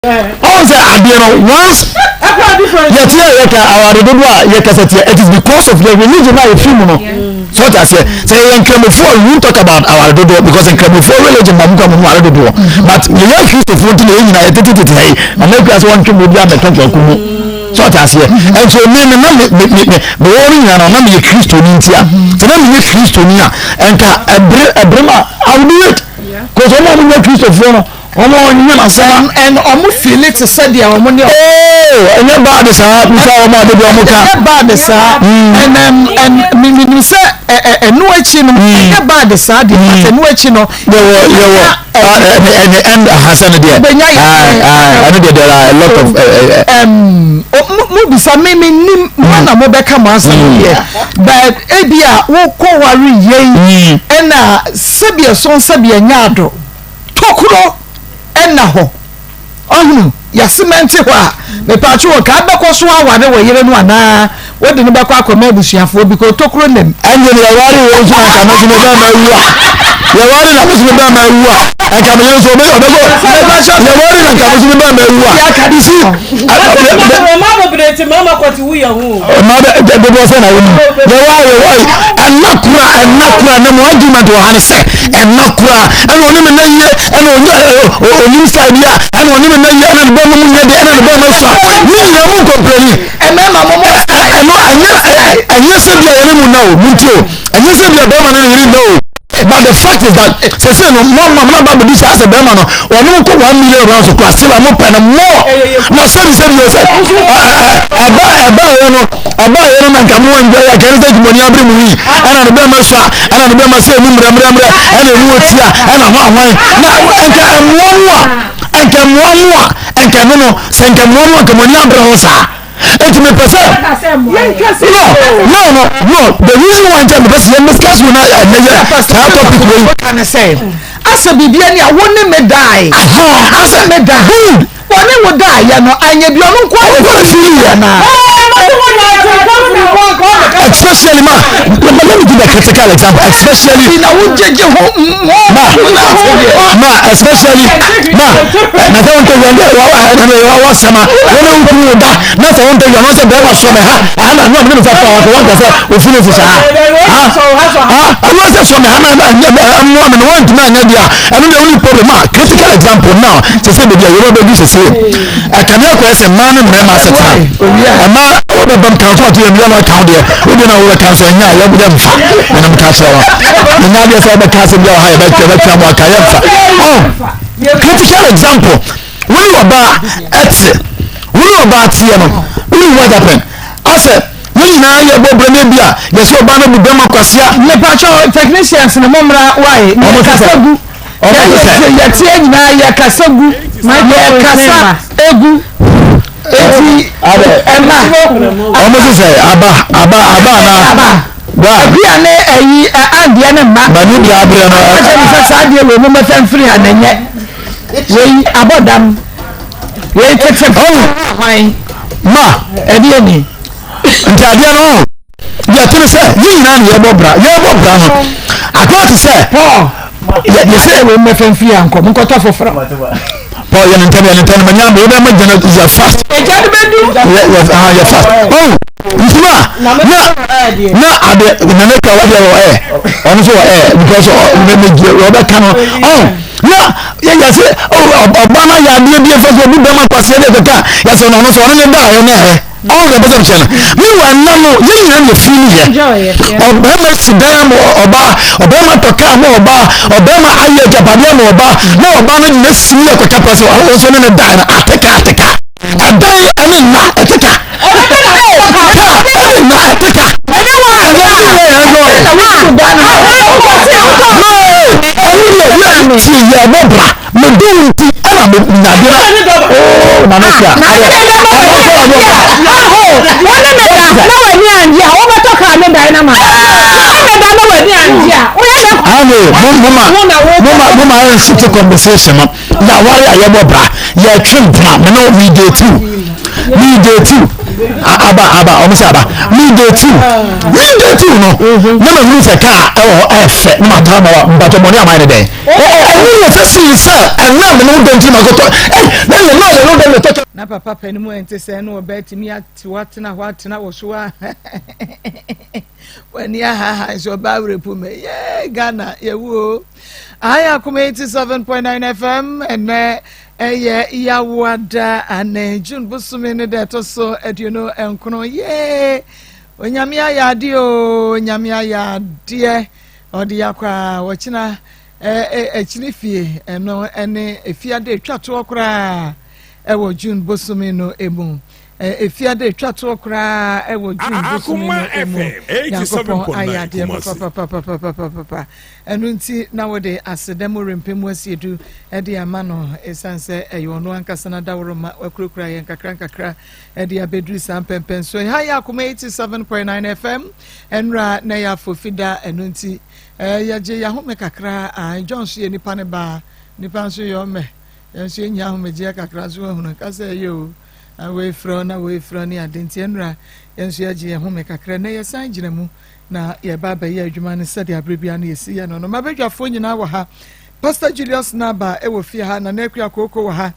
Ɔn sɛ adeɛ no once yɛte a yɛka aware dodoɔ a yɛkasa tia, it is because of the religion a yɛfiri mu no. So ɔte aseɛ, sɛ yɛyɛ nkramofoɔ a, we won't talk about aware dodoɔ because nkramofoɔ religion ma mu kɔ mu aware dodoɔ, but yɛyɛ Kristofoɔ nti na yɛn nyinaa yɛtetetete ha yi na mɛkura sɛ wɔntwe mu obi abɛtɔ kwaku mu. So ɔte aseɛ, ɛnso me me na me me me me wɔ no nyinaa no na meyɛ Kristoni, nti a sɛ na meyɛ Kristoni a, ɛnka ɛbere ɛbere ma I will do it, cause wɔn a wɔn nyɛ Kristofoɔ no, wɔn a wɔn nyɛ n'asɛm a and wɔn feel te sɛ deɛ wɔn ne. Ooo, ɛnyɛ bad saa, bisa wɔn a de bi wɔn ka. Ɛnyɛ bad saa, and and minim sɛ ɛ ɛnu akyi no, ɛnyɛ bad saa deɛ, but ɛnu akyi no. Yɛwɔ ɛne ɛne ɛn ahasa no deɛ. Bɛnya yɛ. Ɛno deɛ, there are a lot of. Mo bisa mi nim mo na mo bɛka mo asɛm deɛ, but ebi a wokɔ ware yei ɛna sɛbi ɛsɔn sɛbi ɛnyɛ ado tokuro ɛna hɔ ɔhunu yasemɛnte hɔ a, mepatwo wɔ kaa bɛkɔ so aware wɔ yere no anaa wode no bɛkɔ akɔma abusuafoɔ bi kɔ tokuro nam. Ɛnde no yɛware wei nso anka me nso me bɛrima awu a, yɛware na me nso me bɛrima awu a, ɛnka me yere nso ɔbɛ ɔbɛkɔ, yɛware na nka me nso me bɛrima awu a, you see. Mmaa bebree ti mmarima kɔte wu yɛ ho. Mmaa bɛ dodoɔ sɛ na wɔn yɛware yɛware ɛnna kora, ɛnna kora na mo argument wɔ ha ne sɛ ɛnna kora ɛna ɔne me na yie, ɛna ɔnyɛ onim style bi a, ɛna ɔne me na yie, ɛna ne bɛrima mu nyɛ de, ɛna ne bɛrima sua ne nyinaa mu nkɔmpleni. Mmarima mo mo. Ɛno ɛnyɛ sɛ bi a yɛne mu na o mu nti o, ɛnyɛ sɛ bi a bɛrima ne ne yere na o, but the fact is that sese no mo ma mo na ba bɛbi saa sɛ bɛrima no ɔno nkɔ 1 million rounds kora, still a mo pɛ no more na sɛbi o, sɛ ɛba yɛ no, ɛba yɛ no na nka mo enjoy yɛ kɛne sɛ dwumani abere mu yi, ɛna ne bɛrima sua, ɛna ne bɛrima sɛ emu mmerɛmmerɛmmerɛ, ɛna emu otia, ɛna ho ahwan na nka ɛmoa mu a, nka ɛmoa mu a, nka ɛno no sɛ nka ɛmoa mu a, nka mo ani abere ho saa. Eti mi pɛ sɛ no, the reason why n tɛ mi pɛ sɛ yɛn discuss wo na ɛnɛ yɛ saa topic wei. Ka ne sɛ asɛ biribi ani a wo ne me dae. Asɛ me da good. Wɔne wo daeɛ no anyɛ bi, ɔno nko ɔno nko na feel yɛ. Especially ma, let me give a critical example, especially na wo gyegye ho. Ma especially ma na sɛ wontɛ wia wa wa wa sɛma wɔne wo kunu wo da na sɛ wontɛ wia no sɛ bɛrima sɔ me ha aha na no ne sɛ fa wa wanka sɛ ofini so saa ha ha, ɛno sɛ sɔ me ha na ɛmmoa me no, wantumi anyɛ deɛ a, ɛno deɛ wone problem. A critical example now, sɛ baabi a yɛbɛ bɛdu sɛ sɛ ɛkame akɔyɛ sɛ mmaa ne mmarima asetena ɛma wobɛbam kan so ato yɛ mmea no aka wo deɛ wode na wobɛka so ɛnyɛ a yɛmfa ɛnam ka kyerɛ wa ɛnyɛ adeɛ sɛ wobɛka asɛm bi a wɔ ha yɛbɛtwa mu aka yɛmfa. Oh, critical example, wone ɔbaa ɛte, wone ɔbaa teɛ no, wone what happen asɛ yɛn nyinaa yɛbɔ brɛ no bi a yɛsɛ ɔbaa no bu bɛma kwasea. Mepatwɛ technicians no, mommra wae, yɛkasa gu, yɛteɛ nyinaa yɛkasa gu, yɛkasa egu, eti ɛma ɔmo sɛ aba aba aba ana bra abia ne ayi andeɛ ne mma mani deɛ abrɛ no. Akyɛ ne sɛ saa deɛ wei mo mɛfɛ mfiri ha na nyɛ wei abɔ dam wei tete hwan ma ɛdeɛ ni. Nti adeɛ no deɛ tene sɛ yɛn nyinaa ne yɛbɔ bra, yɛbɔ bra no akɔyɛ te sɛ Paul yɛsɛ wei mɛfɛ mfiri ha nkɔ mo nkɔtɔ foforɔ. Paul yɛ ne ntɛm, yɛ ne ntɛm ma nyame wobɛ ma gyina yɛ fast. Ɛgya no bɛdu. Yɛ yɛ fast. Oh, ntoma na ade na ne ka wadeɛ wɔ ɛ ɔno nso wɔ ɛ because ɔ mɛ mɛ gye wɔbɛka no. Oh, na yɛ yɛ sɛ ɔba no yɛ adeɛ bi efa so obi bɛma kwaseɛ deɛ kɛkɛ a yɛsɛ no, ɔno nso ɔno ne da a ɔne ɛ ɔn yɛ bɛsɛ kyerɛ no. Meanwhile nna no yɛn nyinaa na efiri no yɛ ɔbɛrima si dan ama ɔbaa, ɔbɛrima tɔ kaa ama ɔbaa, ɔbɛrima ayɛ agyapadeɛ ama ɔbaa, na ɔbaa no nyina si yɛ kɔka pɛ sɛ ɔno nso ne ne dan no ateka ateka ɛdan ɛne nna ɛteka kaa ɛne nna ɛteka ɛne wa ɛne ne yɛ ɛnjɔ no ɛne yɛ yɛ ti yɛ bɔ bra mɛ den nti ɛna mɛ nyade na ooo na ne fia ayɛ ɔno nso ɔno bra. Wɔne me da na w'ani angye a, wobɛtɔ kaa ne dan na ma wɔne me da na w'ani angye a, woyɛ dɛ. Ame mo mo ma mo ma mo ma yɛn city conversation no yaware a yɛbɔ bra yɛtwe mpena me no mi de tu mi de tu aba aba ɔmo sɛ aba mi de tu mi de tu no na ma hunu sɛ kaa ɛwɔ hɔ ɛfɛ na ma tɔ ama wa mpatɔ mɔni ama yɛ ne dɛn ɛnu yɛ fɛ si sɛ ɛnna mi no dɛn ti ma kɔtɔ ɛ na yɛ na yɛ no dɛn. Na papa panin mu ɛnte sɛɛ na ɔbaa tumi ate hɔ atena hɔ atena wɔ so a w'ani ahaha nso ɔbaa werɛpu me yee Ghana yɛwu o. Aha yɛ Akoma 87.9 FM ɛnɛ ɛyɛ Yawoada ane June bosome ne da ɛtɔ so 29 yee Onyame ayɛ adeɛ o Onyame ayɛ adeɛ ɔde yakɔ a wɔkyena Akyiri fie, ɛno ne efiada etwa toɔ koraa ɛwɔ June bosome no emu. Efiada etwa toɔ koraa ɛwɔ June bosome no emu. Nyankopɔn ayɛ adeɛ papapapapapapa. Ɛno nti na wode aseda mu rempɛ mu asiedu ɛde ama no, ɛsiane sɛ ɛyɛ ɔno ankasa n'adaworoma wakurakura yɛn kakra nkakra ɛde abɛduru saa mpɛmpɛnsoɔ yi. Ha yɛ Akoma 87.9 FM, ɛnora na ɛyɛ afofida, ɛno nti Eh, yɛgye yɛahome kakra ah, John nso yɛ nipa ne ba, nipa nso yɛ ɔmɛ, yɛn nso yɛnya ahomegyeɛ kakra nso ahunu nka sɛ ɛyɛ o, ah, wei frɛ na wei frɛ ne ade nti ɛnura yɛn nso yɛgye yɛn home kakra na yɛsan gyina mu na yɛba abɛyɛ adwuma no sɛdeɛ abere biara no yɛsi yɛ no no. Mabadwafoɔ nyinaa wɔ ha, Pastor Julius Naba ɛwɔ fie ha, Nana Akua Kooko wɔ ha,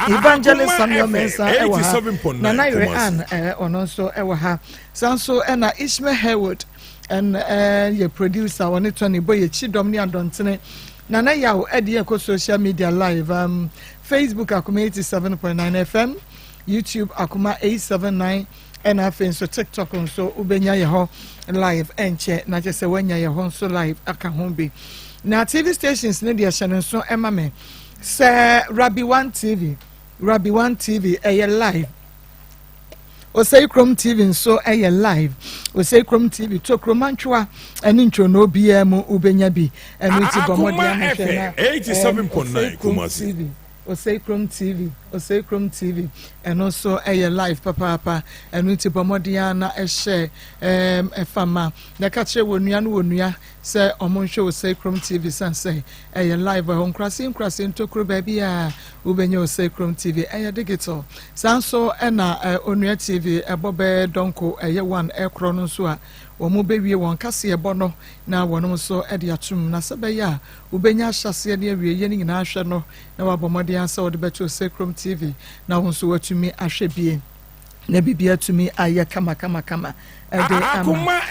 Evangelist Samuel Mensah ɛwɔ ha, Nana Yere Ann ɔno nso ɛwɔ ha, saa nso ɛna Ishmael Haywood ɛn yɛ producer ɔne Tony bɔ yɛ kyidɔm ne adɔntene. Nana Yaw ɛde yɛ kɔ social media live um, Facebook Akoma 87.9 FM, YouTube Akoma 879 ɛna afei nso TikTok nso wobɛnya yɛ hɔ live ɛnkyɛ na kyɛ sɛ woanya yɛ hɔ nso live aka ho bi. Na TV stations no deɛ hyɛ no nso ɛma me sɛ Rabi One TV, Rabi One TV ɛyɛ live. Osei Krom TV nso yɛ live. Osei Krom TV tokuro mantwoa ne ntwonoo biara mu wobɛnya bi. Ɛno nti bɔ mmɔden ahwɛ na Osei Krom TV. Osei Krom TV, Osei Krom TV, ɛno nso yɛ live papaapa. Ɛno nti bɔ mmɔden ara na ɛhyɛ ɛfa ma na ɛka kyerɛ wɔ nua no wɔ nua sɛ ɔmo nhwɛ Osei Krom TV san sɛ ɛyɛ live wɔ hɔ. Nkurase nkurase ntokuro baabi a wobɛnya Osei Krom TV ɛyɛ digital. Saa nso na Onua TV ɛbɔ bɛɛ dɔnko ɛyɛ one ɛkorɔ no nso a wɔn bɛwie wɔn kaseɛbɔ no na wɔn nso de atom na sɛ bɛyɛ a wobɛnya ahyɛaseɛ ne awieɛ no nyinaa ahwɛ no na wabɔ mmɔden ara sɛ wode bɛto Osei Krom TV na wo nso watumi ahwɛ bie. na biribi atumi ayɛ kamakamakama ɛde ama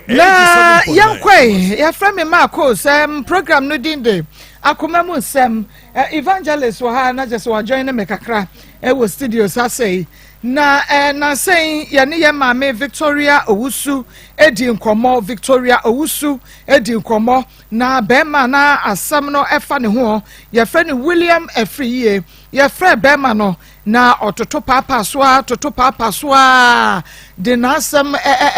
na yɛnkɔe yɛfrɛ me maako sɛ program no din de akoma mu nsɛm evangelist wɔ ha na kyɛ sɛ wajoin ne me kakra ɛwɔ studio saa sɛi na nansɛn yɛne yɛ maame Victoria Owusu edi nkɔmmɔ Victoria Owusu edi nkɔmmɔ na bɛrima na asɛm no ɛfa ne ho yɛfrɛ no William Afriyie yɛfrɛ bɛrima no Na ɔtoto paapaa so ara, toto paapaa so ara, de n'asɛm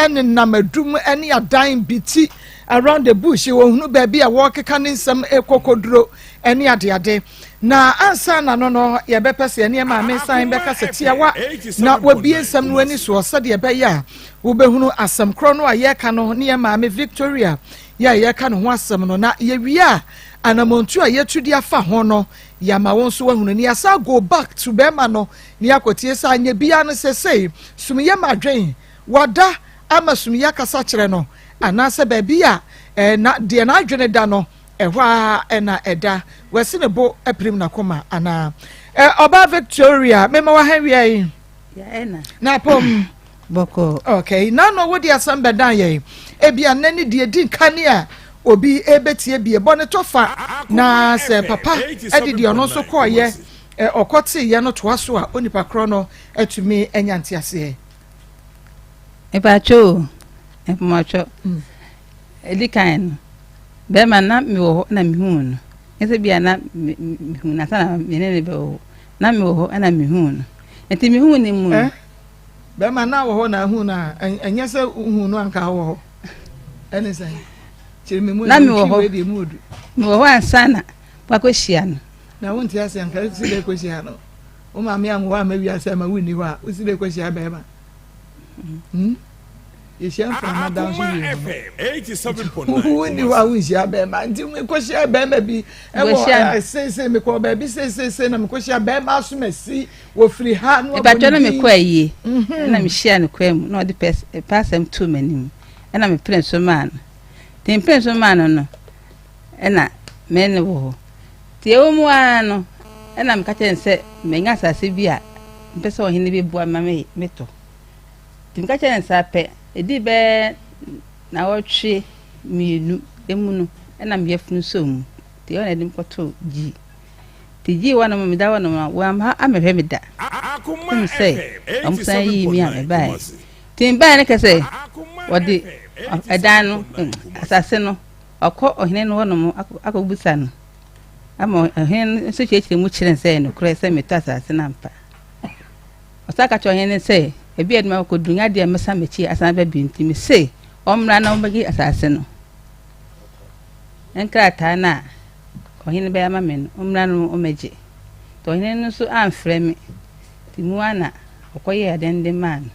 nenam adum ne adan bi ti around the bush, wɔhunu baabi a wɔrekeka ne nsɛm kɔkɔduro ne adeade. Na ansa na no no, yɛbɛpɛ sɛ yɛne maame san bɛka sɛ tiawa na wabie nsɛm no ani soɔ sɛdeɛ ɛbɛyɛ a wobɛhunu asɛm korɔ no a yɛreka no ne yɛn maame Victoria yɛ a yɛreka ne ho asɛm no. Na yɛwie a, anammɔntuo a yɛatu de afa ho no, Yɛama wo nso wahunu ne yɛasan go back to bɛɛma no ne yɛakɔtie sɛ anyɛ biaa no sesei sumyɛ madwen wada ama sumyɛ akasa kyerɛ no anaasɛ baabi a na deɛ n'adwene da no ɛhɔ ara na ɛda wasi ne bo apirim n'akoma anaa Ɔbaa Victoria mema waha wia yi na apom Bɔkɔɔ. Okay, na no wode asɛm bɛdan yɛn. Ebia nnɛ ne deɛ di nkan a obi rebetie bi. Bɔ ne tɔfa na sɛ papa de deɛ ɔno nso kɔɔyɛ ɔkɔteeɛ no toa so a, onipa korɔ no atumi anya nteaseɛ. Mpakyɛ o, mpakyɛ. Edi kan no, bɛrima na mewɔ hɔ na mehuu no. Nyɛ sɛ bia na mehuu no ansa na me ne no bɛwɔ hɔ. Na mewɔ hɔ na mehuu no. Nti mehuu no mu no. Bɛrima na wɔ hɔ na ahu no a, ɛnyɛ sɛ wohu no anka wɔ hɔ. Ɛne sɛn? Kyerɛ me mu na mewɔ hɔ. Deɛ mu odu. Mewɔ hɔ ansa na wakɔhyia no. Na wonte ase anka wosi dɛ kɔhyia no. Wo maame anwo amma wiase ama wonni hɔ a, wosi dɛ kɔhyia bɛrima. Hmm? Yɛhyia mframa da nso wie mu no. Wonni hɔ a wonhyia bɛrima. Nti mekɔhyia bɛrima bi ɛwɔ seesei mekɔ baabi seeseesei na mekɔhyia bɛrima asomasi Wɔfiri ha na wɔabɔ ne din. Mpakyɛ na mekɔ ayie mhm. na mehyia no kwan mu na ɔde pɛ asɛm too m'anim ɛna mepere nso maa no nti mepere nso maa no no ɛna me ne wɔ hɔ nti ɛwɔ mu ara no ɛna meka kyerɛ no sɛ manya asase bi a Mepɛ sɛ ɔhene bi boa me ma metɔ. Nti meka kyerɛɛ no saa pɛ, ɛdii bɛyɛ nnawɔtwe mmienu mu no, ɛna me yafunu sɔɔ mu. Nti ɛhɔ na yɛde me kɔtoo Gyii. Nti Gyii hɔ nom, meda hɔ nom a, wɔamma ammɛhwɛ me da. Kɔpem sɛ wɔsan yii me a mebaeɛ. Nti mebaeɛ no kɛ sɛ wɔde ɛdan no, asase no, wɔakɔ ɔhene no hɔ nom akɔbisa no. Ama ɔhene no nso kyerɛkyerɛ mu kyerɛ no sɛ ɛyɛ nokorɛ sɛ metɔ asase no ampa. Ɔsan ka kyerɛɛ ɔhene no sɛ, Baabi a ɛde me akɔduru nyɛ adeɛ a mɛsan m'akyi asan aba bio nti, mese ɔmmra na ɔmmɛgye asase no. Nkrataa no a ɔhene bɛyɛ ama me no, ɔmmra no ɔmmɛgye. Nti ɔhene no nso amfrɛ me, nti mu ara na ɔkɔyɛɛ adeɛ no de maa no.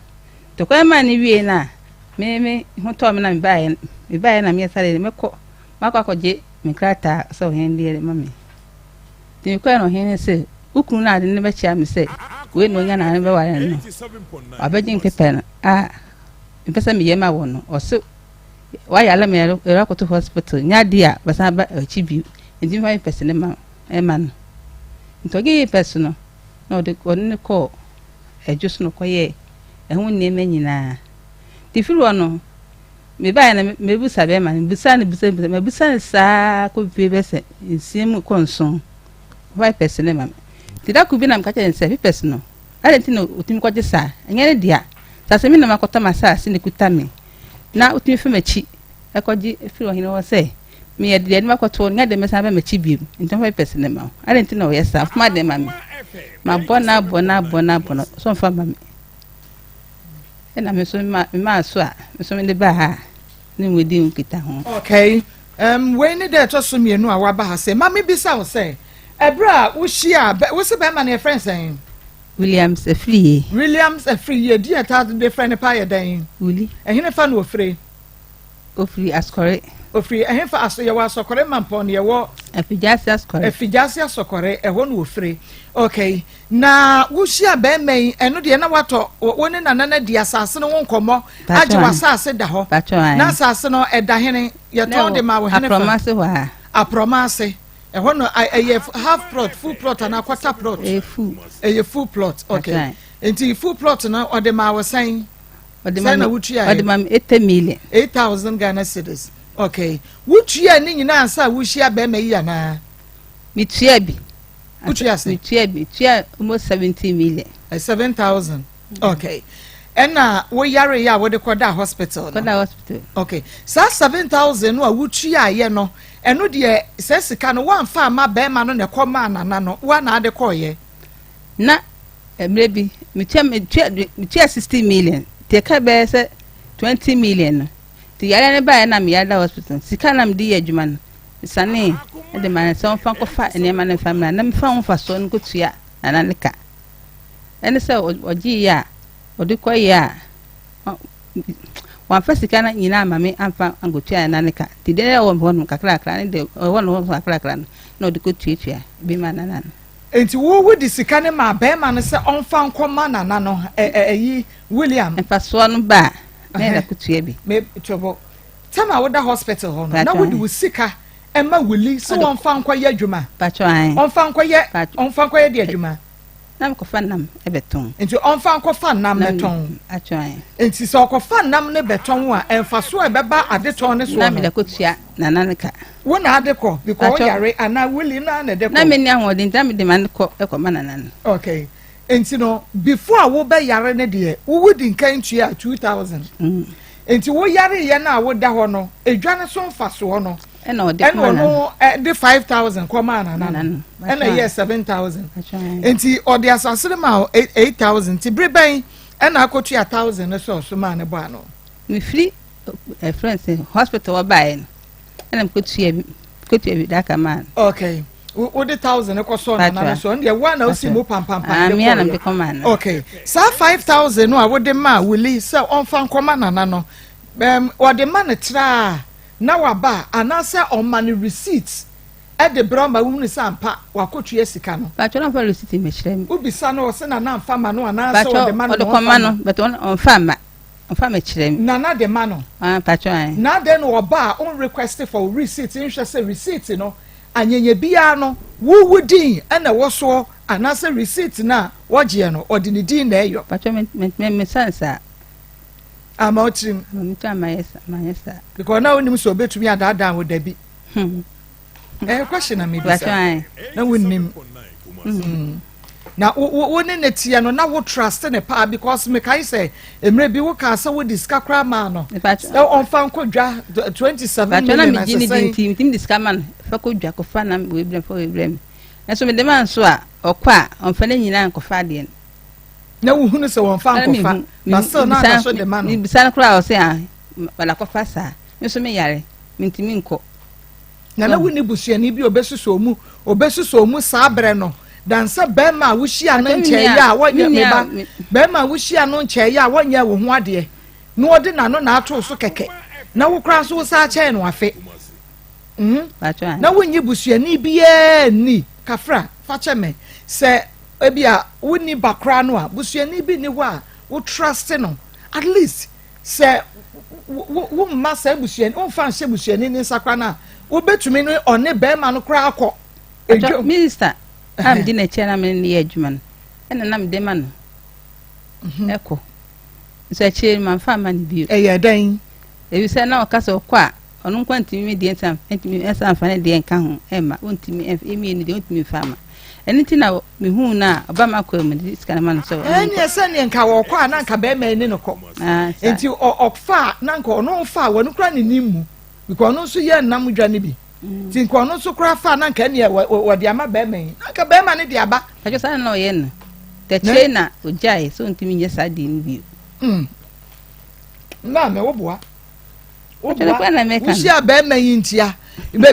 Nti ɔkɔyɛ maa no wiei no a, me me ho tɔɔ me na mebaeɛ, mebaeɛ na meyɛ sɛ mɛkɔ makɔ akɔgye me nkrataa sɛ ɔhene de ma me. Nti mekɔe no ɔhene no se, Wo kunu no a ade no bɛkyea me sɛ wei na onya na mebɛware no no, wabɛgye me pepa no a mepɛ sɛ meyɛ ma wo no. Ɔse wayare me yɛre akɔto hospital, nyɛ adeɛ a bɛsan aba akyi bio, nti mfa me pɛse no ma ɛma no. Nti ɔgyee pɛse no na ɔde ɔne no kɔɔ adwo so na ɔkɔyɛɛ ɛho nneɛma nyinaa. Nti firi hɔ no, Mebaeɛ no, mebisa bɛrima no, mebisaa no bisa bisa, mabisa no saa kɔpie bɛ sɛ nsia mu kɔ nson, ɔfa papers no ma me. Nti da koro bi na meka kyerɛ no sɛ papers no, adɛn nti na ɔtumi kɔgye saa? Ɛnyɛ ne dea. Sɛ asɛ me na makɔtɔ m'asase na ɛkuta me, na wotumi fa m'akyi kɔgye firi ɔhene hɔ sɛ meyɛ deɛ de makɔto no, nyɛ deɛ mɛsan aba m'akyi bio, nti ɔmfa papers no ma wo. Adɛn nti na ɔyɛ saa? Ɔmfa adeɛ ma me. Mabɔ no abɔ no abɔ no abɔ no, sɛ ɔmfa ma me. Ɛna me nso memaa so a, me nso mede baa ha a ne mu di nkitaho. Okay, um, wei ne dɛ ɛtɔ so mmienu a waba ha sɛ ma mebisa wo sɛ ɛberɛ a wohyia wo se bɛrima no yɛfrɛ sɛn? Williams Afriyie. Williams Afriyie di ɛta de frɛ no pa yɛ dɛn? Wuli. Ɛhene fa no ofire? Ofiri Asɔkɔre. Ofiri ɛhefa aso yɛwɔ Asɔkɔre Mampɔn na yɛwɔ. Afigyase Asɔkɔre. Afigyase Asɔkɔre ɛhɔ na ofiri. Okay na wohyia bɛrima yi ɛno deɛ na watɔ wo ne nana no adi asase no ho nkɔmmɔ agye w'asase da hɔ na asase no ɛda hene yɛtɔn de ma wo hene fa. Aprɔmase hɔ a. Aprɔmase ɛhɔ no ɛyɛ half plot full plot anaa quarter plot. Ɛyɛ full. Ɛyɛ full plot okay nti full plot no ɔde ma wo sɛn. Ɔde ma me ɔde ma me eighty million. 8000 Ghana cedis okay wotua ne nyinaa ansa a wohyia bɛrima yi anaa. Metua bi. Wotua sɛ. Metua bi metua almost 70 million. Eh, 7000 okay ɛna woyare yɛ a wode kɔda hospital no. Kɔda hospital. Okay saa 7000 no a wotua yɛ no ɛno deɛ sɛ sika no woamfa ama bɛrima no na ɛkɔ maa nana no woa na ade kɔɔyɛ. Na mmerɛ bi metua metua metua 60 million nti ɛka bɛyɛ sɛ 20 million no nti yareɛ no baeɛ na meyare da hospital sika na mede yɛ adwuma no mesanee de ma no sɛ ɔmfa nkɔfa nneɛma no mfa mmra na mefa ho mfasoɔ no nkɔtua nana ne ka ɛne sɛ ɔgyeeɛ a ɔde kɔyɛ a wamfa sika no nyinaa ama me amfa ankɔtua nana ne ka nti deɛ ɛwɔ hɔ no kakrakra ne deɛ ɛwɔ no hɔ kakrakra no na ɔde kɔtuatua bi ma nana no. Enti wo wode sika no maa barima no sɛ ɔmfa nkɔma nana no, ɛ ɛ ɛyi, William. Mfasoɔ no ba a, na yɛde akɔtua bi. Me, Tobo, tam a woda hospital hɔ no, na wode wo sika ma Willie sɛ ɔmfa nkɔyɛ adwuma? Pakyɛ ae. Ɔmfa nkɔyɛ, ɔmfa nkɔyɛ deɛ adwuma? Na mekɔfa nam bɛtɔn. Nti ɔmfa nkɔfa nam bɛtɔn. Pakyɛ ae. Nti sɛ ɔkɔfa nam no bɛtɔn a, mfasoɔ a ɛbɛba adetɔn no soɔ no. Na mede akɔtua nana no ka. Wo na ade kɔ because wo yare anaa Willie no ara na ɛde kɔ? Na menni ahoɔden nti na mede ma no kɔ kɔ ma nana no. Okay nti no before a wo bɛ yare no deɛ wo wo di nkan tua 2000 nti wo yare yɛ no a wo da hɔ no edwa no so nfasoɔ no ɛna ɔde kɔ ɛna ɔno de 5000 kɔ maa nana no ɛna ɛyɛ 7000 nti ɔde asase no maa 8000 nti bere bɛn ɛna akɔtua 1000 no sɛ ɔso maa ne bɔ ano. Mefiri ɛfrɛ sɛ hospital hɔ baeɛ no. Ɛna mekɔtua bi mekɔtua bi daka maa no. Okay. Wode thousand kɔ sɔɔ nana no so ɛno deɛ woa na wosi mu pampampa ah, de kɔɔyɛ. de kɔmaa no. Okay. Saa 5000 no a wode maa Wuli sɛ ɔmfa nkɔma nana no um, ɔde ma no traa na waba a anaasɛ ɔma no receipt ɛde brɛ ɔma wohunu sɛ ampa wakɔtua sika no. Bàtchɛ ɔno amfa receipt mmɛkyerɛ mi. Wobisa no ɔsɛ nana amfa ma no anaasɛ ɔde ma no na ɔmfa ma no. Ɔde kɔma no but ɔmfa mma. Ɔfa me kyerɛ me. Nana de ma no. Ah mpakyɛw ae. Na adɛn na ɔba a on request for wo receipt nhwɛ sɛ receipt no anyanya biara no wo wo din na ɛwɔ soɔ Anaasɛ receipt no a wɔgyeɛ no ɔde ne din na ɛyɔ? Patro me me me me san saa. Ama wo tirim. Ama me tirim ama yɛ sa ma yɛ saa. Because na wonim sɛ obetumi adaadaa wo dabi. Ɛyɛ question na mebisa. Na wonim. Mm. Na wo wo wo ne ne teɛ no na wo trust ne paa because mekae sɛ mmerɛ bi wo kaa sɛ wode sika koraa maa no. Sɛ ɔmfa nkɔ dwa 27 million asesɛn. Patro na megye ne di nti metumi de sika ma no fa kɔ dwa kɔfa na wei brɛ fa wei brɛ me. Nanso mede ma nso a ɔkɔ a ɔmfa ne nyinaa nkɔfa adeɛ no. Na wohunu sɛ wɔmfa nkɔfa but still na ada so de ma no. Mebisa no koraa ɔsɛ ah wɔde akɔfa saa. Me nso meyare mentumi nkɔ. Na na wonni busuani bi a obesuso mu obesuso mu saa berɛ no dan sɛ bɛrima a wohyia no nkyɛeɛ a wɔnyɛ me ba bɛrima a wohyia no nkyɛeɛ a wɔnyɛ wo ho adeɛ na ɔde n'ano na ato so kɛkɛ na wo koraa nso wo saa kyɛn no afe mm na wonnye busuani biara nni kafra fa kyɛ me sɛ ebi a wonni ba koraa no a busuani bi nni hɔ a wo trust no at least Sɛ womma saa busuani, womfa nhyɛ busuani ne nsa koraa no a, wobɛtumi ne ɔne bɛrima no koraa akɔ edwam. Minista a medi n'akyi a na me ne no yɛ adwuma no, ɛna na mede ma no mhm. ɛkɔ. Nso akyire no mamfa amma no bio. Ɛyɛ dɛn? Efisɛ na ɔka sɛ ɔkɔ a ɔno nko ntumi me deɛ nsa ntumi ɛsa nfa ne deɛ nka ho ɛma ɔntumi ɛmie deɛ ɔntumi nfa ama. Ɛno nti na mehuu no a ɔba m'akoa mu de sika no ma no sɛ ɛneɛ sɛneɛ nka wɔkɔ a na nka bɛrima ani no kɔ ah, nti ɔfa a na nka ɔno fa a wɔno kora ne nim mu because ɔno nso yɛ nnam dwa no bi mm. nti nka ɔno nso kora fa a na nka ɛneɛ wɔde ama bɛrima yi na nka bɛrima no de aba patwɛ saa na ɔyɛ no tɛkyerɛ na ɔgyae sɛ ɔntumi nyɛ saa deɛ no bio mm. na mɛ woboa woboa wohyia bɛrima yi ntia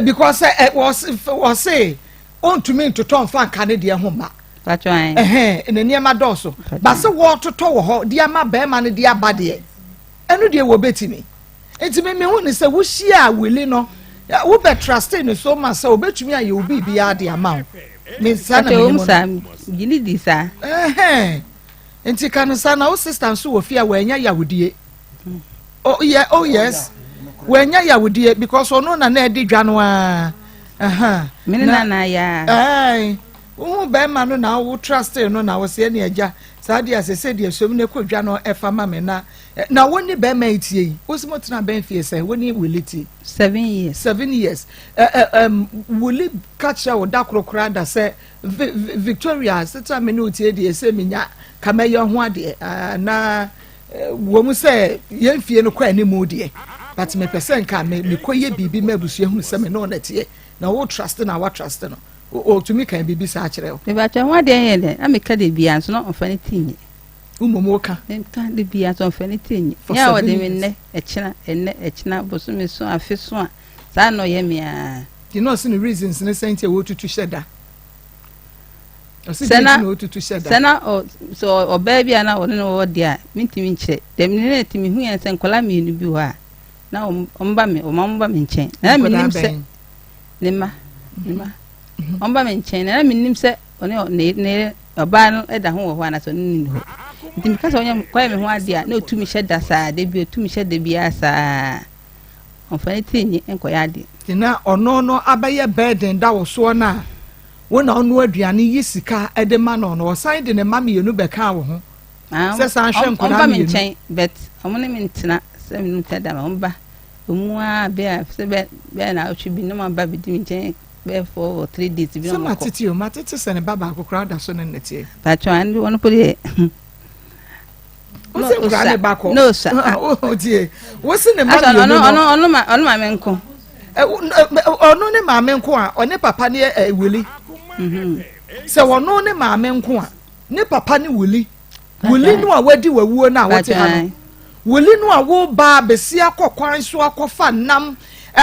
because wɔse Ontumi ntotɔ mfa nka ne deɛ ho mma. Ɛhɛn, ne nneɛma dɔɔso. Ba sɛ wɔretotɔ wɔ hɔ de ama barima no de aba deɛ, ɛno deɛ wɔbɛtumi. Nti me mehu ne sɛ wohyiaa Willie no, wobɛ truste no so ma sɛ obɛtumi ayɛ wo biribiara de ama wo. Me saa na menim no. Gye ne di saa. Ɛhɛn, nti ka no saa na wo sister nso wɔ fie a wɔanya yawodie. Oh yeah, oh yes. Wanya yawodie because ɔno na na ɛdi dwa no ara. Mene na na ya. Ɛɛ, wohu bɛrima no na wo trust no na wo sɛ ɛne agya saa deɛ asɛ sɛ deɛ som ne kɔ dwa no ɛfa ma me na na wo ne bɛrima yi tie yi wo sɛ mo tena bɛn fie sɛ wo ne Willie tie. Seven years. 7 years. Ɛ ɛ ɛm Willie ka kyerɛ wo da koro koraa da sɛ Victoria setena me ne wo tie deɛ sɛ menya kamɛyɛ ho adeɛ na. Wɔ mu sɛ yɛn fie no kɔ anim deɛ, but mepɛ sɛ nka me mekɔ yɛ biribi ma abusua hunu sɛ me ne ɔna teɛ na wo trust na wa trust no ɔtumi kan biribi saa kyerɛ wo. Mebatwa ho adeɛ yɛ dɛ na meka de bia nso na ɔmfa ne ti nye. Wo mmom woka. Meka de bia nso ɔmfa ne ti nye. Nyɛ a ɔde me nnɛ ɛkyena ɛnnɛ ɛkyena bosome so afe so a saa na ɔyɛ me aa. Nti na ɔse ne reasons ne sɛn nti a wɔtutu hyɛ da. Sɛ na sɛ na ɔ sɛ ɔbaa bi a na ɔne no wɔ deɛ a mentumi nkyerɛ deɛ mene ne te mehu yɛn sɛ nkwadaa mmienu bi wɔ hɔ a na wɔn ba me wɔn wɔn ba me nkyɛn na na menim sɛ ne mma ne mma mhm. wɔn ba me nkyɛn na na menim sɛ ɔne ne ne ɔbaa no da ho wɔ hɔ anaasɛ ɔne ne ni hɔ nti meka sɛ ɔnyɛ kɔyɛ me ho adeɛ a na ɔtumi hyɛ da saa da bi ɔtumi hyɛ da biara saa ɔmfa ne tiri nye nkɔyɛ adeɛ. Nti na ɔno no abɛyɛ burden da wo soɔ no a Wo na ɔnoa aduane yi sika de ma no no ɔsan de ne mma mmienu bɛkaa wo ho sɛ san hwɛ nkwadaa mmienu. Ɔmba me nkyɛn but ɔmo ne me ntena sɛ me nta da ma ɔmo ba ɔmu a bɛ a sɛ bɛ bɛyɛ na ɔtwe bi na ɔmo aba bɛdi me nkyɛn bɛyɛ 4 or 3 days bi na ɔmo kɔ. Sɛ matete o matete sɛ ne ba baako koraa da so ne ne teɛ. Patro ɔno po deɛ. Wosi nkura ne ba kɔ. No sa. Otie. Wosi ne ma mmienu no. Ɔno ɔno ma ɔno maame nko. Ɔno ne maame nko a ɔne papa ne ɛ wuli. Mhm. Sɛ ɔno ne maame nko a ne papa ne wuli. Wuli no a wadi wawuo no a wote ha no. Wuli no a wo ba besi akɔ kwan so akɔfa nam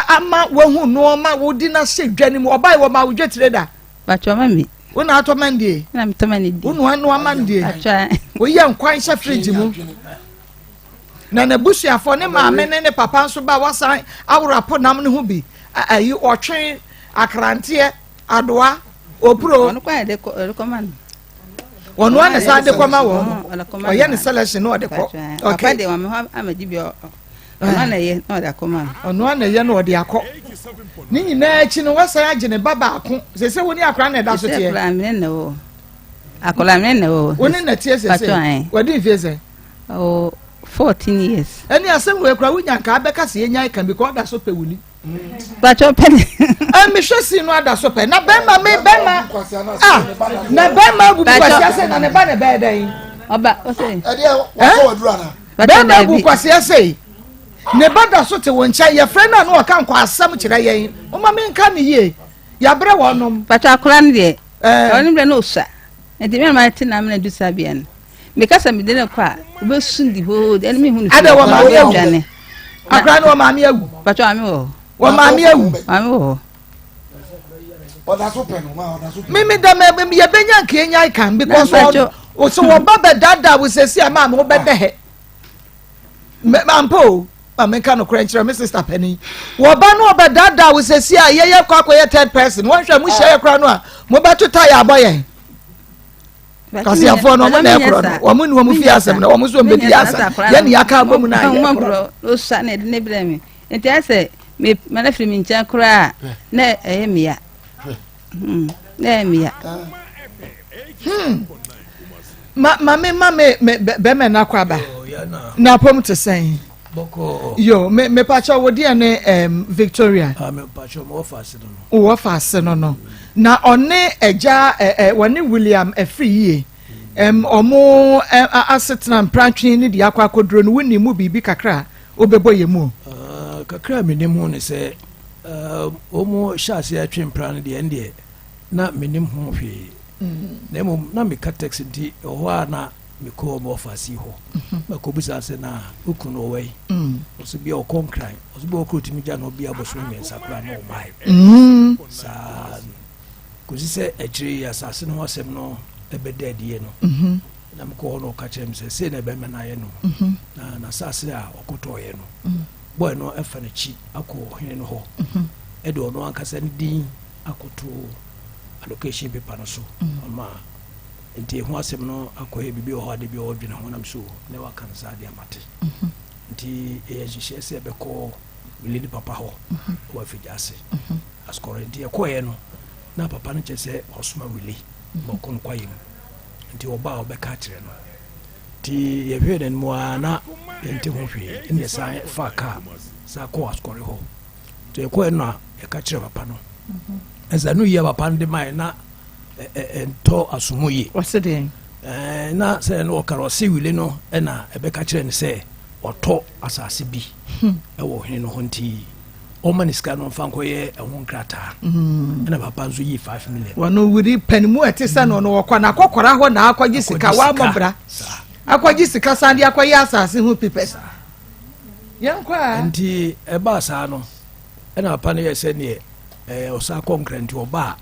ama wahu nneɛma wodi no ahyɛ dwa no mu ɔbae wɔ ma wo dwetire da. Patro ma mi. Wo na atɔ man die. Na mi tɔ man die. Wo nua noa man die. Atwa. Wo yɛ nkwan hyɛ fridge mu. Na n'abusuafoɔ ne maame ne ne papa nso ba wasan aworapo nam ne ho bi. Ayi ɔtwe akranteɛ adoa opuro. Ɔno kwan yɛ de kɔ ma no. Ɔno ana san de kɔ ma wɔn. Ɔyɛ ne selection na ɔde kɔ. Okay. Papa de wɔn hɔ amagye bi Ɔno ana ɛyɛ na ɔde akɔ ma no. Ɔno ana ɛyɛ na ɔde akɔ. Ne nyinaa akyi no wasan agye ne ba baako. Sese wo ne akora na ɛda so teɛ. Sese akora mene na wɔ. Akwadaa me na wɔ. Wo ne na tie sese. Wadi mfie sɛ. Oh, 14 years. Ɛne asɛm wei kora wonya nka abɛka sɛ yɛnya ka bi kɔ ɔda so pɛ wuli. Bàtchɔ pɛ ne. Ɛ mehwɛ si no ada so pɛ na bɛrima me bɛrima ah na bɛrima agu kwasi ase na ne ba ne bɛyɛ dɛn. Ɔba ɔsɛ. Ɛdeɛ wakɔ waduru ana. Bɛrima agu kwasi ase ne ba da so te wo nkyɛn yɛfrɛ no a na ɔka nkɔ asɛm kyerɛ yɛn moma menka ne yie yɛabrɛ wɔnom. Bàtchɔ akora no deɛ. Ɔno berɛ na ɔsua nti me na te na mena du saa bea no meka sɛ mede no kɔ a wobɛsu di hoo ɛne mehu no adɛ wɔ maame awu akora no wɔ maame awu patɔ maame wɔ hɔ wɔ maame awu maame wɔ hɔ mimi dɛ yɛbɛnya nka yɛnya kan because ɔsɛ wɔba bɛdaadaa wo sɛsi a maame wobɛdɛ hɛ Ampa o, ma menka nokorɛ nkyerɛ me sister panin. Wɔba no ɔbɛdaadaa wo sɛsi a yɛyɛ kɔ akɔyɛ third person. Wɔnhwɛ mo hyia yɛ koraa no a mobɛto tae abɔ yɛn. Kaseafoɔ no wɔn na ɛkorɔ no wɔn ne wɔn fi asɛm no wɔn nso wɔn bɛdi asɛm yɛn ne yɛaka abɔ mu na yɛ korɔ. Osua na ɛde ne brɛ mi nti ayɛ me ma no firi mi nkyɛn koraa na ɛyɛ mi ya. Hmm, na ɛyɛ mi ya. Hmm. Ma ma me ma me me bɛmɛ na akɔ aba. Na apɔm te sɛn? Yo, me me pakyɛ wo deɛ ne um, Victoria. Ah, me pakyɛ mo wɔfa ase no no. Wɔfa ase no no. Na ɔne ɛgya ɛ ɛ wɔne William ɛfiri yie. Um, ɔmo asetena mprantwe ne deɛ akɔ akɔduro no wonim mu biribi kakra a wobɛbɔ yɛ mu. Uh, kakra a menim ho ne sɛ uh, wɔn hyɛ aseɛ twe mpra no deɛ ɛndeɛ na menim ho hwee. Na mmom na meka taxi nti ɛwɔ hɔ a na mekɔ me ɔfaase hɔ mhm. makɔbisa sɛ na wo kunu no ɔwɔ yi mm. ɔsɛ bia ɔkɔ nkran ɔsɛ bia ɔkɔ ɔtumi gya no bia bɔsome mmiɛnsa koraa na ɔmae mm. saa kɔsi sɛ akyire yi asase no ho asɛm no ɛbɛda adie no mhm. na mekɔ hɔ no ɔka kyerɛ me sɛ sei na ɛbɛma no ayɛ no mhm. na n'asase a ɔkɔtɔɔyɛ no bɔɛ no ɛfa n'akyi akɔ ɔhene no hɔ ɛde ɔno ankasa ne din akɔto allocation paper no so ama nti ɛho asɛm no akɔyɛ biribi wɔ hɔ ade bi a ɔdwene ho nam so na waka no saa de amate nti ɛyɛ nhyehyɛɛ sɛ ɛbɛkɔ wili ne papa hɔ wɔ afigya ase asukɔrɔ nti ɛkɔɛ no na papa no kyerɛ sɛ ɔsoma wili ma ɔkɔ no kwaeɛ mu nti ɔba a ɔbɛka akyerɛ no nti yɛhwɛɛ n'anim a na yɛnte ho hwee ɛne yɛsan fa kaa saa kɔ asukɔrɔ hɔ Nti ɛkɔɛ no na yɛka kyerɛ papa no ɛsɛ no yie papa no de mae na ɛntɔ asomu yie. Ɔse deɛn? Na sɛ no ɔka no ɔse wile no ɛna ɛbɛka kyerɛ no sɛ ɔtɔ asase bi hmm. ɛwɔ ɔhene no hɔ nti ɔma ne sika no mfa nkɔyɛ ɛho nkrataa hmm. ɛna papa nso yi 5 million. Wɔno wiri panimu ɛte sɛ no no wɔkɔ na akɔkɔra hɔ na akɔgye sika wɔamɔ bra akɔgye sika san de akɔyɛ asase ho pipɛs. Yɛnkɔ a. Nti ɛbaa saa no, ɛna papa no yɛ sɛ neɛ ɛɛ ɔsan kɔ nkran nti ɔba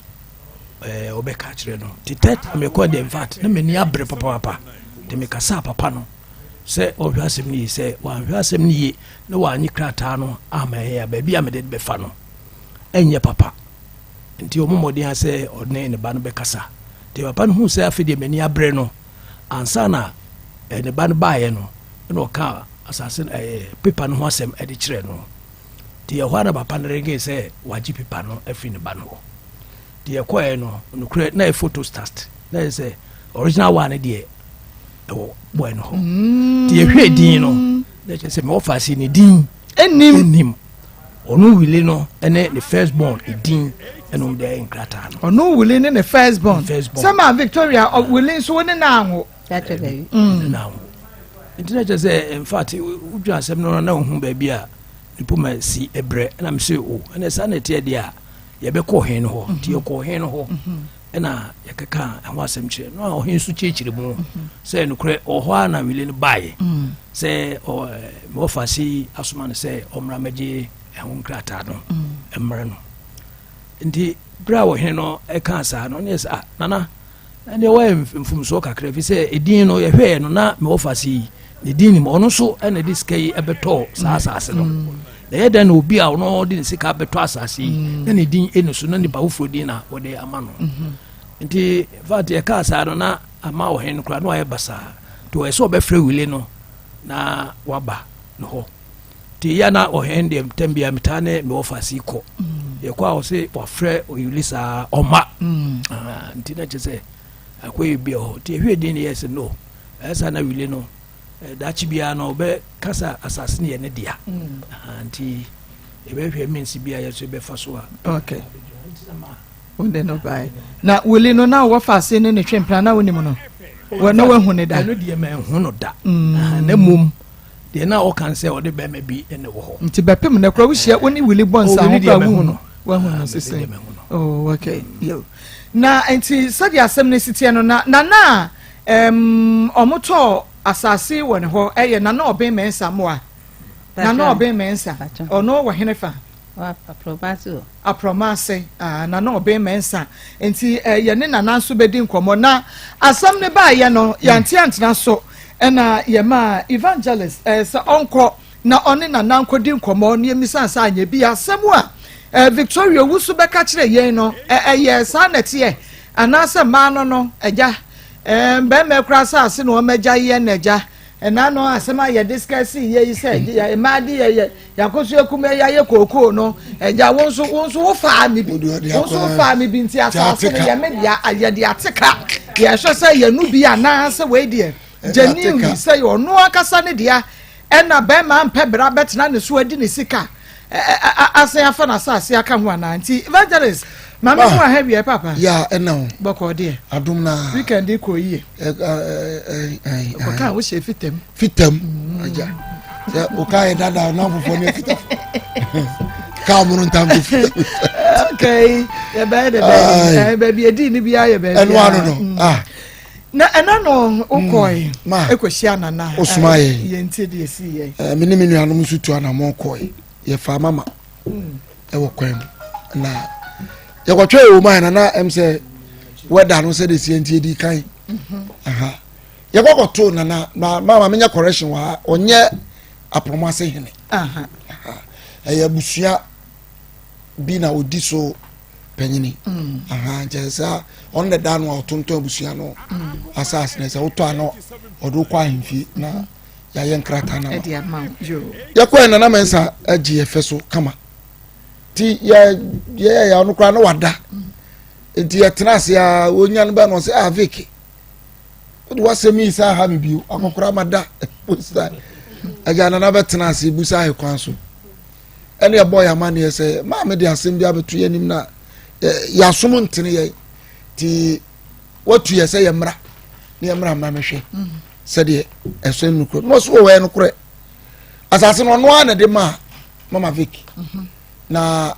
a ɛɛ ɔbɛka akyerɛ no. Nti third time mekɔ deɛ in fact na m'ani abere papaapa. Nti mekasaa papa no sɛ ɔhwɛ asɛm no yie sɛ wanhwɛ asɛm no yie na wanye krataa no ama ɛyɛ a baabi a mede bɛfa no ɛnyɛ papa. Nti ɔmo mmɔden a sɛ ɔne ne ba no bɛkasa. Nti papa no hu sɛ afei deɛ m'ani abere no ansa na ne ba no baeɛ no ɛna ɔkaa asase no ɛɛ pepa no ho asɛm ɛde kyerɛɛ no nti ɛhɔ ara na papa no rengee sɛ wagye pepa no afiri ne ba no hɔ nti ɛkɔɛ no nokorɛ na yɛ photo start na yɛ sɛ original one no deɛ ɛwɔ bɔɛ no hɔ nti yɛhwɛ din no na kyerɛ sɛ mewɔ faase ne din ɛnim ɛnim ɔno wile no ɛne ne first born edin ɛna ɔmo de ayɛ nkrataa no ɔno wile ne ne first born sɛ ma Victoria wile nso wo ne na anwo Mm. Na wo. Nti na kyerɛ sɛ in fact wodwa asɛm no na wohu baabi a ne poma si ɛbrɛ ɛna me sɛ o ɛna saa na ɛteɛ deɛ a yɛbɛkɔ ɔhen no hɔ nti yɛkɔ ɔhen no hɔ ɛna yɛkeka ɛho asɛm kyerɛ no a ɔhen nso kyerɛkyerɛ mu sɛ nokorɛ ɔhɔ a na wile no baeɛ sɛ mewɔfa se asoma no sɛ ɔmmra mɛgye ɛho nkrataa no mmerɛ no nti berɛ a ɔhene no ɛkaa saa no ɔne yɛ sɛ ah nana Ɛndeɛ woayɛ mfomsoɔ kakra ɛfiri sɛ ɛdin no yɛhwɛɛ no na mewɔ fase yi ne din nim ɔno nso ɛna de sika yi ɛbɛtɔɔ saa asase no mm. na ɛyɛ dɛn na obi a ɔno de ne sika bɛtɔ asase yi mm. na ne din ɛni so na nipa foforɔ din na wɔde ama no mm-hmm. nti fact yɛkaa saa no na ama ɔhene no koraa na wayɛ basaa nti ɔyɛ sɛ ɔbɛfrɛ wile no na waba ne hɔ nti yɛ na ɔhɛn deɛ tɛm bia metaa ne mewɔ faase kɔ mm. yɛkɔ a ɔse wafrɛ ɔyuli saa ɔma mm. ah, nti na kyɛ sɛ Akɔyɛ bi wɔ hɔ. Nti yɛhwɛɛ din no yɛɛ sɛ no, ɛyɛ saa na wile no daakye biara no ɔbɛka sɛ asase no yɛ ne dea. Mm. Nti yɛbɛhwɛ means bi a yɛ so yɛbɛfa so a. Okay. Wode no bae. Na wili no na wɔfa ase ne ne twe mpena na wonim no? Wɔ na wahu ne da? Ɛno deɛ manhu no da. Mm. Na mmom deɛ na ɔka sɛ ɔde bɛrima bi na ɛwɔ hɔ. Nti bɛpem no kora wohyia wo ne wili bɔ nsa ho kora wohu no. Wahu no sese. Oh, okay. Yo. Na nti sɛdeɛ asɛm no si teɛ no, na Nana a um, wɔtɔɔ asase wɔ ne hɔ ɛyɛ Nana Ɔben Mensah mmoa. Nana Ɔben Mensah, ɔno wɔ hene fa? Aprɔmase o. Aprɔmase, ah, Nana Ɔben Mensah. Nti eh, yɛne Nana nso bɛdi nkɔmmɔ. Na asɛm no baayɛ no, mm. yɛante antena so, ɛna yɛmaa evangelist eh, sɛ ɔnkɔ na ɔne Nana nkɔdi nkɔmmɔ na yɛmmisa no sɛ anyɛ bi asɛm a eh, Victoria Owusu bɛka kyerɛ yɛn no ɛyɛ saa na ɛteɛ anaasɛ mmaa no no agya eh, mmarima kura asase na wɔn agya yɛ na agya ɛna no asɛm a yɛ discuss yɛ yi sɛ mmaa de yɛ yɛ yakoso ekum yɛ yɛ kookoo no agya wo nso wo nso wo faa mi bi wo nso wo faa mi bi nti asase no yɛ me dea yɛde ateka yɛhwɛ sɛ yɛn no bi anaasɛ wei deɛ genuinely sɛ yɛ ɔno ankasa ne dea Ɛna bɛɛma ampɛ bra bɛtena ne so adi ne sika asan afa n'asase aka ho anaa nti evangelist maame mu aha wiɛ papa ya ɛna o bɔkɔɔ deɛ adom na weekend kɔ yie kɔka wo hyɛ fitam fitam agya sɛ woka yɛ dada na fofoɔ ne fitafo kaa mono ntam ko fitam okay yɛbɛyɛ de baabi baabi edi ne biara yɛ baabi ɛno ano no ah Na ɛna no wokɔe mm, ɛkɔhyia nana wosoma yɛn yɛn ti deɛ si yɛn eh, me ne me nuanom nso tu anammɔn kɔe yɛfaa mama mm. ɛwɔ kwan mu na yɛkɔtwɛ wɔ mu a nana ɛm sɛ wɛda no sɛde sie nti ɛdi kan mhm. yɛkɔkɔtoo nana na mama menyɛ correction wɔ ha ɔnyɛ aprɔmɔ ase hene ɛyɛ abusua bi na ɔdi so panyini mm. nkyɛ sɛ ɔno na da no a ɔtontɔn abusua no mm. asase no sɛ wotɔ a na ɔde wokɔ ahemfie na mm. yɛayɛ nkrataa no ma yɛkɔɛ nana mɛnsa agye yɛ fɛ so kama nti yɛyɛ ɔno koraa na wada nti yɛtena ase a ɔnya no bɛɛ na ɔsɛ ah Vic wode wasɛm yi saa ha me bio akɔkora ma da agya nana bɛtena ase busa ayɛ kwan so ɛne ɛbɔ yɛn amanneɛ sɛ maame de asɛm bi abɛto yɛn anim na yɛasom ntene yɛn nti watu yɛ sɛ yɛmmra na yɛmmra mmra mehwɛ mm. sɛdeɛ ɛsɛ nokorɛ na ɔso wɔ nokorɛ asase no ɔno ara na ɛde maa mama vic mhm. na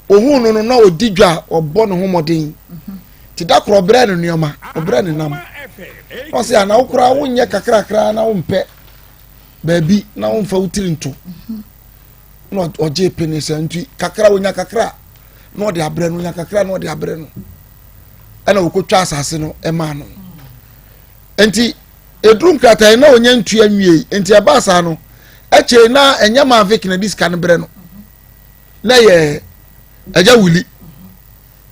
ohun no no na ɔdi dwa a ɔbɔ ne ho mmɔden mhm. nti da korɔ ɔbrɛ no nneɛma ɔbrɛ ne nam na ɔsɛ ana wokora wonyɛ kakrakra na wompɛ baabi na womfa wo tiri nto na ɔgye pene sɛ nti kakra onya kakra na ɔde abrɛ no onya kakra na ɔde abrɛ no ɛna wɔkɔtwa asase no ɛmaa no nti eduru nkrataa na onya ntua nwie nti ɛbaa saa no ɛkyɛ na ɛnyɛ mavic na de sika no brɛ no na yɛ ɛgya wuli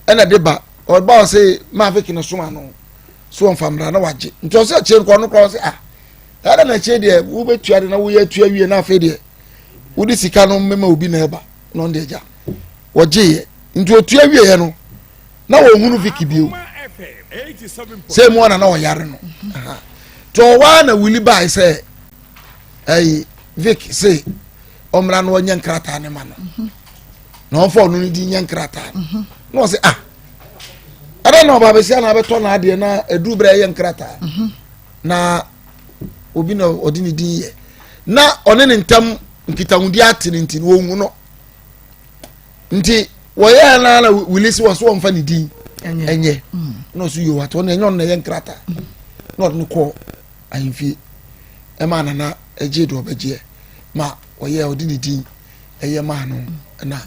ɛna de ba ɔba ɔsɛ mavic no soma no so ɔnfa mmra na wagye nti ɔsɛ ɛkyɛ nkɔ no kora ɔsɛ ah ɛna na akyire deɛ wobɛtua de na woyɛ atua wie na afei deɛ wode sika no mema obi na ɛba na ɔno deɛ gya wɔgyeeɛ nti otua wieɛ no na wɔhunu Vicky bio sɛ mu ana na ɔyare no nti ɔwaa na wili bae sɛ ɛyi Vic se ɔmmra na ɔnyɛ nkrataa ne ma no na ɔmfa ɔno no di nyɛ nkrataa no na ɔsɛ ah ɛdɛ na ɔba bɛsia na abɛtɔ n'adeɛ na ɛduru berɛ ɛyɛ nkrataa na obi na ɔde ne din yɛ na ɔne ne ntam nkitahodi ate ne nti wɔnhu no nti wɔyɛ na na wili si wɔ so wɔmfa ne din ɛnyɛ mm. na ɔso yɛ wate ɔno ɛnyɛ ɔno na ɛyɛ nkrataa na ɔde no kɔ ahemfie ɛma nana ɛgye deɛ ɔbɛgyeɛ ma ɔyɛ ɔde ne din ɛyɛ maa no na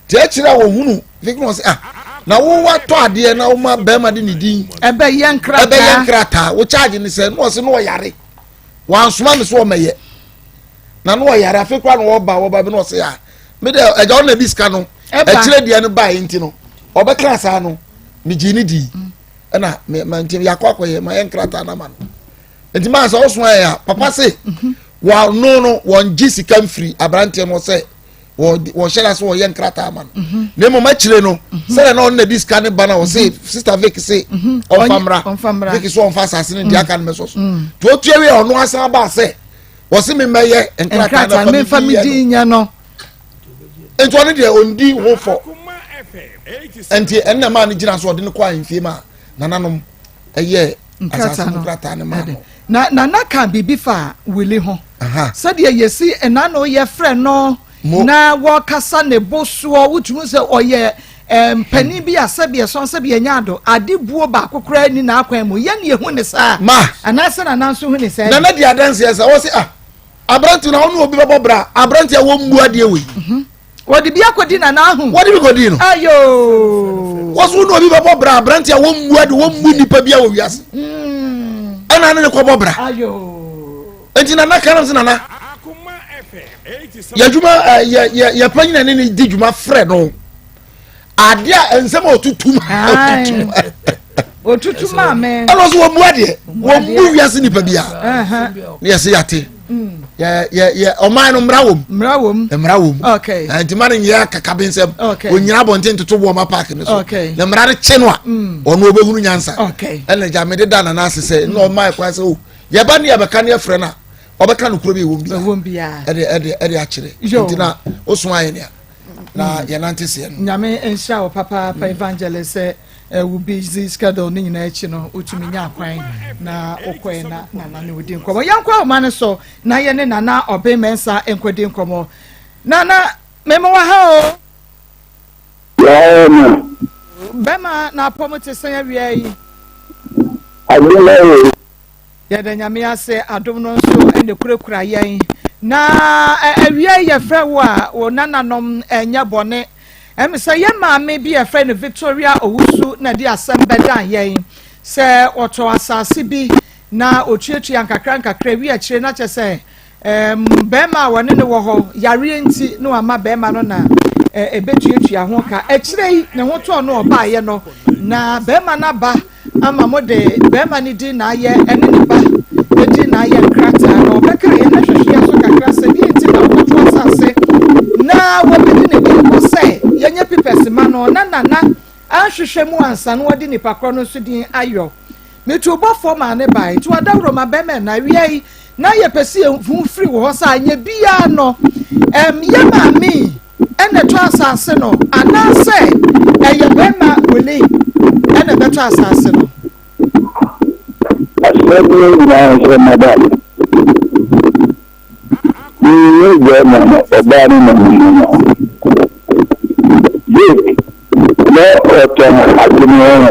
tí akyerɛ a wɔhunu fi kí wɔn sɛ ah na wo watɔ adeɛ na woma bɛrima de ne din ɛbɛyɛ nkrataa ɛbɛyɛ nkrataa wo charge ne sɛ na ɔsɛ na ɔyare wansoma ne so ɔmɛyɛ na na ɔyare afei koraa na ɔba ɔba bi na ɔsɛ ah me de ɛgya ɔna bi sika no ɛkyerɛ deɛ no baa yi nti no ɔbɛka saa no megye ne di ɛna mɛ mɛ nti yakɔ akɔyɛ ma yɛ nkrataa na ma no. nti maa sɛ ɔso ayɛ a papa se wɔno no wɔn gye sika mfiri aberanteɛ no sɛ Wɔhyɛ da sɛ wɔyɛ nkrataa ma no mhm. na mmom akyire no mhm. sɛdeɛ na ɔno na di sika ne ba no a ɔse mhm. Sister Vic se ɔmfa mmra, Vic so ɔmfa asase no deɛ aka no mɛsɔ so, nti ɔtua wie a ɔno asan ba sɛ wɔse memmɛyɛ nkrataa na fa me din nyɛ no, nti ɔno deɛ ɔndi ho fɔ. Nti ɛnna maa no gyina so ɔde no kɔ ahemfie ma nananom ɛyɛ asase no nkrataa no maa no. Na Nana ka biribi fa Willie ho. Sɛdeɛ yɛsi ɛna no yɛfrɛ no na wɔkasa ne bo soɔ, wotumi sɛ ɔyɛ mpanin bi a sɛbi ɛsɔn sɛbi ɛnyɛ ado ade buo baako koraa ni n'akwan mu. Yɛn yɛhu ne saa. Ma. Anaasɛ Nana nso hu ne saa. Nana di adanseɛ sɛ wɔsi ah aberante na ɔne obi bɛbɔ bra aberante a wɔmmu adeɛ wei. Mhm. Wɔde bi akɔdi Nana ahu. Wɔde bi kɔdi no. Ayo. Wɔso ne obi bɛbɔ bra aberante a wɔmmu ade wɔmmu nipa bi a wɔ wiase. Mm. Ɛna ne ne kɔbɔ bra. Ayo. Nti Nana ka nam sɛ Nana yɛdwuma yɛ yɛ yɛ panyin ne ne di dwuma frɛ no adeɛ a nsɛm a ɔtutu ma ɔtutu ma me ɛna ɔsɛ wɔn mu adeɛ wɔn mu wiase nipa bi a ne yɛsɛ yate mm. yɛ yɛ yɛ ɔman no mmara wɔm mmara wɔm mmara wɔm okay nti ma no nyɛ kakabe nsɛm onyina abɔnten toto wɔ ɔma paaki no so na mmara no kye no a mm. ɔno ɔbɛhunu nyansa ɛna gya mede da nana ase sɛ na ɔma ɛkwan sɛ o yɛba ne yɛbɛka ne yɛfrɛ no a ɔbɛka no kuro bi ɛwɔ biara ɛde ɛde ɛde akyerɛ nti na osun ayɛ nea na mm. yɛnante seɛ no. Nyame nhyira wo papaapa mm. Evangelist sɛ eh, wo busy schedule ne nyinaa akyi no wotumi nya kwan na wokɔɛ na nana ne wodi nkɔmmɔ. Yɛnkɔ ahoma no so na yɛne Nana Ɔben Mensah nkɔdi nkɔmmɔ. Nana, mema wɔ ha o. Yɛɛ Bɛma na apɔm te sɛn awia yi? Adom o. Yɛda Nyame ase adom no nso na ɛkurakura yɛn. Na awiei yɛfrɛ wo a wo nananom nyɛ bɔne. Ɛm sɛ yɛn maame bi a yɛfrɛ no Victoria Owusu na ɛde asɛm bɛdan yɛn sɛ ɔtɔ asase bi na ɔtuatua nkakra nkakra wi akyire na kyɛ sɛ Ɛɛm, barima a wɔne no wɔ hɔ, yareɛ nti na wama barima no na ɛbɛtuatua ho ka. Akyire yi, ne ho tɔɔ no ɔbaeɛ no, na barima no aba ama mo de barima no din na ayɛ ɛne ne ba din na ayɛ nkrataa na ɔbɛkaeɛ na hwehwɛ so kakra sɛ deɛ nti na wokɔto asase na wɔbɛdi ne din kɔ sɛ yɛnyɛ pipɛs ma no na nana anhwehwɛ mu ansa na wɔde nipa korɔ no nso din ayɔ. Metuu bɔfoɔ maa no bae, nti ɔdawuro ma bɛmɛ na awia yi na yɛpɛ sɛ yɛhu firi wo hɔ sɛ anyɛ biara no ɛm yɛ maame yi ɛna ɛtɔ asase no anaasɛ ɛyɛ bɛrima wele ɛna ɛbɛtɔ asase no. Asɛm no nyinaa sɛ madam, Menni bɛrima no, ɔbaa no na menim no. Jake, na ɔtɔn adwene ho.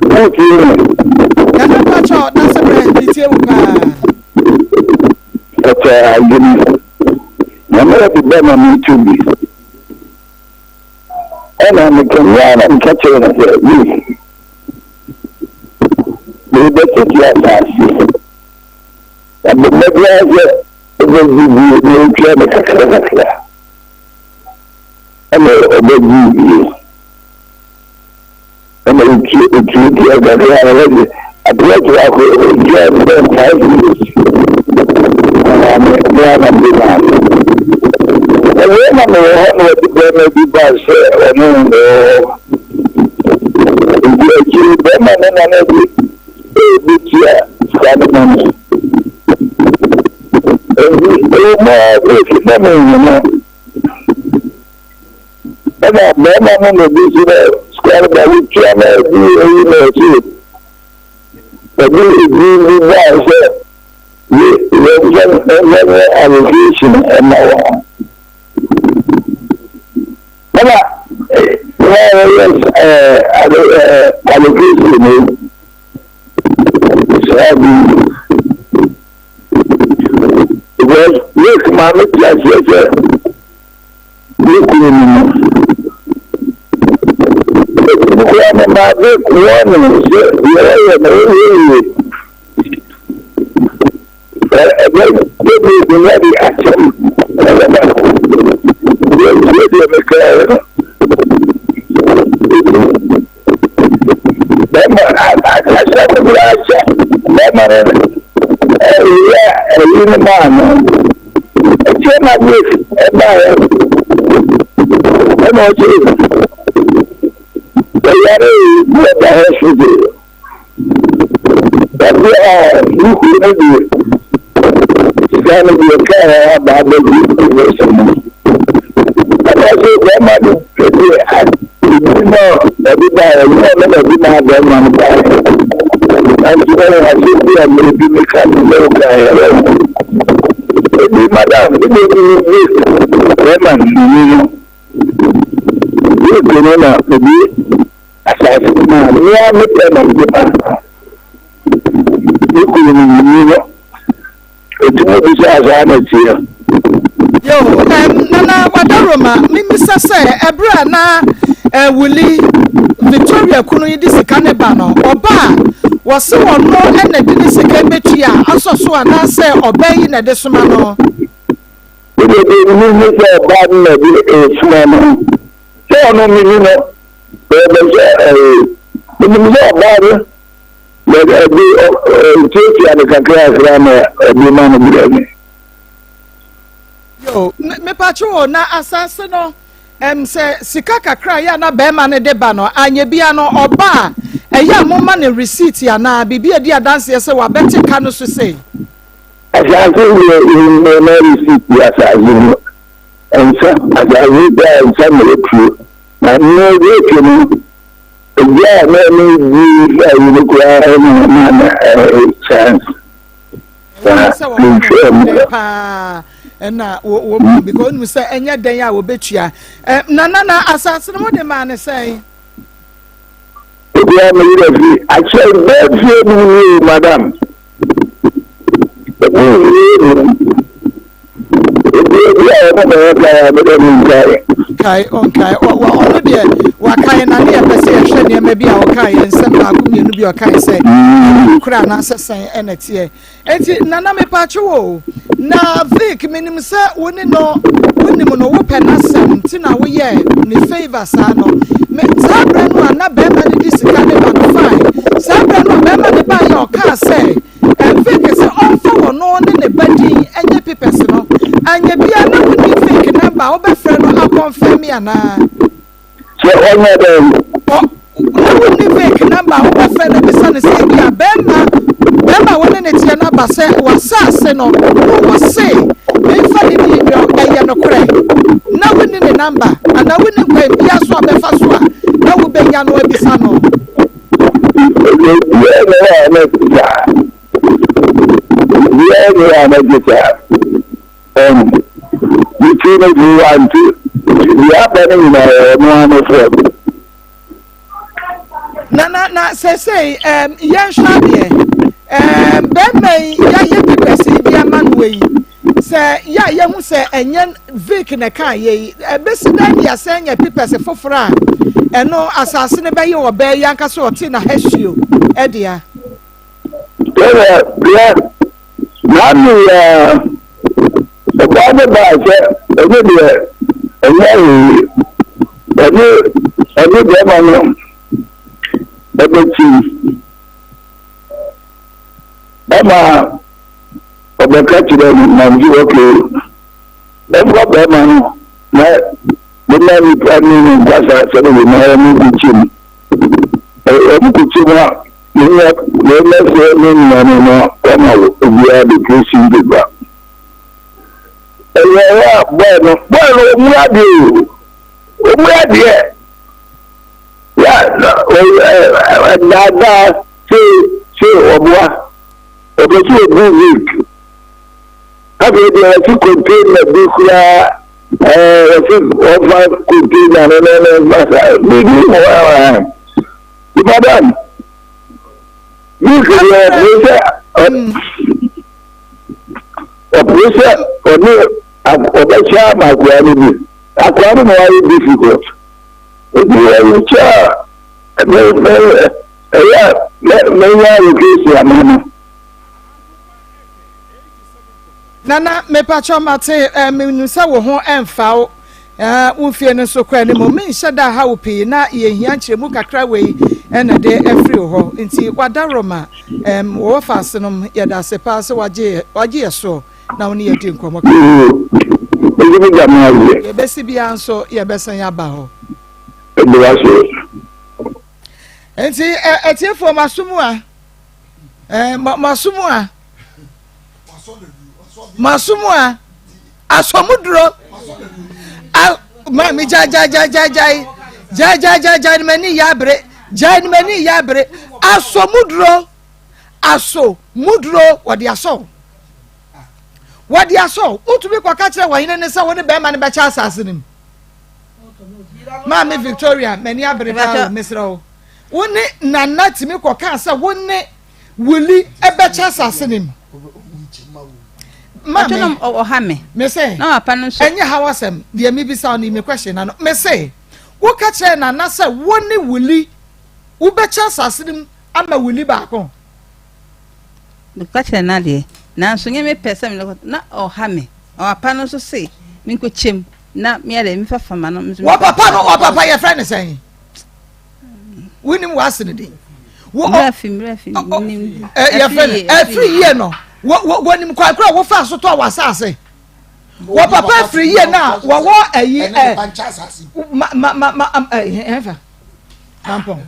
Wotie me? Nana mpakyɛ dase brɛ metie wo paa. Ɔtɔn adwene. Na na ɔde ba ma meto bi. Ɛna meka me ara na meka kyerɛ no sɛ, Jake, merebɛtete asase. Na bɔ mmɔden ara sɛ wobɛgye bie na wotua no kakra kakra. Ɛna ɔbɛgyee bie. Ɛna otua otuatua kakra a ɔbɛgye aberɛ baako otua no sɛ 5 years. Na me me ara na mede maa no. Na wei na mewɔ hɔ na wɔde bɛrima bi baa sɛ ɔne no na ɛwɔ hɔ. Nti akyiri bɛrima no na no de Metua sika no ma no. Enti ɛwɔ mu ara sɛ ɛsi sɛ menhu no, ɛna barima no na obi so dɛ sika no ba wotua na ɛdi eyi na ɛsi ɛde edin bi baa sɛ yɛmfa yɛnyɛ allocation ɛma wɔn. Ɛna wɔyɛ ɛɛ allocation no. Saa bi because Rick maame te aseɛ sɛ ne kunu no no ebi koraa no maa Rick warning sɛ deɛ ɔyɛ no ɔnyɛ yie ɛbɛ bɛbi nkonnwa de asɛm ɛbɛba deɛ ntie deɛ mekaeɛ no. Bɛrima asɛm no koraa sɛ bɛrima no ɛyɛ ɛyi no maa no ɛkyɛ na. Ɛna Grace ɛbaeɛ ɛna ɔse ɔyare na ɔda hospital. Ɛberɛ a ne kunu no de sika no deɛ kaa aba abɛgye divorce no. Ɛna ɔse bɛrima no de ebi na ɔde baeɛ nyɛ ɔno na ɔde maa bɛrima no baeɛ. Nanso wɔn asɛm bi a mmerɛ bi meka no na ɔkaeɛ wɔ ho. Ebi madam ebi ebi ne bɛrima no no ne no na ebi Asase no maa me ara me pɛ na mede maa no. Me kunu no menni no. Enti mobisaa saa na ɛteɛ. Yo, um, Nana Wadaroma, mimisa sɛ ɛberɛ a na uh, Wuli Victoria kunu yi de sika ne ba no, ɔba a wɔse ɔno na ɛde ne sika bɛtua asɔ so anaasɛ ɔbaa yi na ɛde soma no? Mede de menim ne sɛ ɔbaa no na ɛde soma no. Sɛ ɔno menni no. Bɛbɛ sɛ ɛɛ menim sɛ ɔbaa no na ɛde ɔtiatia no kakrakra na ɛde ma no brɛ me. Yo, mepatwo o, na asase no ɛm sɛ sika kakra yɛ na bɛrima no de ba no anyɛ bia no ɔba a ɛyɛ a moma no receipt anaa biribi a ɛdi adanseɛ sɛ wabɛte ka no so sei. Asase deɛ yɛmma receipt asase no nsa asase deɛ nsa na ɛtuo. Na me Greek no, egya a na ɛne di ayi no koraa na ɛma na ɛyɛ chance. Na mehwɛ mu paa ɛna wɔ mu because onim sɛ ɛnyɛ dɛn a wɔbɛtua na na na asase no mo de maa ne sɛn. Ebia me werɛ fi akyɛ bɛɛ fie no mu nie madam. Ebi nwie no. Ebi ebi a wɔn bɛyɛ kae a mede me nkae. Kae ɔnkae ɔno deɛ wakae na ne yɛpɛ sɛ yɛhwɛ nneɛma bi a ɔkae yɛn nsɛm baako mmienu bi a ɔkae sɛ kura anaasɛ sɛn ɛna teɛ. Enti Nana mepatwo wo na Vic menim sɛ wo ne no wonim no wopɛ n'asɛm nti na woyɛ ne favour saa no me saa berɛ no a na bɛrima no de sika ne ba no fine saa berɛ no a bɛrima no baeɛ a ɔkaa sɛ Vic sɛ ɔmfa wɔno ne ne ba din nyɛ papers no anyɛ bia na wonni Vic number a wobɛfrɛ no akɔnfɛme anaa? Sɛ ɔnyɛ dɛn? Ɔ, na wonni Vic number a wobɛfrɛ no abisa no sɛ ebia bɛrima, bɛrima a wo ne no teɛ no aba sɛ w'asaase no, wo wose memfa ne din mmerɛ wo, ɛyɛ nokorɛ? Na wonni ne number anaa wonni kwan biara so a wobɛfa so a na wobɛnya no abisa no? Obiara nni hɔ a na ɛte saa. Obiara nni hɔ a na ɛte saa. Ɛn, ne ti no de wante, deɛ aba no nyinaa ɛyɛ ɔno ara ne fam. Na na na sɛsɛi ɛɛm yɛnhwɛ adeɛ ɛɛm bɛrima yi yɛayɛ papers yi de ama no yi sɛ yɛ a yɛhu sɛ ɛnyɛ Vic na ɛka yɛ yi ɛbɛsi dɛn ne yɛasɛn anya papers foforɔ a ɛno asase no bɛyɛ ɔbaa yi ankasa ɔte na hasuo ɛdea. Yɛyɛ deɛ N'ano yi ara, ɔbaa no baa sɛ ɔno deɛ ɛnyɛ hwee, ɔne ɔne bɛrima no ɛbɛkyi. Ɛma ɔbɛka kyerɛ no na nso okay, ɛmfa bɛrima no na mema nipa ne ne nkasa sɛdeɛ na wɔn kɔkyɛ mu. Wɔn kɔkyɛ mu a Menya mɛsrɛ me nuanom na wɔama obiara decoration paper. Ɛyɛ a bɔɔ no bɔɔ no ɔmu adeɛ o ɔmu adeɛ ya daadaa se se ɔboa ɔpɛ sɛ ɔbu week afei deɛ wɔsi container bi koraa ɛɛ wɔsi wɔfa container no na ɛna ɛfa saa biribi wɔ hɔ a. Madam, Luke deɛ ɔpere sɛ ɔpere sɛ ɔne ɔbɛkyɛ ama akoa no bi. Akoa no na wayɛ difficult. Nti wɔrekyɛ a ɛyɛ a mɛnya allocation ama no. Nana mepakyɛw mate eh, menim sɛ wo ho ɛmfa wo eh, wo mfie no nso kɔ anim menhyɛ da ha wo pii na yɛhia nkyerɛmu kakra wei ɛna de afiri wo hɔ nti wada Roma eh, wɔwɔ faase nom yɛda ase paa sɛ wagye wagye yɛ soɔ na wo ne yɛdi nkɔmmɔ kakra. Mede me gya me adeɛ. Yɛbɛsi biara nso yɛbɛsan aba hɔ. Mede wase. Nti atiefoɔ maso mu a maso mu a maso mu a asɔmuduro maame gyae gyae gyae gyae gyae gyae gyae gyae gyae ne m'ani yɛ abere gyae ne m'ani yɛ abere asɔmuduro aso muduro wɔde asɔ wɔde asɔ wotumi kɔka kyerɛ wɔhene ne sɛ wo ne bɛrima no bɛkyɛ asase no mu maame victoria m'ani abere paa o mesrɛ wo wo ne nana tumi kɔka sɛ wo ne wuli ɛbɛkyɛ asase no mu maame ɔha me mese ɛnyɛ ha wasɛm deɛ mebisa wo no me question na no mese woka kyerɛ nana sɛ wo ne wuli wobɛkyɛ asase no mu ama wuli baako Meka kyerɛ no adeɛ, nanso nyɛ me pɛ sɛ mene kɔ, na ɔha me. Ɔpapa no nso se menkɔkyɛ mu na meɛ dɛ mefa fama no. Wɔ papa no, wɔ papa yɛfrɛ no sɛn? Wonim w'ase no din? Mmerɛfi, mmerɛfi, menim. Yɛfrɛ no, ɛfiri yie no, wɔnim kwan koro a wofaa so tɔɔ w'asase. Wɔ papa afiri yie no a wɔwɔ ayi ɛ, ma ma ma ma ɛfa. Mampɔn.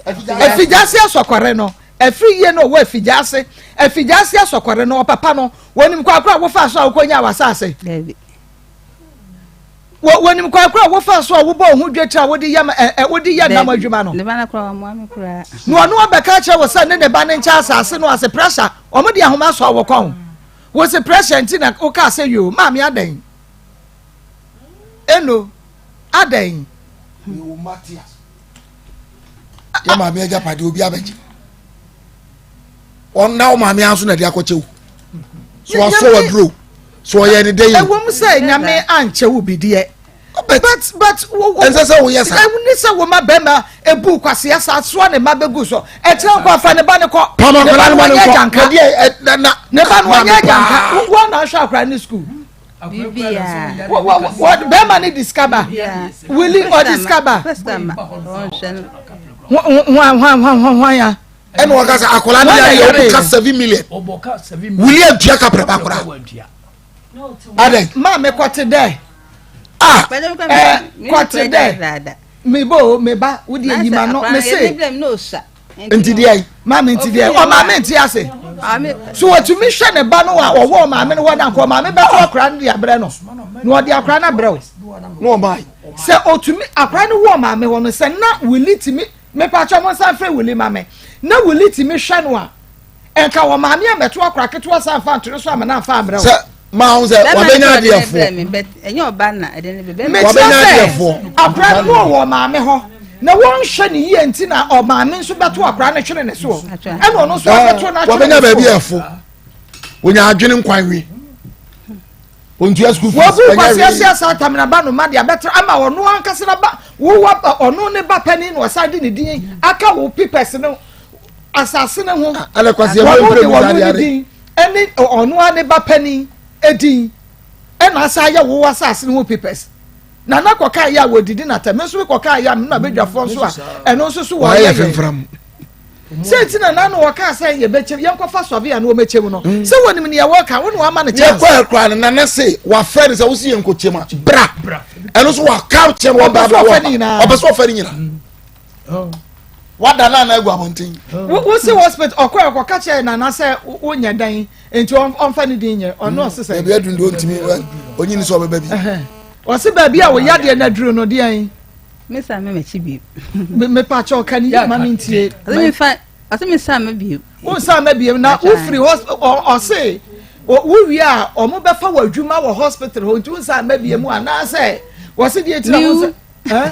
Afigyase asɔkɔre no, afiri yie no ɔwɔ afigyase. Afigyase asɔkɔre no, ɔpapa no, wɔnim kwan koro a wofaa so a wokɔnyaa w'asase. Wɔnim kwan koro a wofaa so a wobɔ wo ho dwetire a wode yɛ ɛ ɛ wode yɛ nam adwuma no. Ne ba no koraa wɔmmoa me koraa. Na ɔno ɔbɛka akyerɛ wo sɛ ne ne ba no nkyɛ asase no ase pressure wɔn de ahoma asɔ wo kɔn. Wo se pressure nti na wokaa sɛ yoo maame adɛn? Eno adɛn? Yɛ maame agyapadeɛ obi abɛgye ɔna wo maame aso na de akɔkyɛ wo so wasɔ waduro so ɔyɛ ne dɛ yi. Ɛwɔ mu sɛ nyame ankyɛ wo bi deɛ but but ɛnsɛ sɛ woyɛ saa ɛni sɛ wo ma bɛrima ebu kwasea saa soa ne ma bɛgu so ɛkyerɛ nkɔ afa ne ba ne kɔ ne ba no wɔnyɛ agyanka ne ba no wɔnyɛ agyanka wɔn na ahwɛ akora ne sukuu. Bɛrima ne di sika ba wili ɔdi sika ba hwan ya. Ɛna wɔka sɛ akwadaa no yɛ ɔbɔ ka 7 million wili antua ka pɛrɛ ba akwadaa adɛn. Maame kɔte dɛ. Ah ɛɛ kɔte dɛ mi bo mi ba wodi eyi ma no mi se. Nti deɛ yi. Maame nti deɛ ɔmaame nti ase. So wɔtumi hwɛ ne ba no a ɔwɔ ɔmaame no hɔ na nka ɔmaame bɛto akora no de abrɛ no na ɔde akora no abrɛ o. Na ɔmaa yi. Sɛ ɔtumi akora no wɔ ɔmaame hɔ no sɛ na wili tumi mepakyɛ mo nsa mfrɛ wili ma me na wili tumi hwɛ no a Nka wɔ maame a mɛto akora ketewa saa nfa nto ne so ama no amfa ammerɛ wo. Sɛ maa ho sɛ wabɛnya adeɛfoɔ. Mekyerɛ sɛ akora no wɔ maame hɔ na wɔnhwɛ ne yie nti na ɔmaame nso bɛto akora no twene ne soɔ ɛna ɔno nso abɛto no atwene ne soɔ. Wabɛnya baabi ɛfo wonya adwene nkwan wi ontua school fees. Wɔbu kwasi ase asa atamina ba no ma de abɛtra ama ɔno ankasa na ba wowɔ ɔno ne ba panin na ɔsan de ne din aka wo papers no. Asase no ho. Ɛna kwasi ɛmu Wɔn mpere de mu wɔn saa ne deɛ din ɛne ɔno ara ne ba panin edin ɛna asa ayɛ wo asase no ho papers. Nana kɔka yɛ a wɔdidi na tɛm nso kɔka yɛ a mena badwafoɔ nso a ɛno nso so wɔayɛ wɔyɛ yɛ. fimfram. Sɛ nti na nana wɔka sɛ yɛbɛkyɛm yɛnkɔfa sɔve a na wɔmɛkyɛm no sɛ wɔnim neɛ wɔka wo na wɔama no chance. Yɛkɔ ɛkora no nana se wafrɛ no sɛ wosi yɛn nkɔkyɛm a bra ɛno nso waka kyɛm wɔ Ɔpɛ sɛ ɔfɛ ne nyinaa. ɔpɛ sɛ ɔfɛ ne nyinaa. Wada no ana agu abɔnten. Wo si hospital ɔkɔ ɛkɔ ka kyerɛ nana sɛ wonyɛ dɛn nti ɔmfa ne din nyɛ ɔno ɔse sɛ. Baabi aduru deɛ ɔntumi onyini sɛ ɔbɛba bi. Ɔse baabi a woyɛ adeɛ no aduru no deɛn. Mesa me m'akyi bio. Mepa kyɛ ɔka ne yie ma mentie. Ɔse me sa me bio. Wo nsa ma bio na wofiri ɔse wowie a ɔmo bɛfa wɔ adwuma wɔ hospital hɔ nti wo nsa ma bio mu anaasɛ wɔse deɛ tira wo nsa.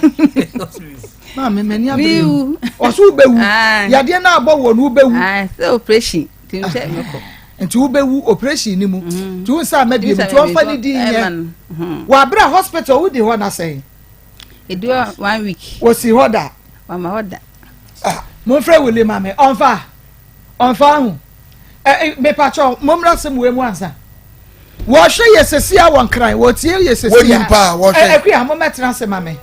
Maame m'ani abere o. Ɔso wobɛwu. Yadeɛ no abɔ wɔ no wobɛwu. Sɛ operation nti sɛ mekɔ. Nti wobɛwu operation ni mu. Nti wo nsa ama biem nti ɔmfa ne din nyɛ. Wɔ abere a hospital wodi hɔ na sɛn? Ɛdi hɔ one week. Wɔsi hɔ da. Wama hɔ da. Momfrɛ Wuli ma me ɔmfa ɔmfa ho. Mepakyɛw mommra sɛm wei mu ansa. Wɔhwɛ yɛ sɛsi a wɔ nkran wɔtie yɛ sɛsi a. Wɔnim paa wɔhwɛ. Akua mommɛtena ase ma me.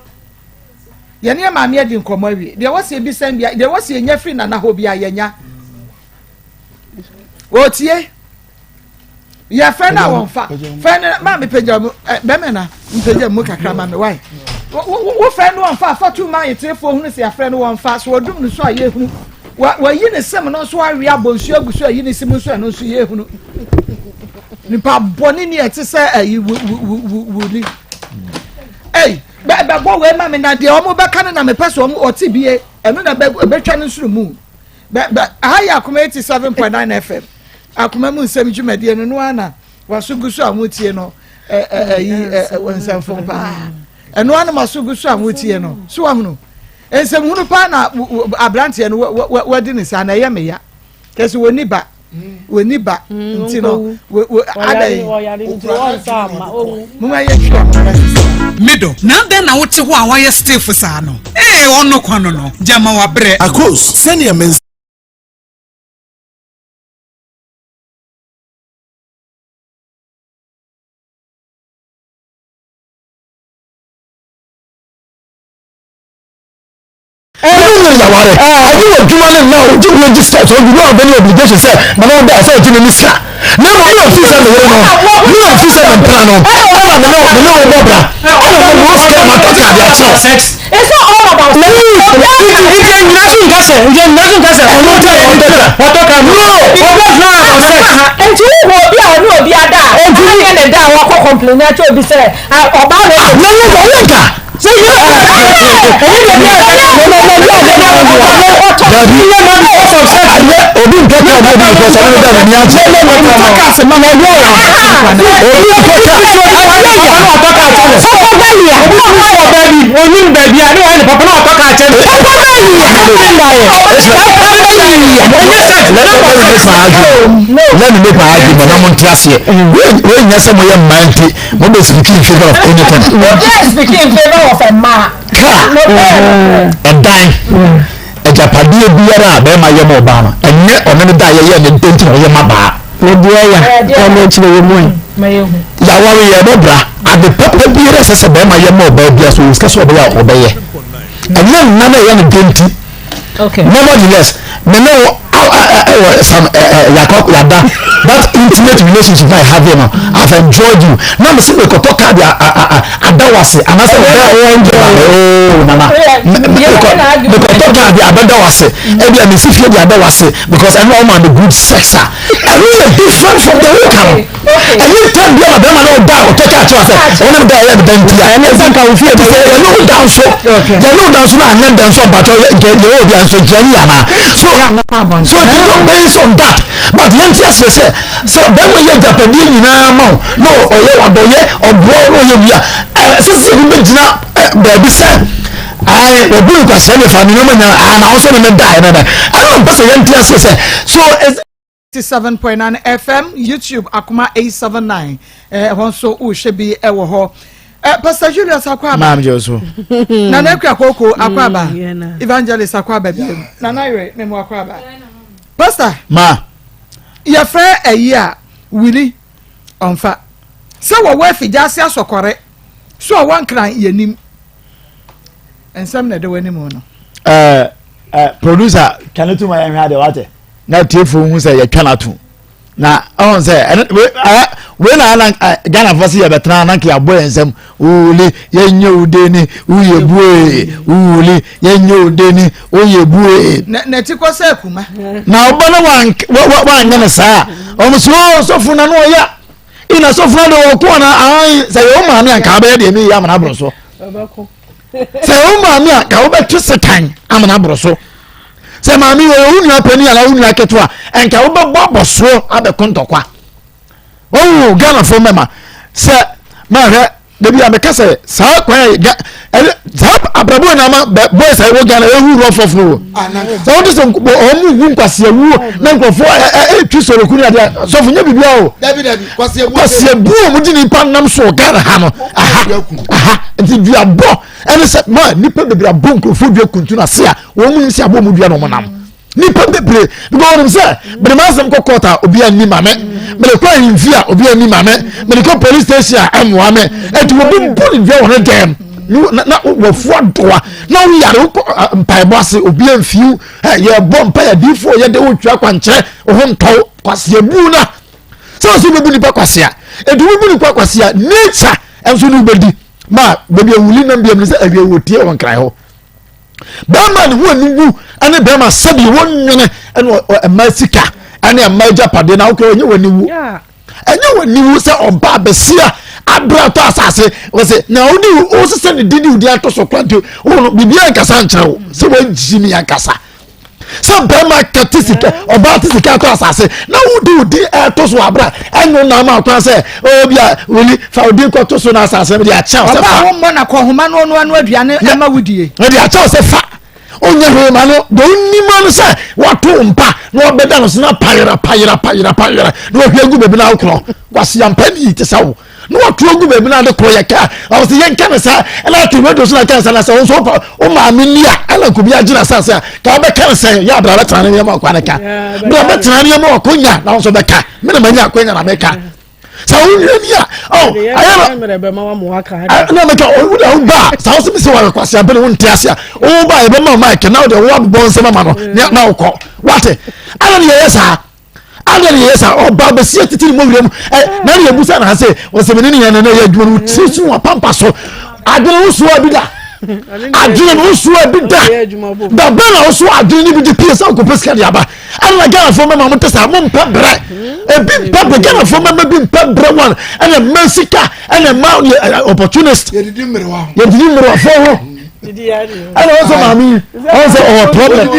Yɛne yɛ maame adi nkɔmmɔ awie. Deɛ wɔsi ebisa bia deɛ wɔsi enya firi nana hɔ bia yɛnya. Wɔtie. Yɛfrɛ no a wɔmfa. Frɛ no ma mepagya mu bɛmɛ na mpagya mu kakra ma me wae. Wofrɛ no wɔmfa afa tu ma yɛtiefoɔ hunu sɛ yɛafrɛ no wɔmfa so wɔdum no so a yɛhunu. Wɔyi ne sem no nso awe abɔ nsuo agu so ayi ne sem nso ɛno nso yɛhunu. Nipa bɔne ni ɛte sɛ ayi wuli. Ei bɛbɔ wei ma me na deɛ wɔn bɛka no na mepɛ sɛ wɔn ɔte bie ɛno na bɛtwa no nsoro mu. Bɛ bɛ aha yɛ Akoma 87.9 FM. Akoma mu nsɛm dwumadie no no ara na waso gu so a motie no ɛyi nsɛmfo paa. Ɛno ara na maso gu so a motie no. So wahunu? Nsɛmhunu paa na aberanteɛ no wadi ne saa na ɛyɛ me ya. Kɛse wɔni ba. Wɔni ba nti no adɛn. Moma yɛtwa mo Middle. Na adɛn na wote hɔ a woayɛ stiff saa no? Ee, ɔno kwa no no, gyama wabrɛ. Akos, sɛnea me nsa. Ɛne nyɛ yaware. Ɛne wɔ adwuma no nna ogye wo gye sika so you don't have any obligation sɛ mama wo da sɛ ɔgye ne ne sika. Na mmom me mfi sɛ me yere no, me mfi sɛ me mpena no, ɛna me ne me ne wo bɔ bra. Ɛna me wo sika ma tɔ kaa de akyerɛw. It's not all about sex. Nti nyina so nka sɛ nti nyina so nka sɛ ɔno nti a ɔtɔ ka ɔtɔ ka no. Obi is not about sex. Nti wo hu obi a ɔne obi ada a anyɛ ne da a wakɔ complain akyɛ obi sɛ ɔbaa wei. Na yɛ ɔyɛ nka. Sɛ yɛ ɛyɛ deɛ bi a Dabi ayɛ obi ntɔ kaa bi obi because ɔno ne da n'ani agye. Ɔtɔ kaa sɛ mama ɔyɛ ɔyɛ. Obi ntɔ kaa ayɛ yɛ ɔno ɔtɔ kaa kyɛ no. Papa bɛyɛ. Obi tumi kɔ ɔbaa bi onim baabi a ne wɔyɛ ne papa na ɔtɔ kaa kyɛ no. Papa bɛyɛ. Ɛnyɛ sex. Let me make my argument. Let me make my argument. Na mo nte aseɛ. Wei nyɛ sɛ mo yɛ mmaa nti mo bɛ speak in favour of anything. Obi a speak in favour of mmaa. Kaa ɛdan agyapadeɛ biara a bɛrima yɛ ma ɔbaa no ɛnyɛ ɔne ne da a yɛyɛ ne dɛn nti na ɔyɛ ma baa. Ne deɛ ya ɛna akyire yɛ mu ɛ. Yaware yɛ bɔ bra ade papa biara ɛsɛ sɛ bɛrima yɛ ma ɔbaa biara so sika so ɔbɛyɛ a ɔbɛyɛ ɛnyɛ nna na ɛyɛ ne dɛn nti. Nevertheless me ne wo ɛwɔ some yakɔ yada that intimate relationship I have no I've enjoyed you na me se me kɔtɔ kaa de ada wase anaasɛ ɔbɛ ooo nana me kɔtɔ kaa de abɛda wase ebi a me si fie de ada wase because ɛno ɔma me good sex a ɛno yɛ different from the whole kan. Ɛnyɛ ntɛm bia na bɛrima ne wo da a ɔtɔ kaa kyerɛ sɛ wɔne me da ɛyɛ me da nti a ɛne sɛ nka wo fie te sɛ yɛne wo da nso yɛne wo da nso na anyɛ da nso mpakyɛ yɛ obi a nso nkyerɛ ne yɛ anaa so so it is not based on that but yɛn ti aseɛ sɛ sɛ bɛrima yɛ agyapadeɛ nyinaa ma wo na ɔyɛ wadɔyɛ ɔboa na ɔyɛ wia ɛsɛ sɛ ebi bɛgyina baabi sɛ ayi obi nkwasɛ ne fa ne nneɛma nyinaa ah na ɔsɔ ne ne da ɛnɛ dɛ ɛna mpɛ sɛ yɛn ti aseɛ sɛ so. 87.9 FM, YouTube Akoma 879. Eh, ɛhɔ nso wohwɛ bi ɛwɔ hɔ. Eh, Pastor Julius Akwaaba. Maam jɛ so. Nana Akua Koko Akwaaba. Mm, Evangelist Akwaaba bi. Nana Yere Memu Akwaaba. Pastor. Ma. Yɛfrɛ ɛyi a Willie ɔnfa. Sɛ wɔwɔ afigya ase asɔkɔre. So ɔwɔ nkran yɛnim. Nsɛm na ɛda w'anim no. Eh, eh, producer, kan tu ma yɛnhwɛ adeɛ wate. na tiefo hu sɛ yɛtwa no ato na ɔn sɛ ɛno wei na ana ghanafoɔ sɛ yɛbɛtena na nka yɛabɔ yɛn nsam wuli yɛnyɛ wo deni woyɛ bue wuli yɛnyɛ wo deni woyɛ bue. na ti kɔ sɛ akuma. na ɔba no wanyɛ no saa ɔmo sɛ o sɔfo na no ɔya ina sɔfo na de ɔko ana ahan sɛ yɛ wo maame a nka abɛyɛ deɛ ne yɛ amana aboro so sɛ yɛ wo maame a nka wobɛto sekan amana aboro so. Sɛ maame yi ɔyɛ wo nua panin anaa wo nua ketewa nka wobɛbɔ abɔsoɔ abɛko ntɔkwa. Wɔn Ghanafoɔ mmarima sɛ mahwɛ dabi a meka sɛ saa kwan a ga ɛne saa abrabɔ nyinaa ma boys a ɛwɔ Ghana ehu rɔfrɔf no wɔ sɛ wɔn ti sɛ wɔn mu hu nkwasia wuo na nkurɔfoɔ ɛ ɛ ɛtwi sɔrɔku ne adeɛ sɔfo nye biribi o kwasia bu wɔn di nipa nam so wɔ Ghana ha no aha aha nti duabɔ ɛne sɛ ma nipa bebree abɔ nkurɔfoɔ dua kuntun ase a wɔn mu nim sɛ abɔ wɔn dua na wɔn nam nipa bebree because wɔn nim sɛ mede maa asɛm kɔ court a obi ani ma me mede kɔ ahemfi a obi ani ma me mede kɔ police station a ɛmoa me ɛti obi bɔ ne dua wɔ ne dɛm na na wɔfu adoa na woyare wokɔ mpaebɔ ase obi amfiw yɛbɔ mpa yɛdiifoɔ yɛde wotwa kwankyerɛ wo ho ntɔw kwaseɛbu na. Sɛ ɔsɛ wobɛbu nipa kwasea, ɛdi wobu nipa kwasea, nature ɛnso ne wobɛdi. Ma baabi awuli nam biam ne sɛ awie wɔtie wɔ nkran hɔ. Bɛrima ne ho aniwu ɛne bɛrima sɛbi wɔn nwene ɛne ɛma sika ɛne ɛma agyapadeɛ na wokɛ ɔnyɛ wɔn aniwu. Ɛnyɛ wɔn aniwu sɛ ɔbaa bɛsia abere atɔ asase wɔsɛ na wodi wosesɛ ne di ne wodi ato so kora nti wɔn biribiara nkasa nkyerɛ wo sɛ wɔagyi mi ankasa. Sɛ bɛrima ka te sika ɔbaa te sika atɔ asase na wodi wodi ɛto so abira ɛnyɛ nam akwan sɛ obi a wuli fa odi nkɔto so na asase no de akyɛw sɛ fa. Ɔbaa wo mmɔ na kɔhoma no ɔno ano aduane ɛma wodie. Ɛde akyɛw sɛ fa onyɛ hwee ma no deɛ onim ano sɛ wato mpa na wabɛda no so na payera payera payera payera na wahwie agu baabi na akorɔ wasi ampa ni te sɛ wo. Na watu agu baabi na ade korɔ yɛ kaa ɔwɔ sɛ yɛnka ne saa ɛna ate radio so na ka nsa na sɛ wo nso wopa wo maame ni a ɛna nkobi agye na asase a ka wobɛka ne sɛn yɛ abra bɛtena ne nneɛma ɔkwa ne ka bra bɛtena ne nneɛma ɔkɔ nya na wo nso bɛka me na manya akɔnya na meka sɛ wo nwie ni a ɔ ayɛ na na meka wo da wo ba saa wo sɛ mesɛ wɔyɛ kwase abene wo nte ase a wo ba yɛbɛma mic na wo deɛ wo abobɔ nsɛm ama no na wokɔ wate ana ne yɛyɛ saa Adɛn na yɛyɛ saa? Ɔbaa bɛsi atiti ne mmɔwerɛ mu. Ɛ na ne yɛbusa na sɛ wɔsɛ mene ne yɛn na yɛ adwuma no tiri so apampa so. Adwene wo soa bi da. Adwene no soa bi da. Da bɛn na woso adwene no bi de pie sɛ wokɔpɛ sika de aba. Ɛna na Ghanafoɔ mɛma mo te saa mo mpɛ brɛ. Ebi mpɛ brɛ Ghanafoɔ mɛma bi mpɛ brɛ wɔn ɛna mma sika ɛna mma opportunist. Yɛdidi mmerewa ho. Yɛdidi mmerewafoɔ ho. Ɛna wɔn sɛ maame yi wɔn sɛ ɔwɔ problem ɔn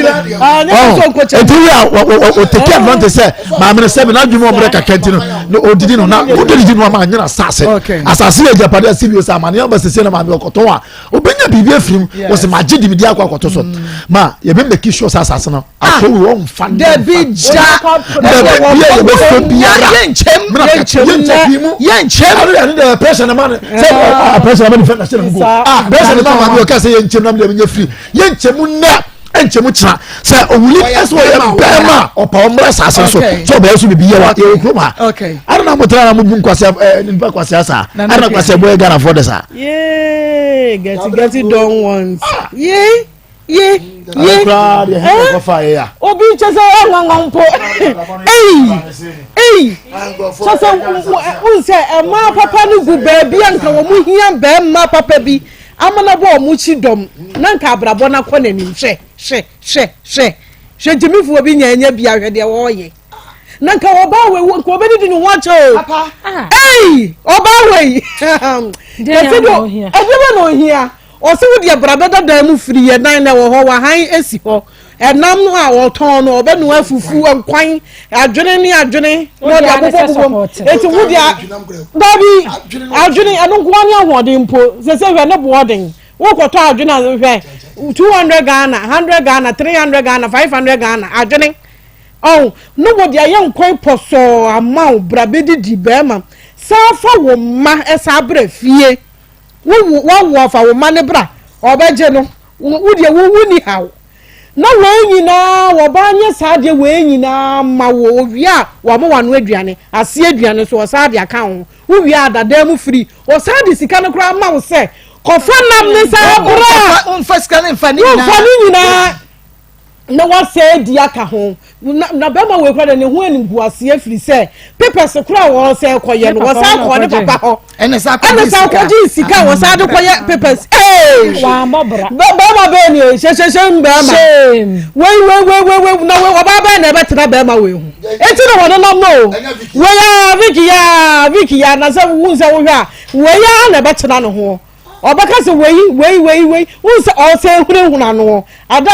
eti wi a wɔ take advantage sɛ maame no sɛbi n'adwuma ɔmmerɛ kakra nti no na odidi no na odidi no ama anyina asase asase yɛ agyapade ase bi sɛ amaneɛ ɔba sese na maame ɔkɔtɔn a obenya biribi afiri mu wɔsɛ ma agye dimidi akɔ akɔtɔ so ma yɛbɛ make sure sɛ asase no akɔwi wɔn nfa ne dabi gya dabi bia yɛ bɛ fɛ biara yɛnkyɛm yɛnkyɛm yɛnkyɛm yɛnkyɛm ɛno yɛ ne dɛ pressure na ma ne sɛ ah pressure na ma ne fɛ na hyɛ ne go ah pressure na ma ma mi ɔka sɛ yɛnkyɛm na mi deɛ mi nyɛ firi yɛnkyɛm nnɛ ɛnkyɛm kyena sɛ owuli ɛsɛ ɔyɛ bɛrima ɔpa ɔmmerɛ asase so sɛ ɔbɛyɛ so bibi yɛ wa yɛ wɔ kurom ha ɛna na mo tena na mo bu nkwasi ɛɛ nipa kwasi asa ɛna kwasi ɛbɔ yɛ Ghana fɔ de sa. Yee gɛti gɛti don want yee. Ye ye eh obi kyɛ sɛ ɛnwanwa mpo ei ei kyɛ sɛ wohu sɛ ɛmaa papa no gu baabi a nka wɔn hia bɛrima papa bi ama no abɔ wɔn akyi dɔm na nka abrabɔ no akɔ n'anim hwɛ hwɛ hwɛ hwɛ hwɛ gyimifoɔ bi nya anya bi ahwɛ deɛ wɔreyɛ na nka ɔbaa wei nka ɔbɛdidi ne ho akyɛ o ei ɔbaa wei kɛse do ɛdeɛ na ohia Ɔse wo deɛ bra bɛda dan mu firi yɛ dan na ɛwɔ hɔ wahan esi hɔ ɛnam no a ɔtɔn no ɔbɛnoa fufu nkwan adwene ne adwene na ɔde abobɔ bobɔ mu eti wo deɛ dabi adwene ɛno nkoa ne ahoɔden mpo sese hwɛ ne boɔ den wokɔtɔ adwene a hwɛ 200 Ghana 100 Ghana 300 Ghana 500 Ghana adwene ɔn no wɔ deɛ ayɛ nkwan pɔsɔɔ ama wo bra bɛdidi bɛrima saa fa wo mma ɛsaa bra fie. Wo wo wawo a fa wo mma no bra ɔbɛgye no wo deɛ wo wo ni haw na wei nyinaa wɔbaa nyɛ saa deɛ wei nyinaa ma wo owie a wɔama wano aduane aseɛ aduane nso ɔsaa de aka ho wo wie a dadaa mu firi ɔsaa de sika no koraa ma wo sɛ kɔfa nam ne saa bra womfa sika no mfa ne nyinaa na wasɛe adi aka ho na na bɛrima wei kora de ne ho animguaseɛ firi sɛ papers kora a wɔsɛ kɔyɛ no wɔsan kɔ ne papa hɔ ɛna sa kɔgye sika a wɔsan de kɔyɛ papers ee bɛrima bɛɛ ni hyehyɛhyɛ bɛrima wei wei wei wei wei na wei ɔbaa bɛɛ na ɛbɛtena bɛrima wei ho eti na wɔn nenam no wei ya Vicky ya Vicky ya na sɛ wohu sɛ wohwɛ a wei ya na ɛbɛtena ne ho. Ɔbɛka sɛ wei, wei, wei, wei. Wohu sɛ ɔsɛ ehunahuna no. Ada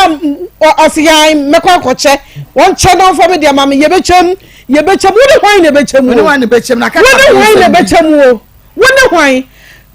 ɔse yan mɛkɔ akɔkyɛ. Wɔnkyɛ na ɔmfa me deɛ ma me. Yɛbɛkyɛm, yɛbɛkyɛm. Wo ne hwan na ɛbɛkyɛm o? Wo ne hwan na ɛbɛkyɛm? Na Wo ne hwan na ɛbɛkyɛm o? Wo ne hwan?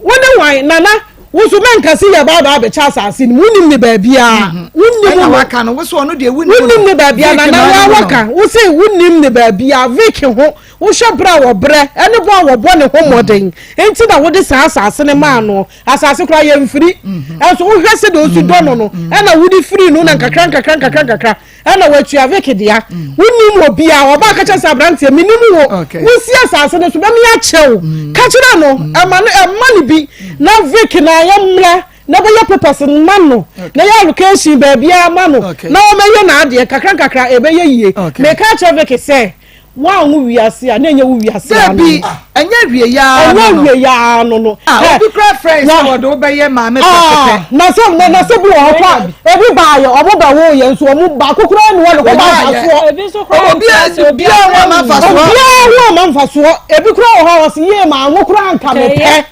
Wo ne hwan? Nana, wo nso mɛnka se yɛba aba abɛkyɛ asase no mu. Wonim ne baabiara. Mhm. Wonim no. Waka no, wo so ɔno deɛ wonim no. Wonim ne baabiara. Nana, wa waka. Wo se wonim ne baabiara. Vic ho. Wohwɛ brɛ a wɔbrɛ ne bɔ a wɔbɔ ne ho mmɔden nti na wode saa asase no maa no. Asase koraa yɛmfiri. Ɛnso wohwɛ sɛdeɛ ɔsi dɔ no no, ɛna wode firi no na nkakra nkakra nkakra nkakra ɛna watua Vic dea. Wonim obiara, ɔbaa ka kyerɛ sɛ aberanteɛ menim wo, wosi asase no so bɛme akyɛ wo. Ka kyerɛ no, ɛma no ɛma no bi na Vic na ayɛ mmra na bɛyɛ papers ma no na yɛ allocation baabiara ma no na wɔmɛyɛ n'adeɛ kakra nkakra ɛbɛyɛ yie. Meka kyerɛ Vic sɛ. Woanwo wiase a, na ɛnyɛ wo wiase ano no. Dabi, ɛnyɛ awiei ara no no. Ɛnyɛ awiei ara no no. Ah, obi kura frɛ sɛ wɔde wo bɛyɛ maame pɛpɛpɛ. Na sɛ na na sɛ bi wɔ hɔ kora, ebi baayɛ, ɔmo bɛ wo yɛ nso ɔmo baako kora ni hɔ ne kɔ ba nfasoɔ. Ebi nso kora Obi obiara ho ama nfasoɔ. Obiara ho ama nfasoɔ. Ebi kora wɔ hɔ a ɔsi yie maa ho kora nka me pɛ.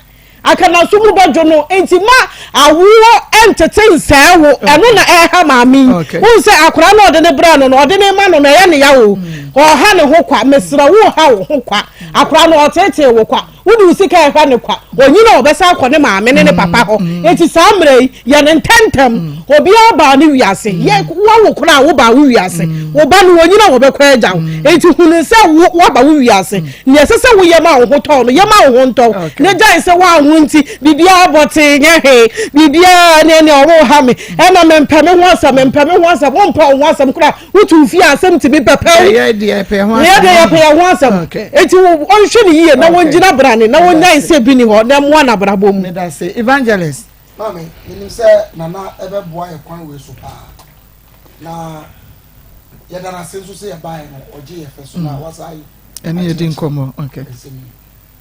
Akanaso mu bɛdwo no nti ma awoɔ ntete nsɛe wo ɛno na ɛha maame yi wohu sɛ akwadaa no ɔde ne brɛ no no ɔde ne ma no no ɛyɛ ne ya o ɔha ne ho kwa mesrɛ wo ha wo ho kwa akwadaa no ɔtetee wo kwa wode wo sika ɛhwɛ ne kwa onyina ɔbɛsa akɔ ne maame ne ne papa hɔ nti saa mmerɛ yi yɛ no ntɛntɛm obiara baa ne wiase yɛ wawo koraa wo baa wo wiase wo ba no wɔnyina wɔbɛkɔ agya wo nti hunu sɛ wo waba wo wiase nea ɛsɛ sɛ woyɛ ma wo ho tɔw no yɛ ma wo ho ntɔw ne gyae sɛ woanwo nti biribiara bɔtee nyɛ hwee biribiara ne ne ɔmo ha me ɛna mempɛ me ho asɛm mempɛ me ho asɛm wompɛ wo ho asɛm koraa wotu fie asɛm tumi pɛpɛw yɛ deɛ yɛpɛ ho asɛm yɛ deɛ yɛpɛ yɛn ho asɛm eti ɔnhwɛ ne yie na wɔngyina brane na wɔnyae sɛ bi ni hɔ na mmoa n'abrabɔ mu. Evangelist. Maame, menim sɛ Nana bɛboa yɛ kwan wei so paa. Na yɛda no ase nso sɛ yɛbaeɛ no, ɔgye yɛ fɛ so na mm. wasa ayi. Ɛne yɛdi nkɔmmɔ. Okay. Nsɛm yi.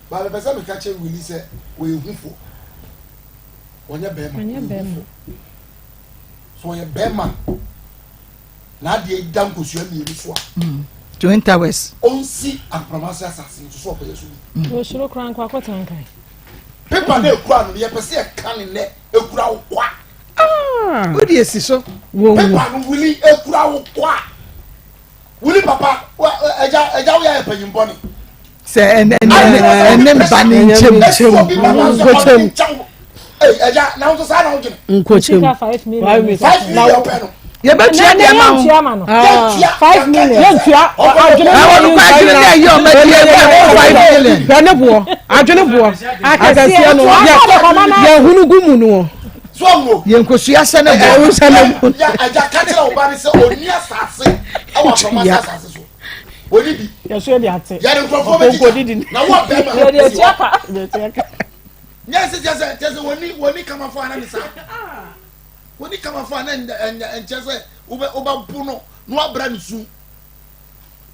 Ba mepɛ sɛ meka kyerɛ Willie sɛ ɔyɛ hufoɔ. Ɔnyɛ bɛrima. Ɔnyɛ bɛrima. So ɔyɛ bɛrima. N'adeɛ da nkosua mmienu so a. Mm. Twin towers. Ɔnsi Ampramase asase no so so ɔkɔyɛ so bi. Mm. Osuro koraa nkɔ akɔtena nkan. Paper no ekura no yɛpɛ sɛ yɛka ne nnɛ ekura wo kwa. Ah. Wode esi so. Paper no wuli ekura wo kwa. Wuli papa ɛgya ɛgya wo yɛ ayɛ panyin bɔne. Sɛ ɛnɛ ɛnɛ mba ne nkyɛm nkyɛm nkyɛm. Ɛgya na nso saa na wodwene. Nkokyɛm. 5 million pɛ no. Yɛbɛtua deɛ ma wo. Yɛntua. 5 million. Yɛntua. Adwene ne ɛwɔ no kɔ adwene ne ɛyɛ ɔma di ɛwɔ 5 million. Hwɛ ne boɔ. Adwene boɔ. Akɛseɛ no yɛ yɛhunu gu mu no. Yɛn nkosua hyɛ ne boɔ. Ɛwɔ hyɛ ne boɔ. Ɛgya ka kyerɛ wo ba ne sɛ ɔni asase ɛwɔ afɔmase asase so. Ɔni bi. Yɛso yɛ de ate. Yɛde nkurɔfoɔ bɛ na wɔ bɛrima. Yɛde atua ka. Nyɛ sɛ kyɛ sɛ kyɛ sɛ wɔni wɔni kamafo ana ne saa. Wɔni kamafo ana nkyɛ sɛ wobɛ wobɛbo no na wabra ne su.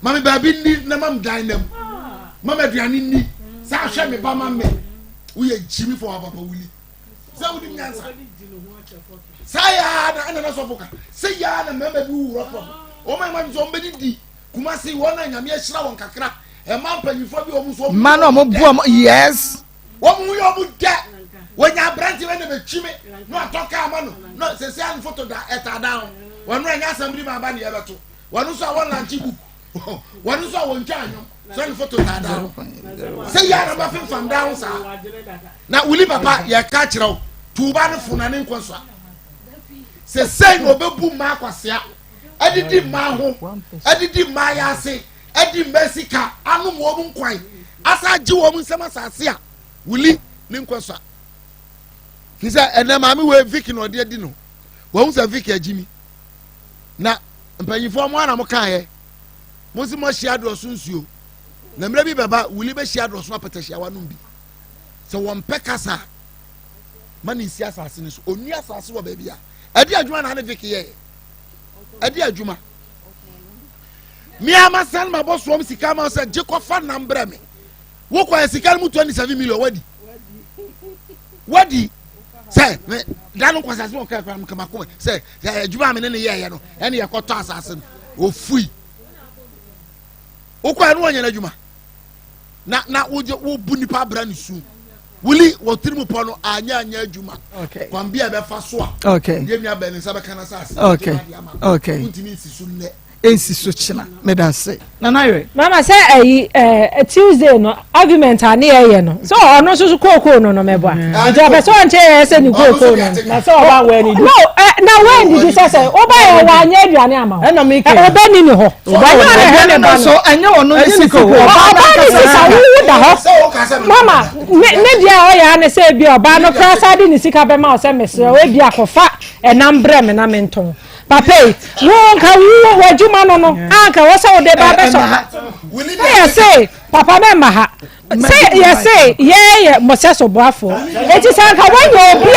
Ma me baabi nni na ma me dan nam. Ma me aduane nni. Sɛ ahwɛ me ba ma me. Woyɛ gyimi fo papa wuli. Sɛ wonim nyansa. Saa yaa na ɛna na sɔfo ka. Sɛ yaa na mmarima bi wura fam. Wɔn a ɛma sɛ wɔn bɛdidi Kumasi wɔn a nyame ahyira wɔn kakra. Ɛma mpanyinfoɔ bi wɔn nso wɔn. Mma na wɔn bu wɔn yes. Wɔn ho yɛ wɔn dɛ. Wɔnya aberante bɛ na bɛtwi me na watɔ kaa ma no na sɛsɛ ano foto da ɛta dan ho. Wɔn a ɛnyɛ asɛm bi ma aba ne yɛbɛto. Wɔn nso a wɔn lanche book. Wɔn nso a wɔn twa anwom sɛ ne foto ta dan ho. Sɛ yɛ a na bɛfemfam dan ho saa. Na wuli papa yɛka kyerɛ wo tuuba no fo na ne nkɔ so a. Sɛ sɛn na ɔbɛbu mmaa kwasea adidi mmaa ho adidi mmaa yɛ ase adi mmaa sika anom wɔn nkwan asa agye wɔn nsam asase a wuli ne nkɔ so a. Fi sɛ ɛnɛ maame wei Vicky na ɔde adi no wɔn sɛ Vicky agyi mi na mpanyinfoɔ mo ara mo kaeɛ mo si mo ahyia adɔso nsuo na mmerɛ bi bɛba wuli bɛhyia adɔso apɛtɛhyia wanom bi sɛ wɔn pɛ kasa ma ne nsi asase no so ɔnni asase wɔ baabi a ɛde adwuma na ne Vicky yɛɛ ɛde adwuma mmea ma san ma bɔ soɔm sika ma sɛ gye kɔfa nam brɛ me wokɔ yɛ sika no mu 27 million wadi wadi sɛ me da no nkɔsase wɔ kɛkɛ no kama kɔmɛ sɛ sɛ adwuma a me ne ne yɛɛyɛ no ɛne yɛkɔtɔ asase no ofui wokɔ yɛ no wɔnyɛ no adwuma na na wogye wobu nipa abira ne su wuli wɔ tiri mu pɔ no anyɛ anyɛ adwuma kwan bi a ɛbɛfa so a yɛ nua bɛn ne nsa bɛka n'asase wontumi nsi so nnɛ nsi so kyena meda ase nana yɛ. mama sɛ ayi ɛɛ tuesday no argument a ne yɛyɛ no sɛ ɔno nso so kookoo no no mɛboa mm. nti ɔpɛ sɛ ɔnkyɛ yɛ sɛ ne kookoo no na sɛ ɔba wɔ ani di no ɛ na wɔ ani di sɛ sɛ ɔba yɛ wɔ anyɛ aduane ama wo ɛna mi kɛ ɔbɛ ni ne hɔ ɔnyɛ ɔna ɛhwɛ ne ba no ɛnyɛ ɔno ne sika o ɔba ne sika wowu da hɔ mama ne ne deɛ a ɔyɛ ane sɛ ebi ɔbaa no koraa saa de ne sika bɛma wo sɛ mesrɛ wo ebi akɔfa ɛnam brɛ me na mentɔn papa yi wo nka wo w'adwuma no no anka wɔ sɛ wode ba bɛsɔ ɛyɛ se papa mɛmma ha sɛ yɛse yɛyɛ mɔsɛ so boafoɔ eti sɛ anka wɔnyɛ obi a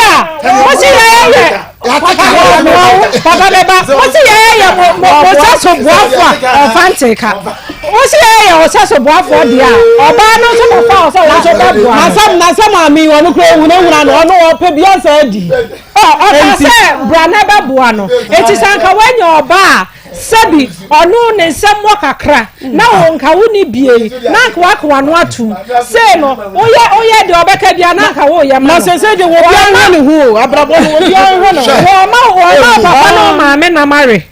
wɔsi yɛyɛ papa bɛba wɔsi yɛyɛ mɔsɛ so boafoɔ a ɔfa nte ka. Wosi yɛ yɛ ɔsɛ so boafoɔ deɛ a, ɔbaa no nso bɛfa wo sɛ wo nso bɛboa no. Na sɛ na sɛ maame yi ɔno kura ohunahuna no ɔno ɔpɛ bi asa adi. Ɔ ɔka sɛ bra na bɛboa no. Eti sɛ anka woanya ɔbaa a sɛbi ɔno ne nsam wɔ kakra na wo nka wo ni bie yi na anka waka w'ano atum. Sei no woyɛ woyɛ deɛ ɔbɛka biara na anka woyɛ ma Na no. sese de obi ahwɛ ne ho o abrabɔ no obi ahwɛ ne ho. Wɔma wɔma papa ne wo maame nam awe.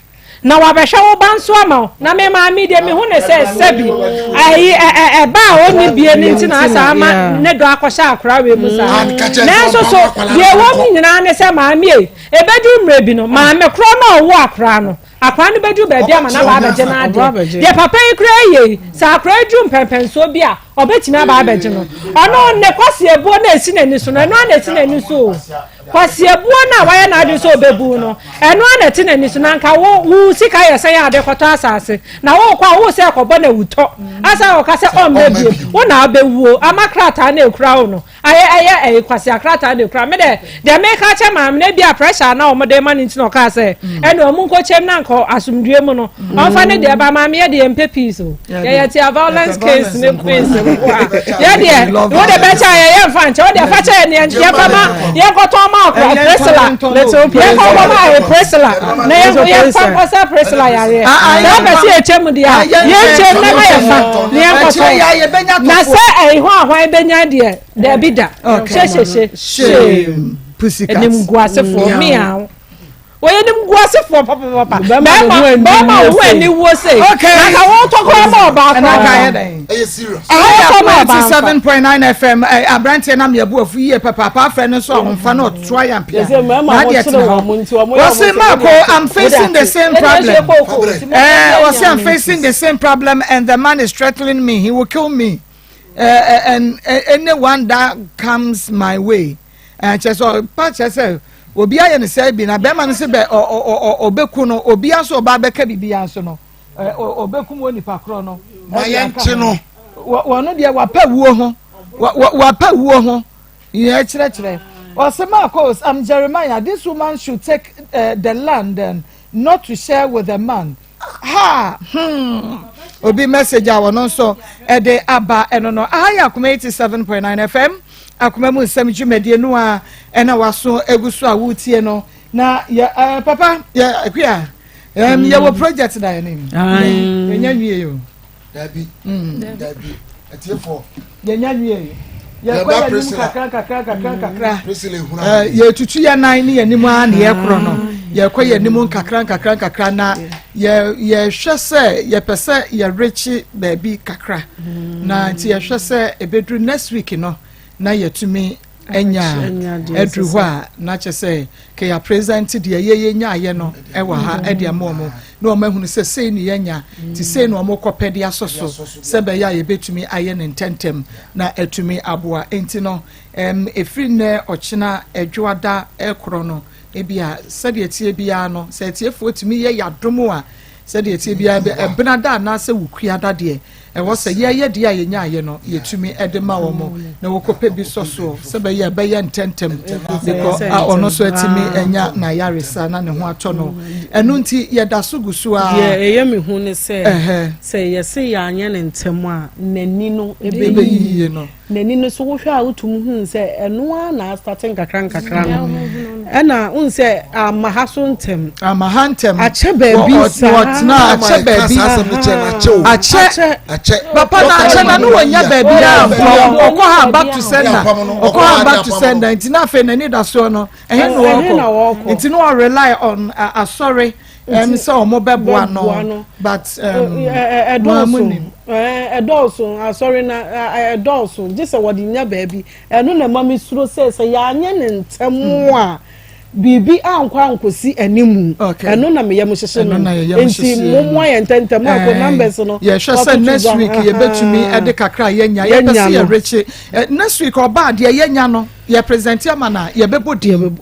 Na wabɛhwɛ wo ba nso ama wo. Na me maame deɛ mehu ne sɛ sɛbi ayi ɛ ɛ ɛba a ɔnni bie no nti na asa ama ne dɔ akɔhyɛ akora wei mu saa. Nanso so deɛ ɛwɔ mu nyinaa ne sɛ maame ei ɛbɛduru mmerɛ bi no maame korɔ no a ɔwɔ akora no akora no bɛduru baabi ama no aba abɛgye n'adeɛ. Deɛ papa yi koraa yɛ yi sɛ akora yi duru mpɛmpɛnsoɔ bi a ɔbɛtumi aba abɛgye no. Ɔno ne kwaseɛbuo no a ɛsi n'ani so no ɛno ara na ɛsi n'ani so o. Kwasiabuo no a wayɛ n'adwene sɛ ɔbɛbu no, ɛno ara na ɛte n'ani so. Na anka wo, wo sika yɛ sɛn a wode kɔtɔ asase? Na worekɔ a, wo sɛ kɔbɔ no awutɔ. Asan ɔka sɛ ɔmma bio. Wo na wobɛwuo ama krataa no a ɛkura wo no ayɛ, ɛyɛ ɛyi kwasia krataa na ɛkura. Me deɛ, deɛ meka akyerɛ maame no, ebia pressure a na wɔde rema no nti na ɔkaa sɛ, ɛnna wɔn nkɔkyɛm na anka asomdwoeɛ mu no, ɔmfa ne deɛ ba. Maame yɛ deɛ yɛmpɛ peace o. Yɛyɛ tia violence case ne queens nko a. Yɛ deɛ, wo de bɛkyɛ a yɛyɛ mfa nkyɛ. Wo deɛ fa kyɛ yɛ ne yɛmfa ma yɛnkɔtɔn ma akora Priscilla. Yɛnkɔbɔ ma ayi Priscilla. Na yɛmfa nkɔsa Priscilla yareɛ. Sɛ wopɛ sɛ yɛkyɛ mu deɛ a, yɛnkyɛ mu na ma yɛfa na yɛnkɔtɔn. Na sɛ ɛyi ho ahwan bɛnya deɛ, daabi da. Hyɛ hyɛ hyɛ. Animguasefoɔ, meow. Wɔyɛ nimguasefoɔ papapapa. Bɛrima bɛrima wo ho aniwuo sei. Okay. Na ka wo tɔ koraa ma ɔbaa Ɛna koraa. ka yɛ dɛn? Ɛyɛ serious. Ɛha yɛ Ɔtɔ ma Akoma ɔbaa nfa. 87.9 FM. Ɛ, Aberanteɛ na meabu afu yie papaapa afrɛ no nso ahomfa na ɔtoa yɛ ampea. Yɛsɛ mmarima Na adeɛ wɔkyere tena hɔ. wɔn nti wɔn yɛ wɔn Wɔse sɛ Marco, wode I'm facing the same problem. Eh, wɔse I'm facing the same problem and the man is threatening me. He will kill me. Eh, eh, and eh, anyone that comes my way. Eh, kyerɛ sɛ ɔpa kyerɛ sɛ obi ayɛ no sɛɛ bi na bɛrima no sɛ bɛ ɔ ɔ ɔ ɔbɛku no obi nso ɔba abɛka biribi ya nso no ɛ ɔbɛkum wɔ nipa korɔ no. Ma yɛn kye no. Wɔ wɔn deɛ wapa wuo ho wɔ wɔ wapa wuo ho yɛn kyerɛkyerɛ ɔsɛ Marcos I'm Jeremiah this woman should take uh, the land and not to share with the man. Ha! Hmm. Obi message a wɔno nso ɛde aba ɛno no. Aha yɛ Akoma 87.9 FM. Akoma mu nsɛm dwumadie no a ɛna waso egu so a wotie no. Na yɛ uh, papa yɛ akuya. Um, yɛwɔ project na yɛn nim. Yɛnya nwie o. Dabi. Mm. Dabi. Atiefoɔ. Yɛnya nwie. Yɛkɔ yɛn anim kakra kakra kakra kakra. Yɛtutu yɛn nan ne yɛn anim ara na yɛkorɔ no. Yɛkɔ yɛn anim nkakra nkakra nkakra na yɛ yɛhwɛ sɛ yɛpɛ sɛ yɛrekye baabi kakra. Na nti yɛhwɛ sɛ ebeduru next week no na yɛtumi anya aduru hɔ a na kyɛ sɛ kɛ yɛ present deɛ yɛyɛ nyaayɛ no ɛwɔ ha ɛde ama wɔn na wɔn ahunu sɛ sei ne yɛnya te sei na wɔn kɔpɛ de asɔ so sɛ bɛyɛ a yɛbɛtumi ayɛ ne ntɛntɛm na atumi aboa nti no ɛm efiri nnɛ ɔkyena ɛdwoada ɛkorɔ no ebi a sɛdeɛ tie biara no sɛ atiefoɔ tumi yɛ yadom a Sɛdeɛ ɛteɛ biara, bɛ ɛbena da anaasɛ wukua da deɛ, ɛwɔ sɛ yɛyɛ deɛ a yɛnyaeɛ no, yɛtumi de ma wɔn na wɔkɔpɛ bi sɔ soɔ, sɛ bɛyɛ a ɛbɛyɛ ntɛntɛm, because a ɔno nso atumi anya n'ayaresa na ne ho atɔ no. Ɛno nti, yɛda so gu so ara. Deɛ ɛyɛ me hu ne sɛ, sɛ yɛse yɛanyɛ no ntɛm a, n'ani no ɛbɛyiyi no. N'ani no so wohwɛ a wotumi hu sɛ ɛno ara na asate nkakra nkakra no ɛna wohu sɛ ama ha so ntɛm ama ha ntɛm akyɛ baabi saa wɔtena akyɛ baabi akyɛ akyɛ papa na akyɛ na no wɔnya baabi a nkɔ ɔkɔ ha back to sender ɔkɔ ha back to sender nti na afei n'ani da soɔ no ɛhe na wɔkɔ nti na wɔ rely on asɔre. Ɛm sɛ ɔmo bɛboa no but ɛɛm mo a mo nim. Ɛdɔɔso asɔre na ɛdɔɔso gye sɛ wɔde nya baabi ɛno na ɛma me suro sɛ sɛ yɛanyɛ ne ntɛm a biribi ankɔ ankɔsi animu ɛno na me yam hyehye me nti mo mmoa yɛn ntɛntɛm akɔ numbers no. Yɛhwɛ sɛ next week yɛbɛtumi ɛde kakra yɛnya yɛpɛ sɛ yɛrekye next week ɔbaa deɛ yɛnya no. Yɛ present ama na yɛbɛbɔ din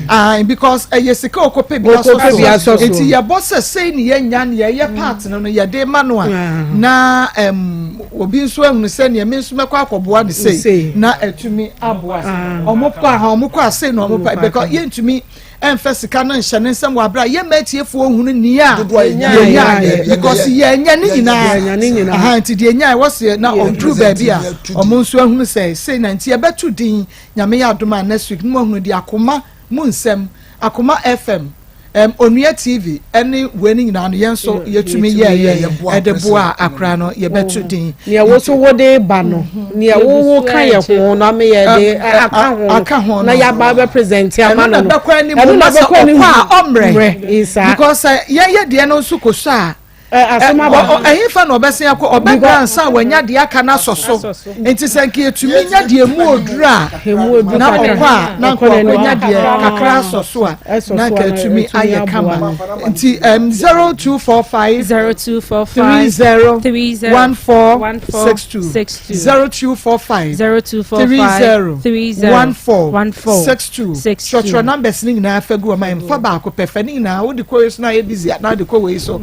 ayi because ɛyɛ sika okopɛ bi asɔ so nti yɛbɔ sɛ sei ne yɛnya ne yɛyɛ part no no yɛde ma no a na ɛm obi nso ahunu sɛ nea me nso mɛkɔ akɔboa ne sei na atumi aboa ɔmo kɔ aha ɔmo kɔ asei na ɔmo pa because yɛntumi. ɛmfa sika no nhyɛ ne nsam wɔ abere a yɛmma atiefoɔ nhunu nea yɛnyaeɛ because yɛanya ne nyinaa aha nti deɛ nyaeɛ wɔseɛ na ɔduru baabi a ɔmo nso ahunu sɛ sei na nti yɛbɛto din nyame yɛ adom a next week no mu ahunu deɛ akoma mu nsɛm akoma fm um, Onua TV ne wei no nyinaa no yɛn nso yɛtumi yɛɛyɛ ɛde boa akora no yɛbɛto din. Nea wo so wode ba no nea wowo ka yɛ ho na me yɛ de aka ho na yɛaba bɛ present ama no no ɛno na bɛkɔ anim na sɛ ɔkɔ a ɔmmerɛ because yɛyɛ deɛ no nso kɔ so a ɛhefa na ɔbɛsen akɔ ɔbɛbrɛ ansa wanya deɛ aka no asɔ so nti sɛ nka yɛtumi nya deɛ mu oduru a na ɔkɔ a na nka ɔkɔnya deɛ kakra asɔ so a na nka atumi ayɛ kama nti um, 0245 30 1462 0245 30 1462 kyerɛkyerɛ numbers no nyinaa fa gu ɔma mfa baako pɛ fa ne nyinaa wode kɔ wei so na ayɛ busy a na wode kɔ wei so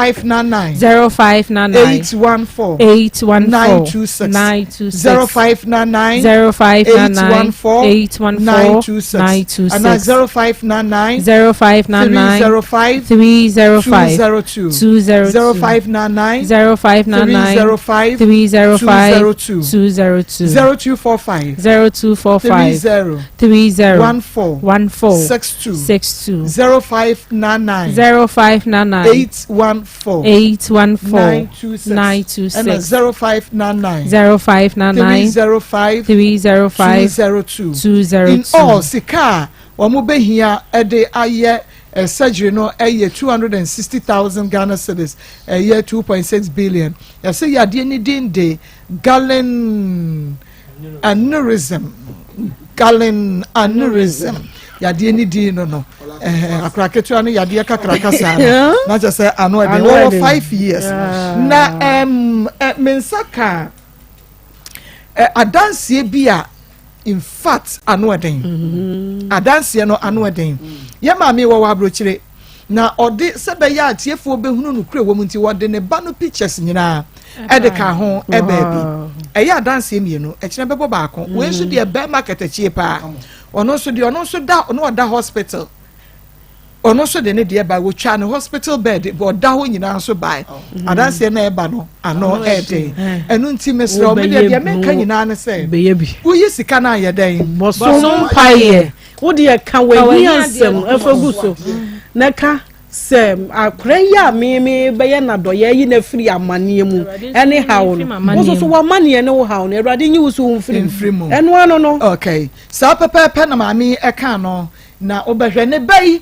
0599 0599 814 814 926 926 0599 0599 814 814 926 926 ana 0599 0599 305 305 202 202 0599 0599 305 305 202 202 0245 0245 30 30 14 14 62 62 0599 0599 814 814 926 926 ɛna 0599 0599 305 305 202 202 in all sika a wɔn bɛhia de ayɛ eh, surgery no ɛyɛ 260,000 Ghana cedis ɛyɛ 2.6 billion yɛsɛ yadeɛ ne din de gallon aneurysm gallon aneurysm yadeɛ ne din no no ɛhɛn akora ketewa no yadeɛ kakraka saa no na kyerɛ sɛ ano ɛden wɔwɔ five years na ɛm ɛ me nsa ka ɛ adanseɛ bi a in fact ano ɛden mm-hmm. adanseɛ no ano ɛden yɛ maame wɔ wɔ aburokyire na ɔde sɛ bɛyɛ atiefoɔ bɛhunu no kure wɔ mu nti wɔde ne ba no pictures nyinaa ɛde ka ho ɛbaa bi ɛyɛ adanseɛ mmienu ɛkyerɛ bɛbɔ baako wei nso deɛ bɛrima kɛtɛkyie paa ɔno nso deɛ ɔno nso da ɔno ɔda hospital ɔno nso de ne deɛ ba wɔtwa ne hospital bed ɔda hɔ nyinaa nso bae oh. adanseɛ na ɛba no ano ɛɛden ɛno nti mesrɛ wo medeɛ deɛ menka nyinaa ne sɛ woyi sika no ayɛ dɛn bɔsom mpaeɛ wodeɛ ka w'ahia nsɛm ɛfa gu so na ka Sɛ akora yi a me me bɛyɛ n'adɔyɛ ayi no afiri amaneɛ mu ɛne haw no, wo nso so w'amaneɛ ne wo haw no, Awurade nyi wo so wo mfiri mu. Ɛno ano no. Okay, saa pɛpɛɛpɛ na maame yi ɛka no, na wobɛhwɛ ne ba yi,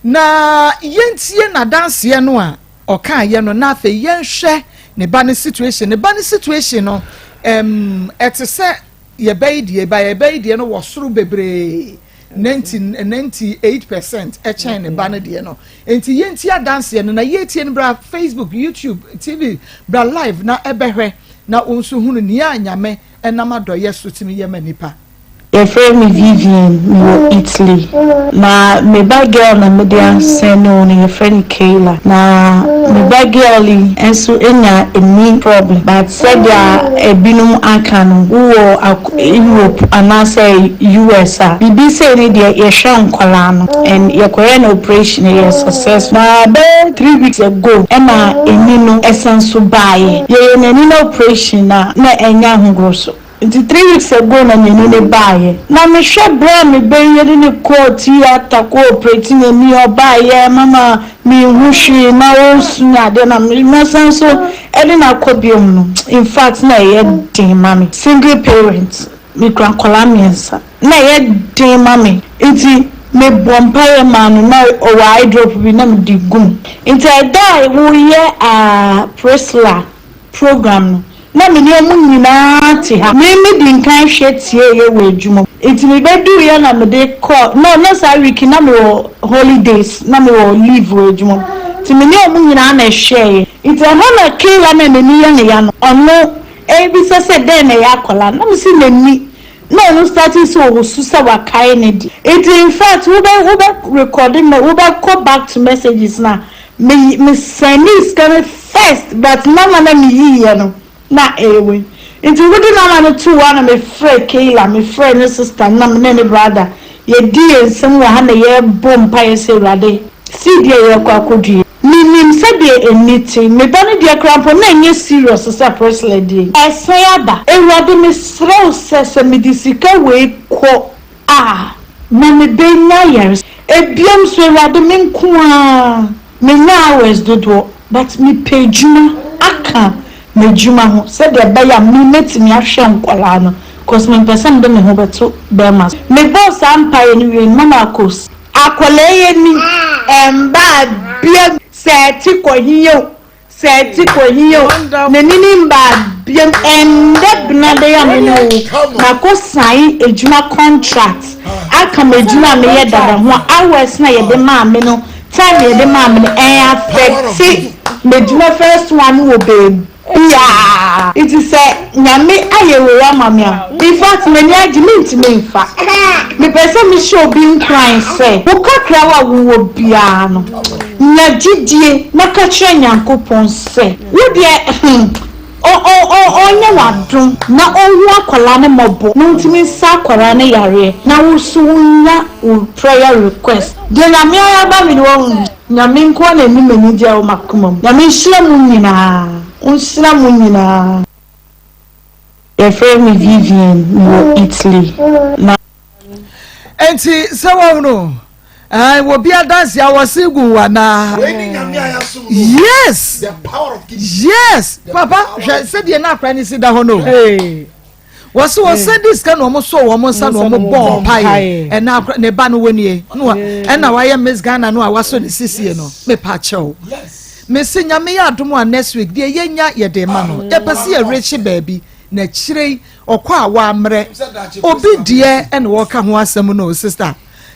na yɛntie n'adanseɛ no a ɔkaeɛ no, na afei yɛnhwɛ ne ba no situation. Ne ba no situation no, ɛm, ɛte sɛ yɛbɛyi deɛ, ba yɛbɛyi deɛ no wɔ soro bebree. 98 percent ɛkyɛn ne ba no deɛ no nti yɛnti adanseɛ no na yɛtie no bra facebook youtube tv bra live na ɛbɛhwɛ na wo nso hunu nea nyame ɛnam adɔyɛ so tumi yɛ ma nipa. Yɛfrɛ me Vivian, mewɔ Italy. Na me ba girl na mede asɛne wo no yɛfrɛ no Kayla. Na me ba girl yi nso anya ani problem but Sɛdeɛ ebinom aka no, wowɔ Europe anaasɛ US a, biribi sei no deɛ yɛhwɛ nkwadaa no and yɛkɔyɛ no operation ɛyɛ successful. Na bɛyɛ 3 weeks ago ɛna ani no ɛsan so baeɛ. Yɛyɛ n'ani no operation a na ɛnyɛ ahohoro so. Nti 3 weeks ago na n'ani no baeɛ. Na mehwɛ berɛ a me ba yi yɛde no kɔɔ theatre kɔ operate n'ani ɔbaeɛ mama menhu hwee na ɔresu ne adeɛ na mɛsan so de no akɔ biom no infact na ɛyɛ den ma me single parent mekura nkwadaa mmiɛnsa na ɛyɛ den ma me nti me bɔ mpaeɛ maa no na ɔwɔ eye drop bi na mede gu mu nti ɛda a woyɛ ah Priscilla program no na me ne ɔmo nyinaa te ha. Me me di nkan hwɛ tieeɛ wɔ adwuma mu nti me bɛ duruiɛ na me de kɔɔ no na saa week na me wɔ holidays na me wɔ leave wɔ adwuma mu nti me ne ɔmo nyinaa na ɛhwɛɛeɛ nti ɛhɔ na Kayla na n'ani yɛ ne ya no ɔno ɛrebisa sɛ dɛn na ɛyɛ akwadaa no na me se n'ani na ɔno starting sɛ ɔresu sɛ wakae ne deɛ nti infact wobɛ wobɛ recorde me wobɛkɔ back to messages no a me me sɛndee sika no first but number na me yiiɛ no na ɛyɛ wei nti wode number no too hɔ a na me frɛ Kayla me frɛ ne sister no na me ne ne brother. Yɛdi yɛn nsam wɔ ha na yɛrebɔ mpaeɛ sɛ Awurade, seed a yɛrekɔ akɔdua yi, menim sɛdeɛ ani te. Me ba no deɛ koraa mpo na ɛnyɛ serious sɛ Priscilla deɛ yi. Ɛresan aba. Awurade, mesrɛ wo sɛ, sɛ mede sika wei kɔ a, na mebɛnya ayaresa. Ɛbiom nso, Awurade, me nko ara, mennya hours dodoɔ, but mepɛ adwuma aka m'adwuma ho sɛdeɛ ɛbɛyɛ a me mɛtumi ahwɛ nkwadaa no cos mempɛ sɛ mede me ho bɛto bɛrima so. Mebɔɔ saa mpaeɛ no wieeɛ no, Mama Akos. Akwadaa yi ani mmaa biam sɛ ɛte kɔ he o, sɛ ɛte kɔ he o, n'ani no mmaa biam. Ɛndɛ benada yi a me ne wo makɔ sign adwuma contract aka m'adwuma a meyɛ dada ho a, hours no a yɛde maa me no Time yɛde maa me no ɛn affecte m'adwuma first one no wɔ baabiaa nti sɛ Nyame ayɛ wei ama me a infact m'ani agye mentumi nfa. Mepɛ sɛ mehyɛ obi nkuran sɛ wo kakrawa a wowɔ biaa no nya gyidie na ka kyerɛ Nyankopɔn sɛ wo deɛ hmm Ɔnyɛ wo adom na ɔnhu akwadaa no mmɔbɔ na ɔntumi nsa akwadaa no yareɛ na wo nso wo nya wo prayer request. Deɛ Nyame ayɛ ama me no wahu. Nyame nkoa na nim anigyeɛ a ɛwɔ makoma mu. Nyame nhyira mo nyinaa ɔnhyira mo nyinaa. Yɛfrɛ me Vivian, mewɔ Italy, na. Enti sɛ wahunu ɛn wɔ bi adansi a wɔsi gu wa naa. Yes yes papa hwɛ sɛdeɛ na akora ne si da hɔ no. Wɔsi wɔsɛ di sika na wɔn so wɔn nsa na wɔn bɔ mpaeɛ ɛna akora ne ba no wɔ nie ɛna wayɛ Miss Ghana no a wasɔ ne sisie no mepa kyɛw. Mesi nyame yɛ adom a next week deɛ yɛnya yɛde ma no yɛpɛ sɛ yɛrekye baabi na akyire yi ɔkɔ a wammrɛ obi deɛ ɛna wɔka ho asɛm no sister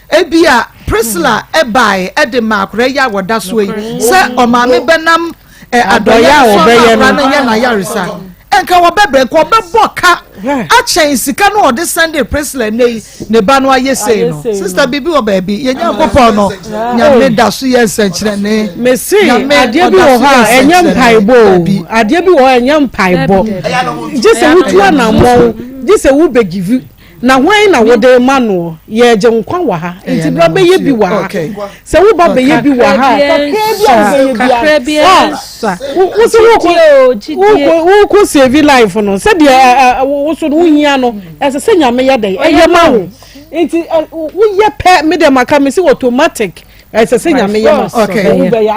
ebia Priscilla ɛbae ɛde ma akora yi a wɔda so yi sɛ ɔmaame bɛnam adɔyɛ a ɔbɛyɛ no no nyɛ n'ayaresa nka wɔbɛbrɛ nka ɔbɛbɔ ka akyɛn sika no ɔde sɛnde Priscilla nne yi ne ba no ayɛ sei no sister biribi wɔ baabi yɛn Nyankopɔn no nyame da so yɛ nsɛnkyerɛnne. Mese adeɛ bi wɔ hɔ a ɛnyɛ mpaebɔ o adeɛ bi wɔ hɔ a ɛnyɛ mpaebɔ gye sɛ wotu anammɔn gye sɛ wobɛgivi na hwan na wode ma noɔ yɛgye nkwa wɔ ha nti bra bɛyɛ bi wɔ ha sɛ woba bɛyɛ bi wɔ ha kakraa bi a wobɛyɛ bi a wo sɛ wokɔ save life no sɛdeɛ wo so no wohia no ɛsɛ sɛ nyame yɛ dɛn ɛyɛ ma wo nti woyɛ pɛ me deɛ maka me sɛ automatic ɛsɛ sɛ nyame yɛ ma okay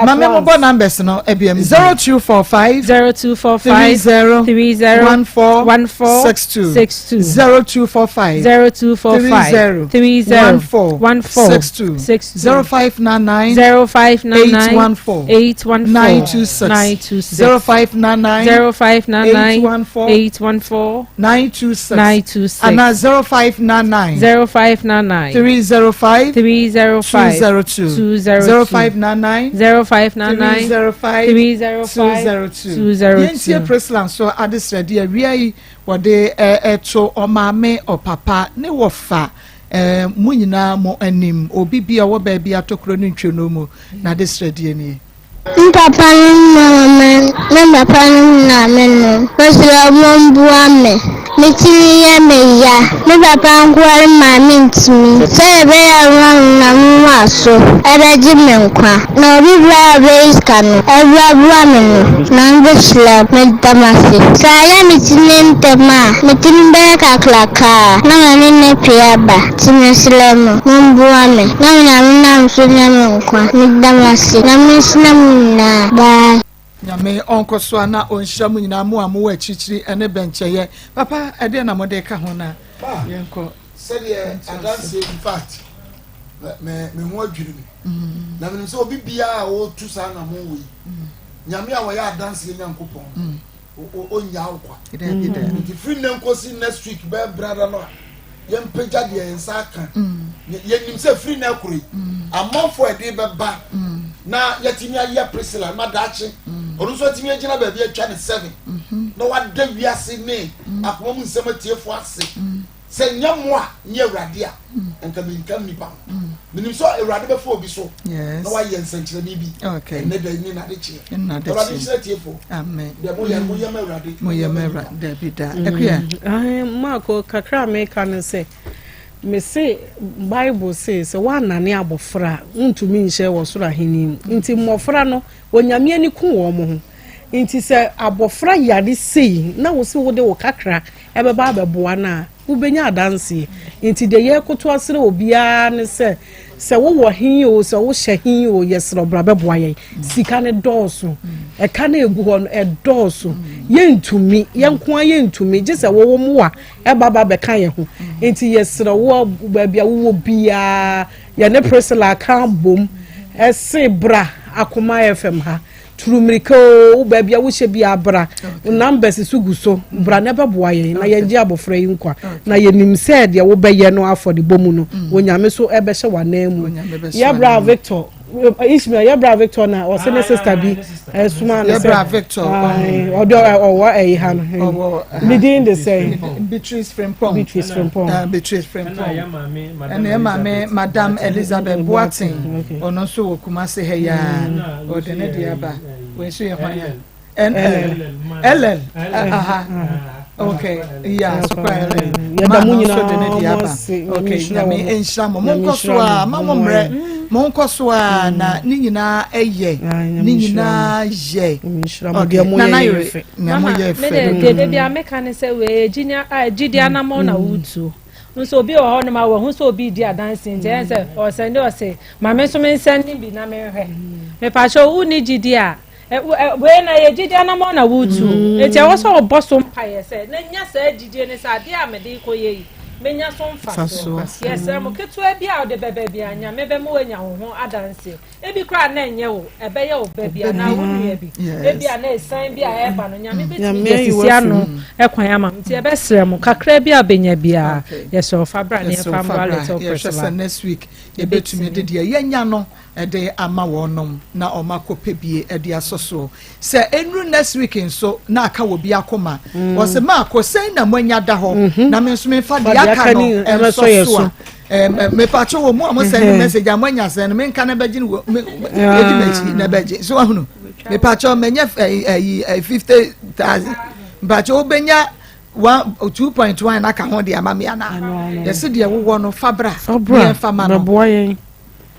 maame mo bɔ numbers no ebiem 0245 0245 30 30 14 14 62 62 0245 0245 30 30 14 14 62 62 0599 0599 814 814 926 926 0599 0599 814 814 926 926 ana 0599 0599 305 305 202 202 0599 0599 305 305 202 202. Yɛntie Priscilla nso adesrɛdeɛ awia yi wɔde ɛto ɔmaame ɔpapa ne wɔfa mo nyinaa mo anim obi bi a ɔwɔ baabi atokuro ne ntwonoo mu n'adesrɛdeɛ nie. Me papa no ne me maame me papa no ne maame no, mesrɛ mo mmoa me. Me tiri yɛ me ya. Me papa nkoa ne maame ntumi. Sɛdeɛ ɛbɛyɛ a wɔnam mo so bɛgye me nkwa. Na obi biara a ɔbɛyi sika no ɛboaboa me no, Nyame bɛhyira wo. Meda mo ase. Sɛ anyɛ me ti no ntɛm a, me ti no bɛyɛ kakraka na m'ani no apue aba. Nti mesrɛ mo, momboa me na Nyame nam so nya me nkwa. Meda mo ase. Nyame nhyira mo nyinaa. Bye. Nyame ɔnkɔ so a na ɔnhyira mo nyinaa mo a mowɔ akyirikyiri ne bɛnkyɛeɛ. Papa ɛdeɛn na mode ka ho na yɛnkɔ. Sɛdeɛ adanseɛ in fact me me ho adwiri me mm. na menim sɛ obi biara a ɔretu saa anamɔ wɔ yi mm. Nyame a wɔyɛ adanseɛ Nyankopɔn mm. ɔnyaa wo kwa nti firi nnɛ nkɔsi next week bɛɛ brada no a yɛmpagya deɛ yɛn nsa aka mm. yɛnim sɛ firi nnɛ akoro yi mm. amanfoɔ a ɛde bɛba mm. na yɛatumi ayɛ Priscilla ma daakye ɔno nso atumi agyina baabi atwa ne seven mm-hmm. na wada wiase ne akoma mu nsɛm atiefoɔ ase Sɛ nyɛ mo a ne Awurade a, anka menka nnipa ho. Menim sɛ Awurade bɛfa obi so na wayɛ nsɛnkyerɛnne bi ɛnnɛ da yi ne n'adekyeɛ. Awurade nhyira atiefoɔ. Deɛ moyɛ no, moyɛ ma Awurade. Moyɛ ma Awurade. Dabi da. Akua. Marko, kakra a meka ne sɛ, Mese Bible se sɛ woannane abɔfra a, wontumi nhyɛ wɔ soro ahenni mu. Nti mmɔfra no, Onyame ani ku wɔn ho. Nti sɛ abɔfra yare sei na wo se wode wo kakra ɛbɛba abɛboa no a, wobɛnya adanseɛ. Nti deɛ yɛrekoto asrɛ obiara ne sɛ, sɛ wowɔ he o, sɛ wohyɛ he o, yɛsrɛ wo bra bɛboa yɛn. Sika no dɔɔso, ɛka no a ɛgu hɔ no ɛdɔɔso. Yɛntumi, yɛn nko ara yɛntumi, gye sɛ wo mmoa ɛba ba bɛka yɛn ho. Nti yɛsrɛ wo baabi a wowɔ biara, yɛne Priscilla aka abom ɛse bra Akoma FM ha. Turu mmirika oo, wo baabi a wohyɛ biara bra. Wo numbers so gu so, bra na ɛbɛboa yɛn na yɛngye abɔfra yi nkwa. Na yɛnim sɛ deɛ wobɛyɛ no afɔrebɔ mu no, Onyame so ɛbɛhyɛ w'ananmu. Yɛ bra Victor, Ishmael, yɛ bra Victor na ɔse ne sister bi ɛsoma no sɛ ɔde ɔwɔ ɛyi ha no. Ne din de sɛn? Beatrice Frimpong. Beatrice Frimpong. Beatrice Frimpong. Ɛna yɛ maame Madam Elizabeth Boateng. Ɔno nso wɔ Kumasi ha yi ara. Ɔde ne deɛ aba. Wei nso yɛ hwan a? NL. LL. Aha. Okay. Yeah, so kwa LL. Yɛda mo nso de ne nyinaa deɛ mo aba. ase. Nyame Okay, nhyira Nyame wɔn. nhyira mo. Nyame Monkɔ so nhyira a, mo. ma mo mmerɛ. Monkɔ so a na ne nyinaa ɛyɛ. Nyame Ne nhyira mo. nyinaa yɛ. Nyame nhyira mo. Okay. Deɛ moyɛ Nana yɛ Yere, fɛ. nea Mama, moyɛ me fɛ. de deɛ da biara meka ne sɛ wei gyidi anammɔn na wotuo. Nso obi wɔ hɔnom a wahu sɛ obi redi adanse nti ɛyɛ sɛ ɔsɛnde ɔse ma me nso mensɛnde bi na menhwɛ. Mepakyɛ wonni gyidi a wei na yɛ gyidi anammɔn na wotu. Nti ɛwɔ sɛ ɔbɔ so mpaeɛ sɛ na nya saa gyidie ne sɛ adeɛ a mede rekɔyɛ yi menya so mfasoɔ. Yɛsrɛ mo ketewa bi a wode bɛba bi a Nyame bɛma woanya wo ho adanseɛ. Ebi koraa na ɛnyɛ wo, ɛbɛyɛ wo ba bi anaa wo nua bi. Ebi a na esiane bi a ɛreba no, Nyame bɛtumi de asisi ano kwan ama mo. Nti yɛbɛsrɛ mo, kakra bi a wobɛnya biara, yɛsrɛ wo fa bra na yɛmfa mmoa Little Yɛhwɛ Priscilla. sɛ next week yɛbɛtumi de deɛ yɛanya no de ama wɔnom na wɔn akɔpɛ bie de asɔ soɔ. Sɛ ɛnuru next week nso na aka wɔ bi akoma, wɔse maako sɛn na moanya da hɔ na me nso memfa deɛ aka no nsɔ so a. Mepatwo wɔ mu a mo send message a moanya sɛn no menka na bɛgye no wɔ ɛdi m'akyi na bɛgye so ahunu. Mepatwo manya ɛyi 50,000 mepatwo wobɛnya 2.1 aka ho de ama me anaa? Yɛse deɛ wowɔ no fa bra na yɛmfa ma no.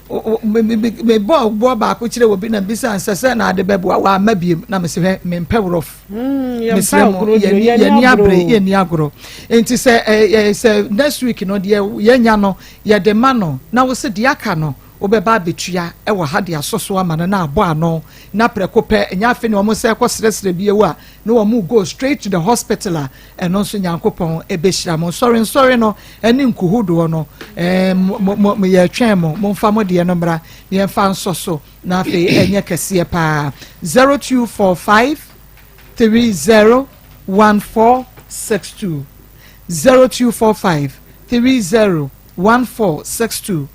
Mebɔɔ boɔ baako kyerɛ obi na mbisa nsɛ sɛ na ade bɛboa wamma biem na mese hwɛ mempɛ worɔf mesrɛ mo yɛni abere yɛni agorɔ nti sɛ sɛ next week no deɛ yɛnya no yɛde ma no na wo se deɛ aka no wobɛba abɛtua ɛwɔ ha de asɔ so ama no na abɔ ano na prɛko pɛ ɛnyɛ afe ne wɔn sɛ ɛkɔ srɛsrɛ bio a na wɔn go straight to the hospital a Ɛno nso Nyankopɔn bɛhyira mo. Nsɔre nsɔre no ne nkuhodoɔ no, mo, mo, mo, yɛretwɛn mo. Momfa mo deɛ no mmra na yɛmfa nsɔ so na afei ɛnyɛ kɛseɛ paa. 0245 30 1462 0245 30 1462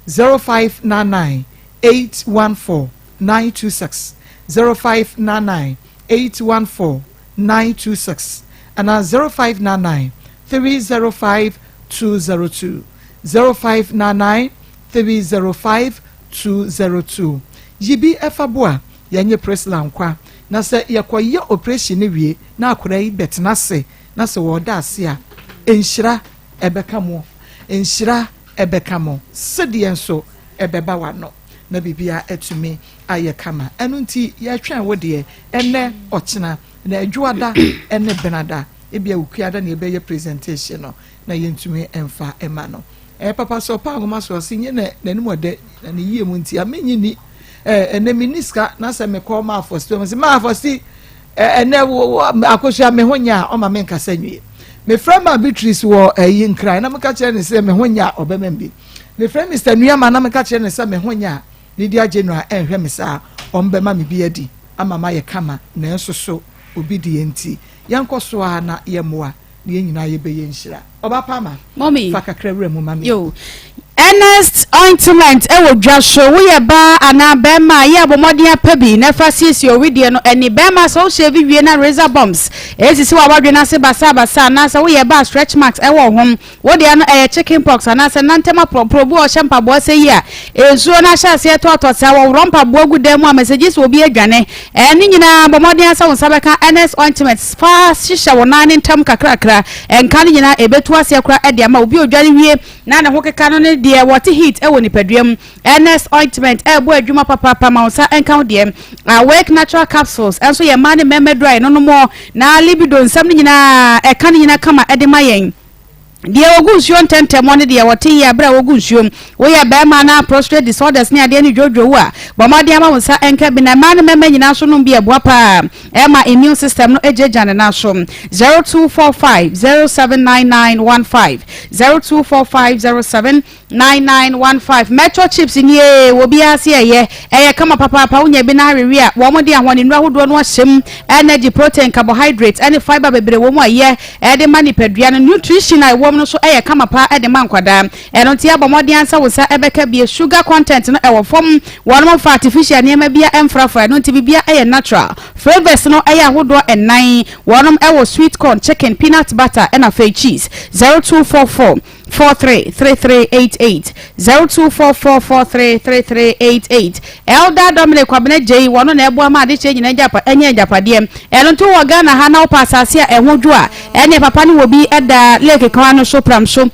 0599 814 926 0599 814 926 anaa 0599 305 202, 0599 305 202. Yi bi fa boa yɛnye Priscilla nkwa na sɛ yɛkɔyɛ oprehyɛn no wie na akwadaa yi bɛtena ase na sɛ wɔda ase a, nhyira ɛbɛka mo, nhyira ɛbɛka mo, sedeɛ nso ɛbɛba w'ano na biribiara atumi ayɛ kama. Ɛno nti yɛtwɛn wo deɛ ɛnɛ, ɔkyena, na Adwoada ne Benada, ebia Wukuada na yɛbɛyɛ presentation no na yɛntumi mfa mma no. Ɛyɛ papa sɛ ɔpa nwoma so ɔse nye na n'anim ɔdɛ na ne yie mu nti a menye ni. Ɛɛ ɛnɛ menni sika na sɛ mekɔ ma afɔsti ɔmo se ma afɔsti ɛnɛ akosua me ho nyɛ a ɔma menkasa nwie. Mefrɛ ma Beatrice wɔ ɛyi Nkran na meka kyerɛ ne sɛ me ho nyɛ a ɔbɛma bi. Mefrɛ Mister Nuama na meka kyerɛ ne sɛ me ho nyɛ a Lydia General ɛnhwɛ me saa, ɔmbɛma me bi adi ama mayɛ kama, nanso so obi deɛ nti? Yɛnkɔ so ara na yɛmmoa na yɛn nyinaa yɛbɛyɛ nhyira. Ɔba pa ma, Mommy. fa kakra wura mu ma me. Yo. Ernest ointment wɔ dwa so. Woyɛ baa anaa bɛɛma a, yɛ a bɔ mmɔden apɛ bi na fa siesie wo wedeɛ no ani. Bɛɛma, sɛ wo shave wie na razor bumps ɛsisi w'abɔdwe no ase basabasa anaa sɛ woyɛ baa a stretch marks ɛwɔ wo ho, wo deɛ no ɛyɛ chicken pox anaa sɛ nantam aporɔporɔ. Obi a ɔhyɛ mpaboa sɛ yi a nsuo no ahyɛ aseɛ tɔɔtɔ saa, wɔworɔ mpaboa gu dan mu a mɛsɛ gye sɛ obi adwane. Ɛne nyinaa bɔ mmɔden ara sɛ wo nsa bɛka Ernest ointment fa hyehyɛ wo nan no ntam kakrakra. Nka no nyinaa ɛbɛtu aseɛ koraa de ama wo. Obi a ɔdware wie na ne ho keka no ne deɛ wɔte heat wɔ nipadua mu. Ernest ointment ɛrebɔ adwuma papaapa ma wo nsa nka wo deɛ. Awake natural capsules nso yɛ mmaa ne mmarima aduru a yɛnonom na libido nsɛm no nyinaa ɛka ne nyinaa kama de ma yɛn. Deɛ wɔgu nsuo ntɛntɛm ne deɛ wɔte yie berɛ a wɔgu nsuo mu. Woyɛ barima na prostrate disorders ne adeɛ no dwodwo wo a, bɔ mmɔden ama wo nsa nka bi. Na mmaa ne mmarima nyinaa nso nom bi a ɛboa paa ɛma immune system no gyinagyina ne nan so. 0245 079915 0245 079915 Metro chips nie, obiara se ɛyɛ. Ɛyɛ kama papaapa, wonya bi na awewe a, wɔn de ahoɔdennuro ahodoɔ no ahyɛ mu, energy, protein, carbohydrate ne fibre bebree wɔ mu a ɛyɛ de ma nipadua no. Nutrition a ɛwɔ mu no nso yɛ kama paa de ma nkwadaa. Ɛno nti abɔ mmɔden ara sɛ wo nsa bɛka bi. Sugar content no ɛwɔ fam, wɔn mfa artificial nneɛma biara mfrafra, ɛno nti biribiara yɛ natural. Flavours no yɛ ahodoɔ nnan, wɔn wɔ sweet corn, chicken, peanut butter ɛna afei cheese. 0244 43 3388 0244 43 3388 Elder Dominic Kwabena Gyei, wɔno na ɛboa ma adehyeɛ nyinaa gyapa anya agyapadeɛ. Ɛno nti wowɔ Ghana ha na wopɛ asase a ɛho dwo a, ɛneɛ papa no wɔ bi da lake kwan no so pram so.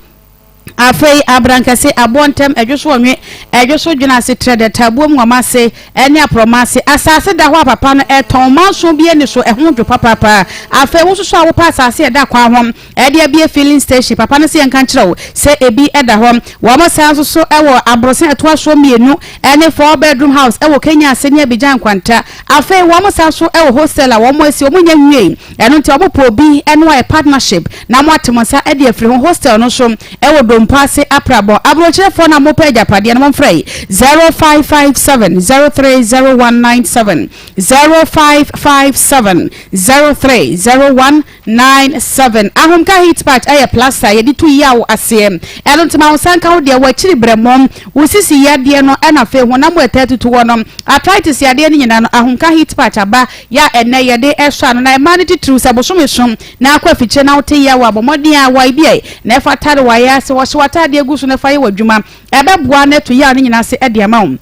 Afei Abrankɛse, Aboɔ Ntɛm, Ɛdwo so Ɔnwe, Ɛdwo so Dwene Ase, Trɛdɛ, Tabuom Nwoma Ase, ɛne Aprɔma Ase. Asase da hɔ a papa no ɛtɔn, manso bi ani so, ɛho dwo papaapa. Afei wo nso so a wopɛ asase a ɛda kwan ho, Ɛde abue filling station papa no se yɛnka nkyerɛ wo sɛ ebi da hɔ. Wɔn san nso so wɔ aborosan a ɛtoa soɔ mmienu ne four bedroom house wɔ Kenya ase ne Abidjan Nkwanta. Afei wɔn san nso wɔ hostel a wɔn asi, wɔn nnya nwiei. Ɛno nti wɔn pɛ obi ne wo ayɛ partnership na mo ate mo nsa de afiri ho. Hostel no nso wɔ Dompo ase Aprabɔ. Aburokyerefoɔ no a mopɛ agyapadeɛ no momfrɛ yi 0557 030197, 0557 0301. 97. Ahomka heat patch yɛ plaster a yɛde tu yaw aseɛ. Ɛno nti ma wo nsa nka wo deɛ, w'akyiri berɛmo, wo sisi yadeɛ no ɛna afei honam a ɛtaa tutu hɔ no, arthritis yadeɛ no nyinaa no, ahomka heat patch aba yɛ a ɛnnɛ yɛde sɔ ano. Na mmaa no titiriw sɛ bosome so na akɔ afikyire na wote yaw a, bɔ mmɔden ara wae bi a na ɛfa tare w'ayaase, wɔhyɛ w'ataadeɛ gu so na fa yɛ w'adwuma. Ɛbɛboa na atu yaw no nyinaa ase de ama wo.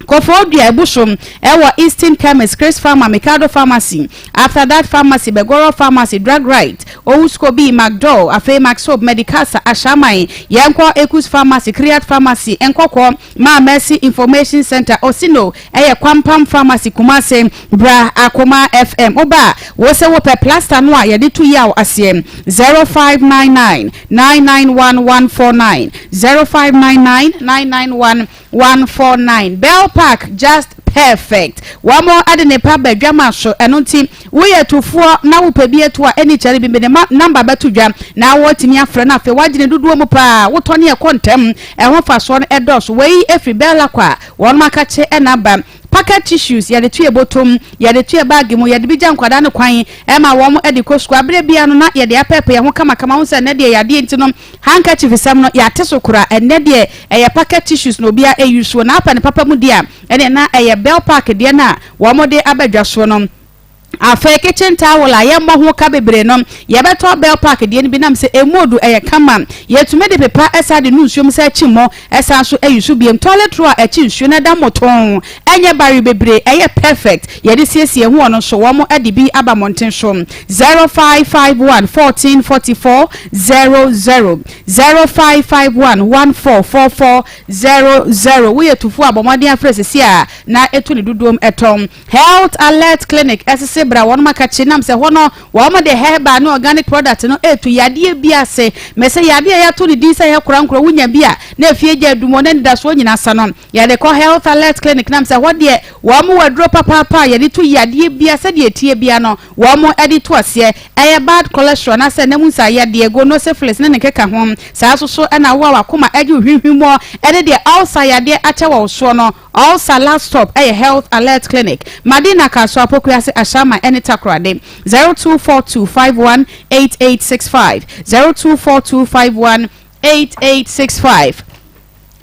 Koforidua Abuso wɔ Eastern Chemist, Chris Pharma, Mikado Pharmacy, After That Pharmacy, Begoro Pharmacy, Drug Right, Owuskobi, Macdol, afei Maxsoap, Medicasa, Ashaiman, Yɛnkɔ Ekus Pharmacy, Kriat Pharmacy, Nkɔkɔ, Maa Mercy Information Centre, Osino, ɛyɛ Kwampam Pharmacy, Kumase, Bra Akoma FM. Woba a, wo se wopɛ plaster no a yɛde to yaw aseɛ, 0599 991 149, 0599 991 149 Bell Park just perfect wɔn de ne pa ba dwama so ɛno nti woyɛ tufoɔ na wopɛ bi atu a ɛni kyɛre bi mede ma number bɛto dwa na wɔtumi afrɛ no afei wagye ne dodoɔ mu paa wotɔ ne ɛkɔ ntɛm ɛho fasoɔ no ɛdɔɔso wei ɛfiri Bell Aqua wɔn akakye ɛna aba Pocket tissues, yɛde to yɛn bɔtɔ mu, yɛde to yɛn baage mu, yɛde bi gya nkwadaa no kwan ma wɔn de kɔ sukuu. Aberɛ biara no na yɛde apɛɛpɛ yɛn ho kamakama. Wohu sɛ nnɛ deɛ yadeɛ nti no handkerchief sɛm no yɛate so koraa. Ɛnnɛ deɛ ɛyɛ pocket tissues na obiara use. Na apɛ no papa mu deɛ a, ɛnneɛ na ɛyɛ Bell Park deɛ no a wɔde aba dwa soɔ no. Afei kitchen towel a yɛmmɔ ho ka bebree no, yɛbɛtɔ Bell Park deɛ no bi nam sɛ ɛmu odu, ɛyɛ kama. Yɛtumi de pepa san de nu nsuo mu san kyi mo san nso ayi so biom. Toilet roll a ɛkye nsuo no ɛda mmotoo, ɛnyɛ barrier bebree, ɛyɛ perfect. Yɛde siesie ho ɔno nso wɔn de bi aba mmɔnten so. 0551 14 44 00 0551 14 44 00 Woyɛ tufoɔ a bɔ mmɔden afrɛ sesie a na ɛtu ne dodoɔm tɔn. Health Alert Clinic ɛsese bra wɔnom akakye nam sɛ hɔ no wɔn de herbal ne organic product no ɛtu yadeɛ bi ase. Mese yadeɛ a yɛato ne din sɛ yɛ korankora wonya bi a na efie gya adum wɔn anidasoɔ nyina sa no yɛde kɔ Health Alert Clinic nam sɛ hɔ deɛ wɔn wɔ aduro papaapa a yɛde tu yadeɛ bia sɛdeɛ ɛteɛ bia no wɔn de to aseɛ. Ɛyɛ bad cholesterol anaasɛ nna mu nsa yadeɛ, gonosyphilis ne ne nkeka ho. Saa nso so na wo a wakoma agye wo hwimhwimɔ ɛne deɛ ulcer yadeɛ akyɛ wɔ wo soɔ no. Ulcer Last Stop yɛ Health Alert Clinic, Madina Kasoa Pokuase Ashaiman ne Takoradi, 0242518865, 0242518865.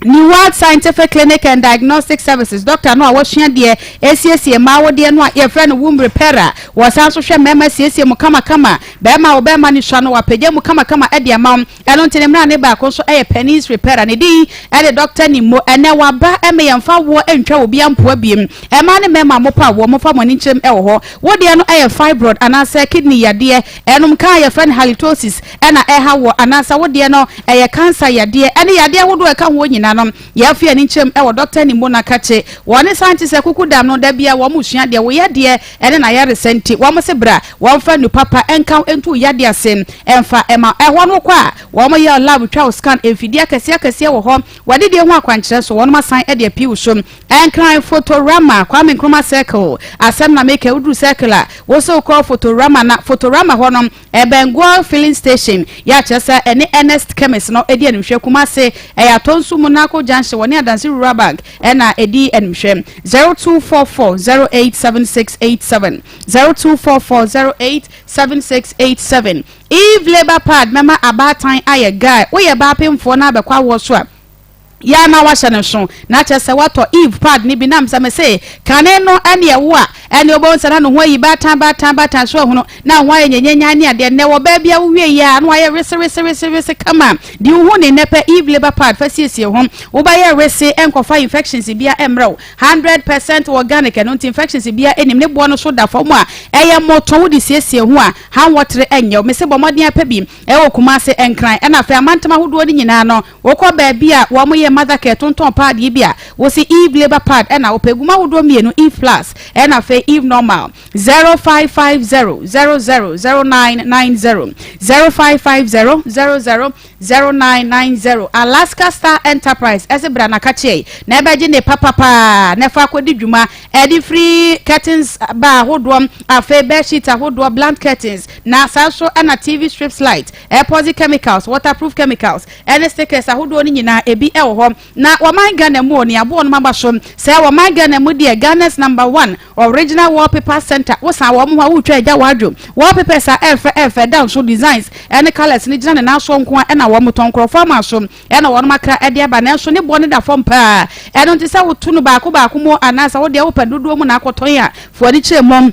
Neward Scientific Clinic and Diagnostic Services dɔkta no a wasua deɛ ɛsiesie mmaa awodeɛ no a yɛfrɛ no womb repairer. Wɔsan nso hwɛ mmarima siesie mu kamakama. Barima a wo barima no sua no, wapagya mu kamakama de ama wo. Ɛno nti ne mmrane baako nso yɛ penis repairer. Ne din de Dɔkta Nimmo. Ɛnnɛ waba ma yɛmfa awoɔ ntwa obiara mpoa biem. Mmaa ne mmarima a mopɛ awoɔ, momfa mo ani nkyerɛm wɔ hɔ. Wo deɛ no yɛ fibroid anaasɛ kidney yadeɛ, ɛnom ka a yɛfrɛ no halitosis na ɛha woɔ, anaasɛ wo deɛ no ɛyɛ cancer yadeɛ ɛne yadeɛ ahodoɔ a ɛka hoɔ nyinaa no, yɛafi ani nkyerɛm wɔ Dɔkta Nimmo Nakakye. Wɔne scientist akuku dam no, da biara wɔn sua deɛ wo yadeɛ ɛne n'ayaresa nti, wɔn se bra wɔmfa nnu papa nka wo ntu wo yadeɛ ase mfa ma wo. Ɛhɔ no wokɔ a, wɔn yɛ wo lab twa wo scan, mfidie akɛseɛ akɛseɛ wɔ hɔ, w'adidie ho akwankyerɛ so wɔnom asan de apii wo so. Nkran Photorama, Kwame Nkrumah Circle, asɛm na meka yi, woduru circle a, wo se wokɔ Photorama na Photorama hɔ no, ɛbɛn Goil filling station, yɛ a kyerɛ sɛ ɛne Ernest Chemist no di animhwɛ, Kumasi, ɛyɛ Atonsu Monaco Junction, wɔne Adansi Rural Bank na ɛdi animhwɛ, 0244 087687, 0244 087687. Eve Labour Pad mɛma abaatan ayɛ guy, woyɛ baapemfoɔ na abɛkɔ awoɔ so a, Yɛ a na wahyɛ no nso na kyerɛ sɛ watɔ Eve pad no bi nam sɛ mese kane no ɛne ɛwo a ɛne wobɛhu sɛ na ne ho ayi baatan baatan baatan so ahunu na ho ayɛ nyanyanyan ne adeɛ nnɛ wɔ baa bi a wowie yɛ a na wayɛ wese wese wese wese kama deɛ wohu ne nnɛ pɛ Eve labour pad fa siesie ho wobɛyɛ wese ɛnkɔfa infections bia ɛmmerɛ wo 100% organic ɛno nti infections bia ɛnim ne boɔ no so da fam a ɛyɛ mmɔtɔ wode siesie ho a hanwɔtere ɛnyɛ wo mese bɔ mmɔden apɛ bi ɛwɔ Kumase Nkran ɛna afei amantam ahodoɔ no nyinaa no Wokɔ baabi a wɔyɛ mothercare tontɔn pad yi bi a, wose Eve labour pad ɛna wopɛ. Egu mu ahodoɔ mmienu, Eve plus ɛna afei Eve normal. 0550 00 0990, 0550 00 0990. Alaska Star Enterprise ɛse bra na kakyeɛ na ɛbɛgye ne papa paa na ɛfa akɔdi dwuma. Ɛde firi curtains ba ahodoɔ, afei bed sheet ahodoɔ, blunt curtains, na saa nso ɛna TV strips light, epoxy chemicals, waterproof chemicals, ɛne stickers ahodoɔ no nyinaa ebi wɔ hɔ. Na wɔman Ghana mu o, nea aboɔ nom aba so sɛ wɔman Ghana mu deɛ Ghana's number one original wallpaper center, wosan wɔn ho a wotwa agya w'adwo. Wallpapers a ɛɛfɛ ɛɛfɛ ɛda nso designs ɛne colours no gyina ne nan soɔ nko ara ɛna wɔn tɔn. Nkorɔfoɔ ama so ɛna wɔnom akra ɛde aba nanso ne boɔ no da fam paa. Ɛno nti sɛ woto no baako baako mu anaasɛ wodeɛ wopɛ dodoɔ mu na akɔtɔn a, fa w'ani kyerɛ mu.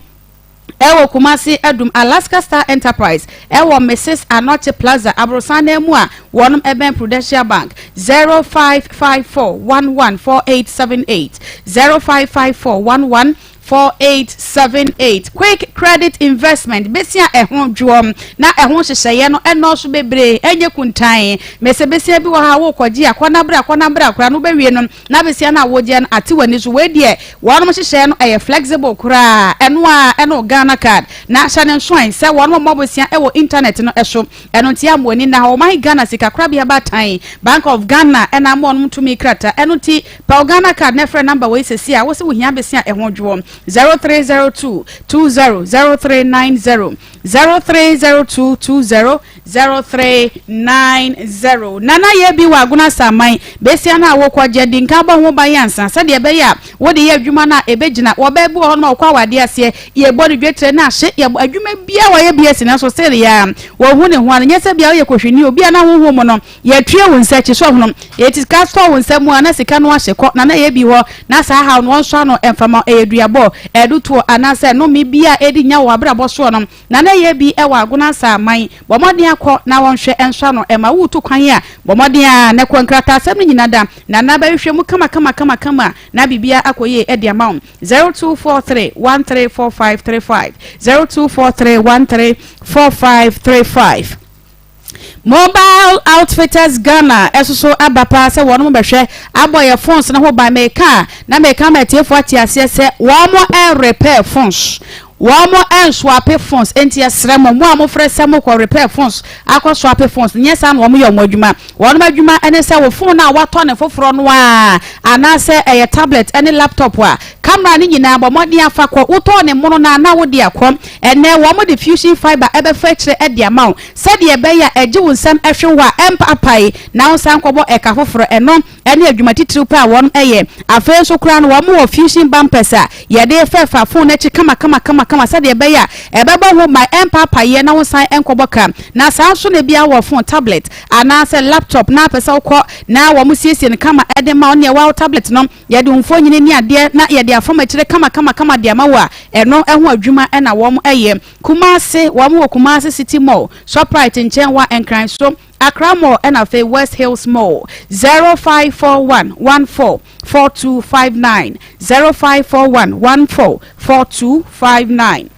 Ɛwɔ Kumasi Adum Alaska Star Enterprise ɛwɔ Mrs Anokye Plaza aborosan nan mu a wɔnom ɛbɛn Prudential Bank 0554 114878 0554 114878 Quick Credit Investment besia ɛho dwoɔ na ɛho nhyehyɛeɛ no ɛnɔɔso bebree ɛnyɛ kuntan mese besia bi wɔ ha a wokɔgye a kɔnabra kɔnabra koraa no wobɛwie no Na besia no a wogyeɛ no ate w'ani so. Wei deɛ wɔnom nhyehyɛeɛ no ɛyɛ flexible koraa. Ɛno ara ɛne wo Ghana card. Na hyɛ no nsoɛ sɛ wɔnom mmɔ bosea ɛwɔ internet no so. Ɛno nti ama w'ani nna hɔ. Ɔman Ghana sikakorabea baatan, Bank of Ghana ɛna ama wɔnom tumi krataa. Ɛno nti pɛ wo Ghana card na frɛ number wei sesie a wose wohia besia a ɛho dwoɔ, 0302 20 0390, 0302 20 0390 Nana yɛ bi wɔ Agona Asaman besia no a wokɔ gye di nkan bɔ ho ban ansa sɛdeɛ ɛbɛyɛ a wode yɛ adwuma no a ɛbɛgyina wɔ baa bi wɔ hɔ nom a wɔkɔ awadeɛ aseɛ yɛbɔ no dwetire no ahye yɛbɔ adwuma biara wɔyɛ bi asi nanso still yɛ a wɔhu ne ho ano nyɛ sɛ bia woyɛ kɔhwini obi a na honhom mu no yɛtue wo nsa akyi so ahonom ɛti sika tɔ wo nsa mu a na sika no ahye kɔ Nana yɛ bi hɔ na saa haw no wɔnsɔ ano ɛmfama ɛyɛ duabɔ ɛdutoɔ anaasɛ nnome bi a ɛdi nya wɔ abrabɔ soɔ no Na na ɛyɛ bi wɔ Agona Asaman. Bɔ mmɔden akɔ na wɔnhwɛ nsɔ ano. Ɛma woretu kwan a, bɔ mmɔden ara na kɔ nkrataasɛm no nyina da na na bɛhwehwɛ mu kama kama kama kama na biribiara akɔ yie de ama wo. 0243 134535 0243 134535. Mobile Outfitters Ghana ɛsoso aba paa sɛ wɔn bɛhwɛ abɔ yɛ phones no ho ban. Meka a na meka ama atiefoɔ ate aseɛ sɛ wɔn repair phones, wɔn nswape phones. Enti yɛsrɛ mo, mo a mofrɛ sɛ mokɔ repair phones akɔ swape phones, nyɛ saa na wɔn yɛ wɔn adwuma. Wɔn adwuma ne sɛ wo phone a watɔ ne foforɔ no a, anaasɛ ɛyɛ tablet ne laptop a, Camera no nyinaa bɔ mmɔden afa kɔ. Wotɔɔ ne mono no a na wode akɔ. Ɛnnɛ wɔn de fusion fibre ɛbɛfa akyire de ama wo sɛdeɛ ɛbɛyɛ a ɛgye wo nsam ɛhwe wo a ɛmpaapae na wonsan nkɔbɔ ɛka foforɔ. Ɛno ɛne adwuma titiriw paa a wɔn yɛ. Afei nso koraa no wɔn wɔ fusion bumpers a yɛde fɛfa phone no akyi kamakamakamakama sɛdeɛ ɛbɛyɛ a ɛbɛbɔ ho ban ɛmpaapaeɛ na wonsan nkɔbɔ ka. Na saa nso na ebia wowɔ phone, tablet anaasɛ laptop na apɛ sɛ wokɔ na wɔn siesie no kama de ma wo ne ɛwɔ wo tablet no yɛde wo mfonini ne adeɛ na yɛde afam akyire kamakamakama de ama wo a ɛno ho adwuma na wɔn yɛ. Kumasi, wɔn wɔ Kumasi City Mall, Shoprite nkyɛn wɔ Nkran so, Accra Mall ɛna afei West Hills Mall. 0541 14 4259 0541 14 4259.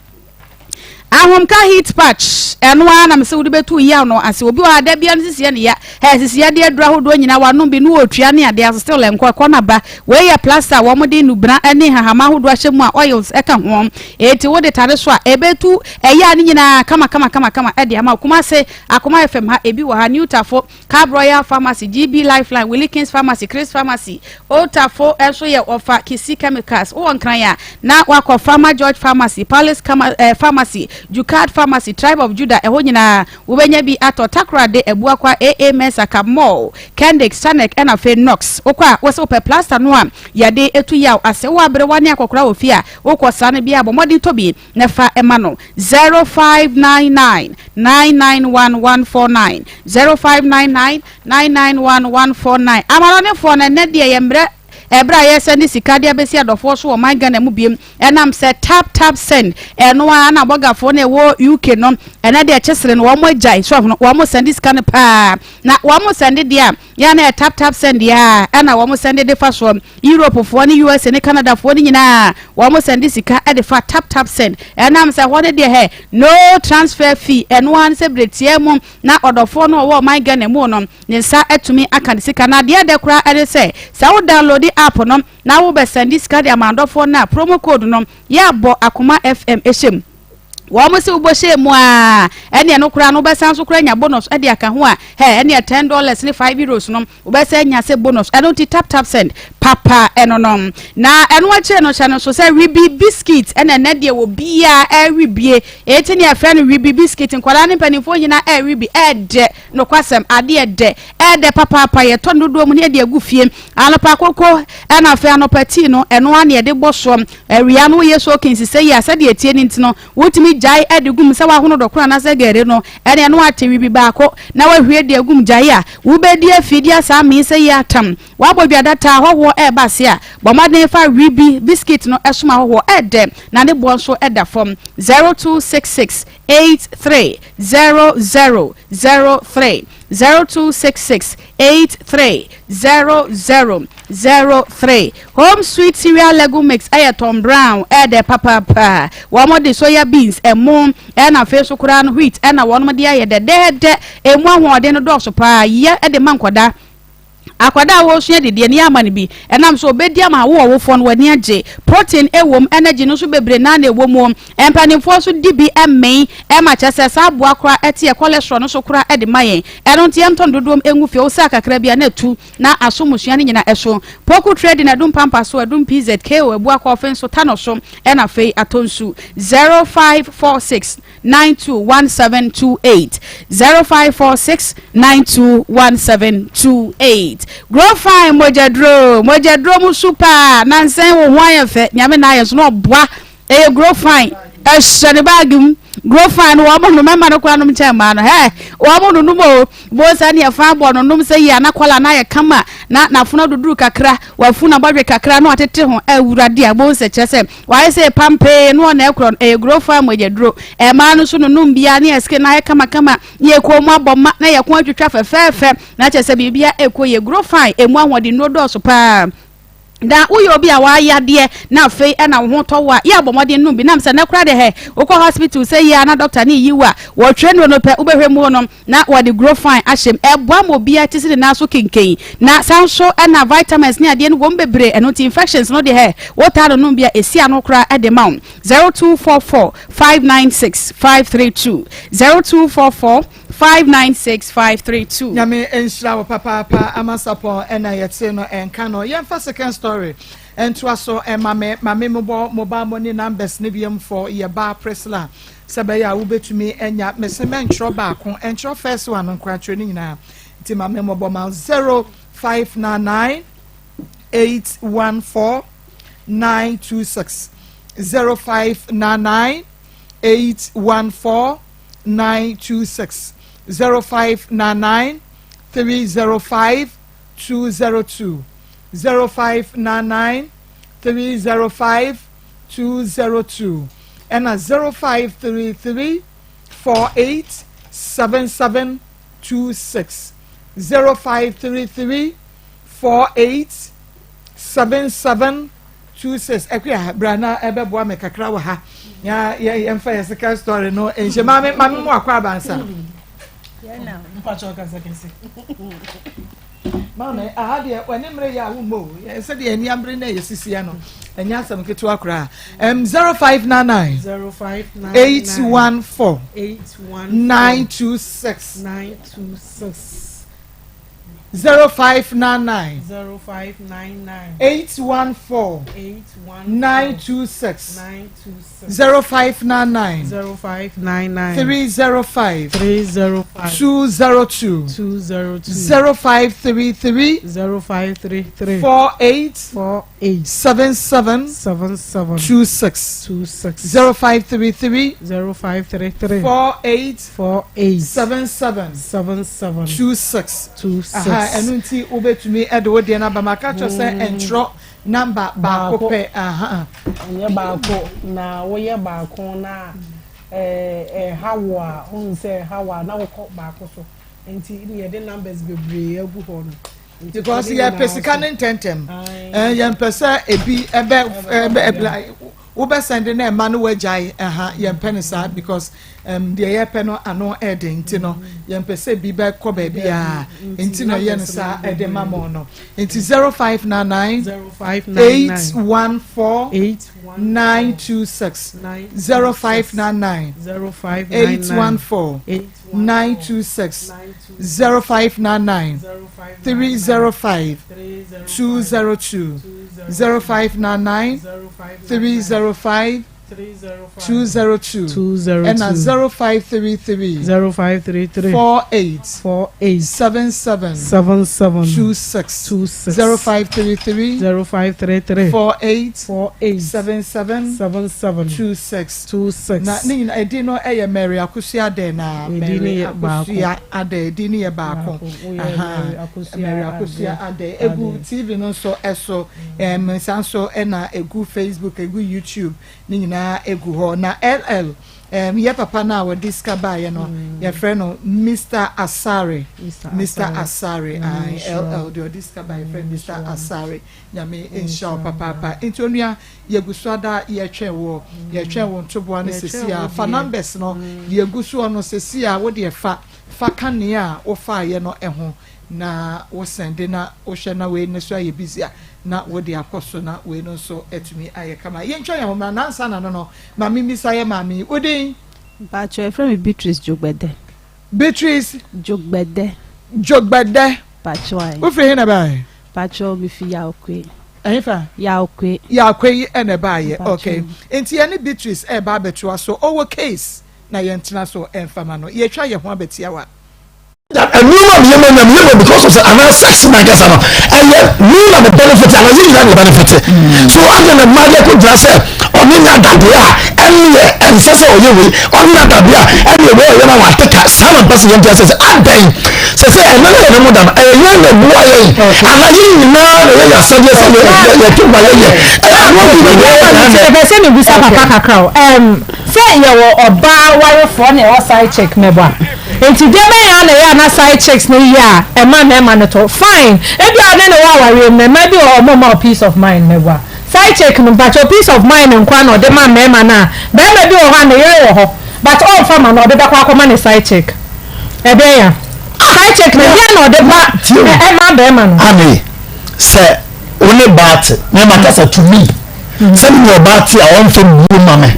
Ahomka heat patch, ɛno ara na mesɛ wode bɛtu yaw no ase. Obi wɔ ha da bia no sisi ne ya. Hɛ sisi adeɛ aduru ahodoɔ nyinaa wanom bi no ɔtua ne adeɛ ase still ɛnkɔ ɛkɔ na ba. Wei yɛ plaster a wɔn de nnubena ne nhahama ahodoɔ ahyɛ mu a oils ɛka ho. Eti wode tare so a ɛbɛtu ɛyaa no nyinaa kama kama kama kama ɛde ama wo. Kumase Akoma FM ha ebi wɔ ha, New Tafo Cab Royal Pharmacy, GB Lifeline, Willie Kings Pharmacy, Chris Pharmacy, Old Tafo nso yɛ wɔfa Kisi Chemicals. Wowɔ Nkran a, na wakɔ Farmer George Pharmacy, Palace Kama, eh, Pharmacy, Jukad Pharmacy, Tribe of Judah, ɛhɔ nyinaa wobɛnya bi atɔ. Takoradi, Abuakwa, AA Mensah, Cab Mall, Kendick, Sanek, ɛna afei Knox. Wokɔ a, wose wopɛ plaster no a yɛde tu yaw ase. Wowɔ aberewa ne akɔkora wɔ fie a, wokɔ saa no bi a, bɔ mmɔden tɔ bi. na fa ma no 0599 991 149 0599 991 149 Amanɔnefoɔ no ɛnɛ deɛ yɛ mmerɛ ɛberɛ a yɛsɛnde sika de abɛsi adɔfoɔ so wɔ ɔman Ghana mu biem ɛnam sɛ tap tap send ɛno ara na bɔgafoɔ no ɛwɔ UK no ɛnɛ deɛ kyesere no wɔn agyae so ahono wɔn sɛnde sika no paa na wɔn sɛnde deɛ a yɛ na yɛ tap tap send yɛ a ɛna wɔn sɛnde de fa soɔ Europe foɔ ne USA ne Canada foɔ no nyinaa wɔn sɛnde sika de fa tap tap send ɛnam sɛ hɔ no deɛ hɛ no transfer fee ɛno ara ne sɛ bere tiaa mu na ɔdɔfoɔ no ɔwɔ ɔman Ghana mu no ne nsa atumi aka ne sika na adeɛ dɛ koraa ɛne sɛ sɛ wo download app no na wo bɛ sɛnde sika de ama adɔfoɔ no a promo code no yɛ abɔ Akoma FM ɛhyɛ mu Wɔn se wobɔ hyɛɛ mu aa ɛneɛ no koraa no wobɛsan so koraa anya bonus de aka ho a hɛ ɛneɛ $10 ne €5 no wobɛsan anya sɛ bonus ɛno nti tap tap send papa ɛno no na ɛno akyire no hyɛ no nso sɛ wibi biscuit ɛna ɛnɛ deɛ wɔ biaa ɛwe bie eti ne ɛfrɛ no wibi biscuit nkwadaa ne mpanimfoɔ nyinaa ɛwe bi ɛɛdɛ nokwasɛm adeɛ dɛ ɛɛdɛ papaapa yɛtɔ no dodoɔ mu ne yɛde agu fie anɔpa koko ɛna afei anɔpa tii no ɛno ara ne yɛde bɔ soɔ Awia no woyɛ soaking sesɛ yi a sɛdeɛ ɛteɛ no nti no wotumi gyae de gum sɛ wahono dɔkono anaasɛ gari no ɛne ɛno ate wibi baako na wahwie de agum gyae a wobɛdi afi di asaa mee sɛ yi atam wabɔ dwadata ahɔhoɔ ɛreba ase a bɔ mmɔden fa wibi biscuit no ɛsom ahɔhoɔ ɛdɛ na ne boɔ nso ɛda fam 0266 83 00 03 0266 83 00 03 Home Sweet Cereal Legume Mix ɛyɛ Tom Brown ɛɛdɛ papaapa. Wɔn de soya beans, ɛmo, ɛna afei nso koraa no wheat ɛna wɔn de ayɛ dɛdɛɛdɛ. Emu ahoɔden no dɔɔso paa. Yɛ de ma nkwadaa. Akwadaa a wɔresua didiɛ no yɛ ama no bi. Ɛnam sɛ ɔbɛdi ama wo ɔwofoɔ no w'ani agye. Protein ɛwom, energy no nso bebree naa na ɛwɔ mu. Mpanimfoɔ nso di bi mmee ɛma kyerɛ sɛ saa aboa koraa ɛte yɛ cholesterol no so koraa ɛde ma yɛn. Ɛno nti yɛntɔ no dodoɔm ngu fie. Wo saa kakra bi a na atu na aso mmusua no nyina ɛso. Poku Trading Adum Pampa so, Adum PZ, KO, Abuakɔ Ɔfen so, Tano so ɛna afei Atonsu. 0546 921728 0546 921728 Grow fine mogyaduro mogyaduro mu su paa nansɛn wo ho ayɛ fɛ nyame na ayɛ so na ɔboa Ɛyɛ grow fine. Ɛhyɛ ne baage mu. Grow fine no wɔn nom mmarima no koraa nom kyɛn mmaa no. Hɛ wɔn nonom o. Bo sɛ neɛ fan bɔ no nom sɛ yie ana kɔla na ayɛ kama na n'afono doduru kakra wafu n'abɔdwe kakra na watete ho awurade a bo sɛ kyerɛ sɛ wayɛ sɛ pampee no ɔna ɛkorɔ no ɛyɛ grow fine mu ɛyɛ duro. Mmaa no nso nonom bia ne yɛ skin na ayɛ kama kama ne yɛ kɔn mu abɔ ma na yɛ kɔn atwitwa fɛfɛɛfɛ na kyerɛ sɛ biribia ɛkɔ yɛ grow fine emu ahoɔden nnuro dɔɔso paa. Na woyɛ obi a w'ayadeɛ na afei ɛna wo ho tɔ wo a, yɛ a bɔ mmɔden nom bi. Nam sɛ nɛ koraa deɛ hɛ, wokɔ hospital sɛ yie a na doctor no reyi wo a, wɔtwerɛ nnuro no pɛ, wobɛhwɛ mu no na wɔde grow fine ahyɛ mu. Ɛboa ma obiara ti si ne nan so kenken. Na san nso ɛna vitamins ne adeɛ no wɔ mu bebree, ɛno nti infections no deɛ hɛ, wotaa no nom bi a, ɛsi ano koraa de ma wo. 0244 596 532 0244 596532. Nyame nhyira wo papaapa Ama Sapon ɛna yɛte no ɛnka no yɛmfa second story. Ntoa so ma me ma me mobɔ mobile money numbers no biom for yɛ ba Priscilla sɛ bɛyɛ a wobɛtumi anya mese mɛntwerɛ baako ɛntwerɛ first one no nkoa twerɛ ne nyinaa nti ma me mɔbɔ ma 0599 814 926 0599 814 926 0599 305 202 0599 305 202 ɛna 0533 48 77 26 0533 48 77 26 Akua bra na ɛbɛboa me kakra wɔ ha ya yɛmfa yɛ second story no nhyɛ maame maame mu akɔ abansa maame aha deɛ w'ani mmere yɛ a wommɔ o sɛdeɛ ani abere na ɛyɛ sisia no ɛnyɛ asɛm ketewa koraa um, 0599 814 926 926 0599 0599 814 926 0599 0599 305 305 202 202 0533 0533 48 48 77 77 26 26 0533 0533 48 48 77 77 26 26. Aha, ɛno nti wobɛtumi de wo deɛ no aba maka kyerɛ sɛ ɛntwerɛ namba baako pɛ. Aha. Ɛnyɛ baako na woyɛ baako na ɛha wo a wohu sɛ ɛha wo a na wokɔ baako so nti ne yɛde numbers bebree agu hɔ no. Because yɛpɛ sika no ntɛntɛm, yɛmpɛ sɛ ebi ɛbɛ ɛbɛ wobɛ sɛnde na ɛma no wagyae ɛha yɛmpɛ no saa because um, deɛ yɛpɛ no ano ɛden nti no yɛmpɛ sɛ bi bɛkɔ baabi a nti na yɛ no saa ɛde ma mo no nti 0599 814 926 0599 814 926 0599 305 202 0599 305 202 ɛna 0533 0533 48 48 77 77 26 26 0533 0533 48 48 77 77 26 26 Na ne nyinaa edin no yɛ Mary Akosua Adeh na Mary Akosua Adeh edin no yɛ baako. Mary Akosua Adeh egu TV no nso ɛso ɛm saa nso ɛna egu Facebook egu YouTube ne nyinaa egu hɔ na LL ɛm yɛ papa no a wɔde sika baayɛ no mm. yɛfrɛ no Mr Asare Mr Asare LL deɛ ɔde sika baayɛ yɛfrɛ Mr Asare Nyame nhyira wo papaapa. Nti onua yɛgu so ada yɛtwɛn woɔ. Yɛtwɛn wo ntoboa no sɛsi a. Fa numbers no deɛ ɛgu soɔ no sɛsi a wodeɛ fa fa ka nea wofaeɛ no ho na wo sɛnde na wohwɛ na wei no so ayɛ busy a na wode akɔ so na wei no nso atumi ayɛ kama. Yɛntwa yɛn ho mmra na ansa na no no ma memmisa yɛ maame yi. Wo din? Mpakyɛw yɛfrɛ me Beatrice Dwogbɛdɛ. Beatrice. Dwogbɛdɛ. Dwogbɛdɛ. Pakyɛw ae. Wofiri he na ɛbaeɛ? Pakyɛw mefi Yaokoe. Ɛhefa? Yaokoe. Yaokoe yi ɛna ɛbaeɛ. Okay. Nti yɛne Beatrice ɛreba abɛtoa so. Ɔwɔ case na yɛntena so ɛmfa ma no. Yɛtwa yɛn ho abɛtiawa. That nneɛma mi yɛ ma nyam yɛ ma because of sɛ anaa sex na nkasa no ɛyɛ mi na mi benefit anaa yɛ nyinaa na benefit so adi na mmaa deɛ ko gyina sɛ ɔne nya dadeɛ a ɛneɛ ɛnsɛ sɛ ɔyɛ wei ɔne nya dadeɛ a ɛneɛ wei ɔyɛ ma wate ka saa na mpɛ sɛ yɛnte asɛ sɛ adɛn sɛ sɛ ɛna na yɛne mo da no ɛyɛ yɛn na ɛboa yɛn anaa yɛn nyinaa na yɛyɛ asɛdeɛ sɛ yɛto ma yɛyɛ ɛyɛ ano bi na yɛyɛ na ɛpɛ sɛ mebisa papa kakra o ɛm sɛ yɛwɔ ɔbaa warefoɔ na ɛwɔ side chick mɛbɔ a nti deɛ bɛyɛ a na ɛyɛ a na side chicks no yɛ a ɛma mmarima no tɔ fine ebi a ɔne ne wɔ awareɛ mu na mmaa bi wɔ hɔ ɔmo ma peace of mind mɛbɔ a Side chick no mpakyɛw peace of mind nkoa na ɔde ma mmarima no a barima bi wɔ hɔ a ne yere wɔ hɔ but ɔnfa ma no ɔde bɛkɔ akɔma ne side chick ɛdeɛn a side chick no ɛdeɛn na ɔde ba ɛma barima no. Ame sɛ wo ne baa te me ma kasa to me sɛ me ne ɔbaa te a ɔnfɛ buo ma me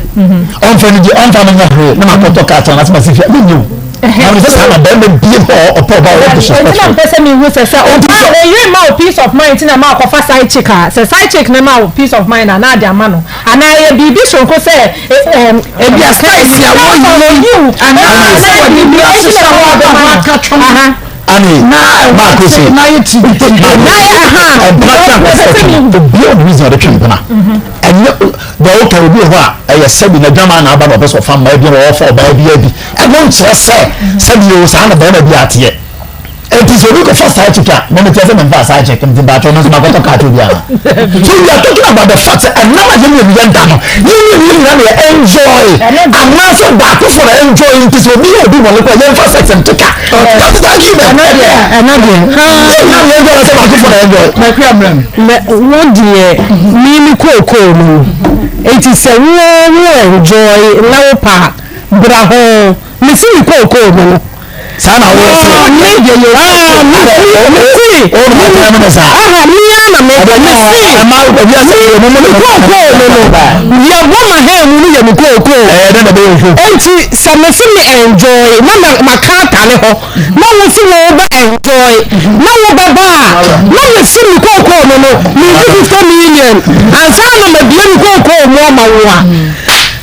ɔnfɛ no gye ɔnfa me nyɛ hwee na ma kɔtɔ kaa tɔn na sɛ ma si fia me nyɛ o. Na mi sɛ saa na bɛrima bie hɔ ɔpɛ ɔba ɔyɛ disrespectful. Nti na mpɛ sɛ mi hu sɛ sɛ ɔba oyere ma o peace of mind ti na ma ɔkɔfa side chick a sɛ side chick ne ma o peace of mind a na ade ama no anaa ɛyɛ biribi soronko sɛ ɛɛm. Ebi a spice a wɔyi anaa sɛ wɔde bi ahyehyɛ hɔ a bɛma aka twom. Ani baako se na yɛ ti ti na yɛ ha mpena twa nkɔfɔ obi a ɔde reason ɔde twe mpena ɛnyɛ deɛ ɔka obi wɔ hɔ a ɛyɛ sɛbi na dwama na aba na ɔpɛ sɛ ɔfa mmaa bi na ɔfa ɔbaa bi abi ɛno nkyerɛ sɛ sɛbi o saa na bɛrima bi ateɛ eti sɛ obi kɔfa saa chick a mɛmɛ tiɛ sɛ mɛmfa saa chick nti baatɔ no nso makɔtɔ kaa to bi ana so we are talking about the fact sɛ ɛnam a yɛn mmienu yɛn da no yɛn mmienu yɛn nyinaa na yɛ enjoy anaasɛ baako fo na enjoy nti sɛ obi yɛ obi bɔne kɔ yɛn fa sex nto ka that is argument ɛno deɛ ɛno deɛ yɛn nyinaa na enjoy anaasɛ baako fo na enjoy. Mɛkura mmerɛ mu. Mɛ wo deɛ mi mi kookoo no eti sɛ wo wo enjoy na wo pa bra ho mesi mi kookoo no no. Saa na wo se. Me ah me me se. O na ɔtɛn mo ne saa. Aha me ara na me me se. Ɛma obi ase yɛ mo mo ne. Me kookoo no no yɛ bɔ ma hɛn mu no yɛ me kookoo. Ɛyɛ dɛ na bɛyɛ nhwɛ. Enti sɛ me se me enjoy na ma ma ka atare hɔ na wo se wo bɛ enjoy na wo bɛ ba a na me se me kookoo no no me gye 50 million ansa na ma bie me kookoo mu ama wo a.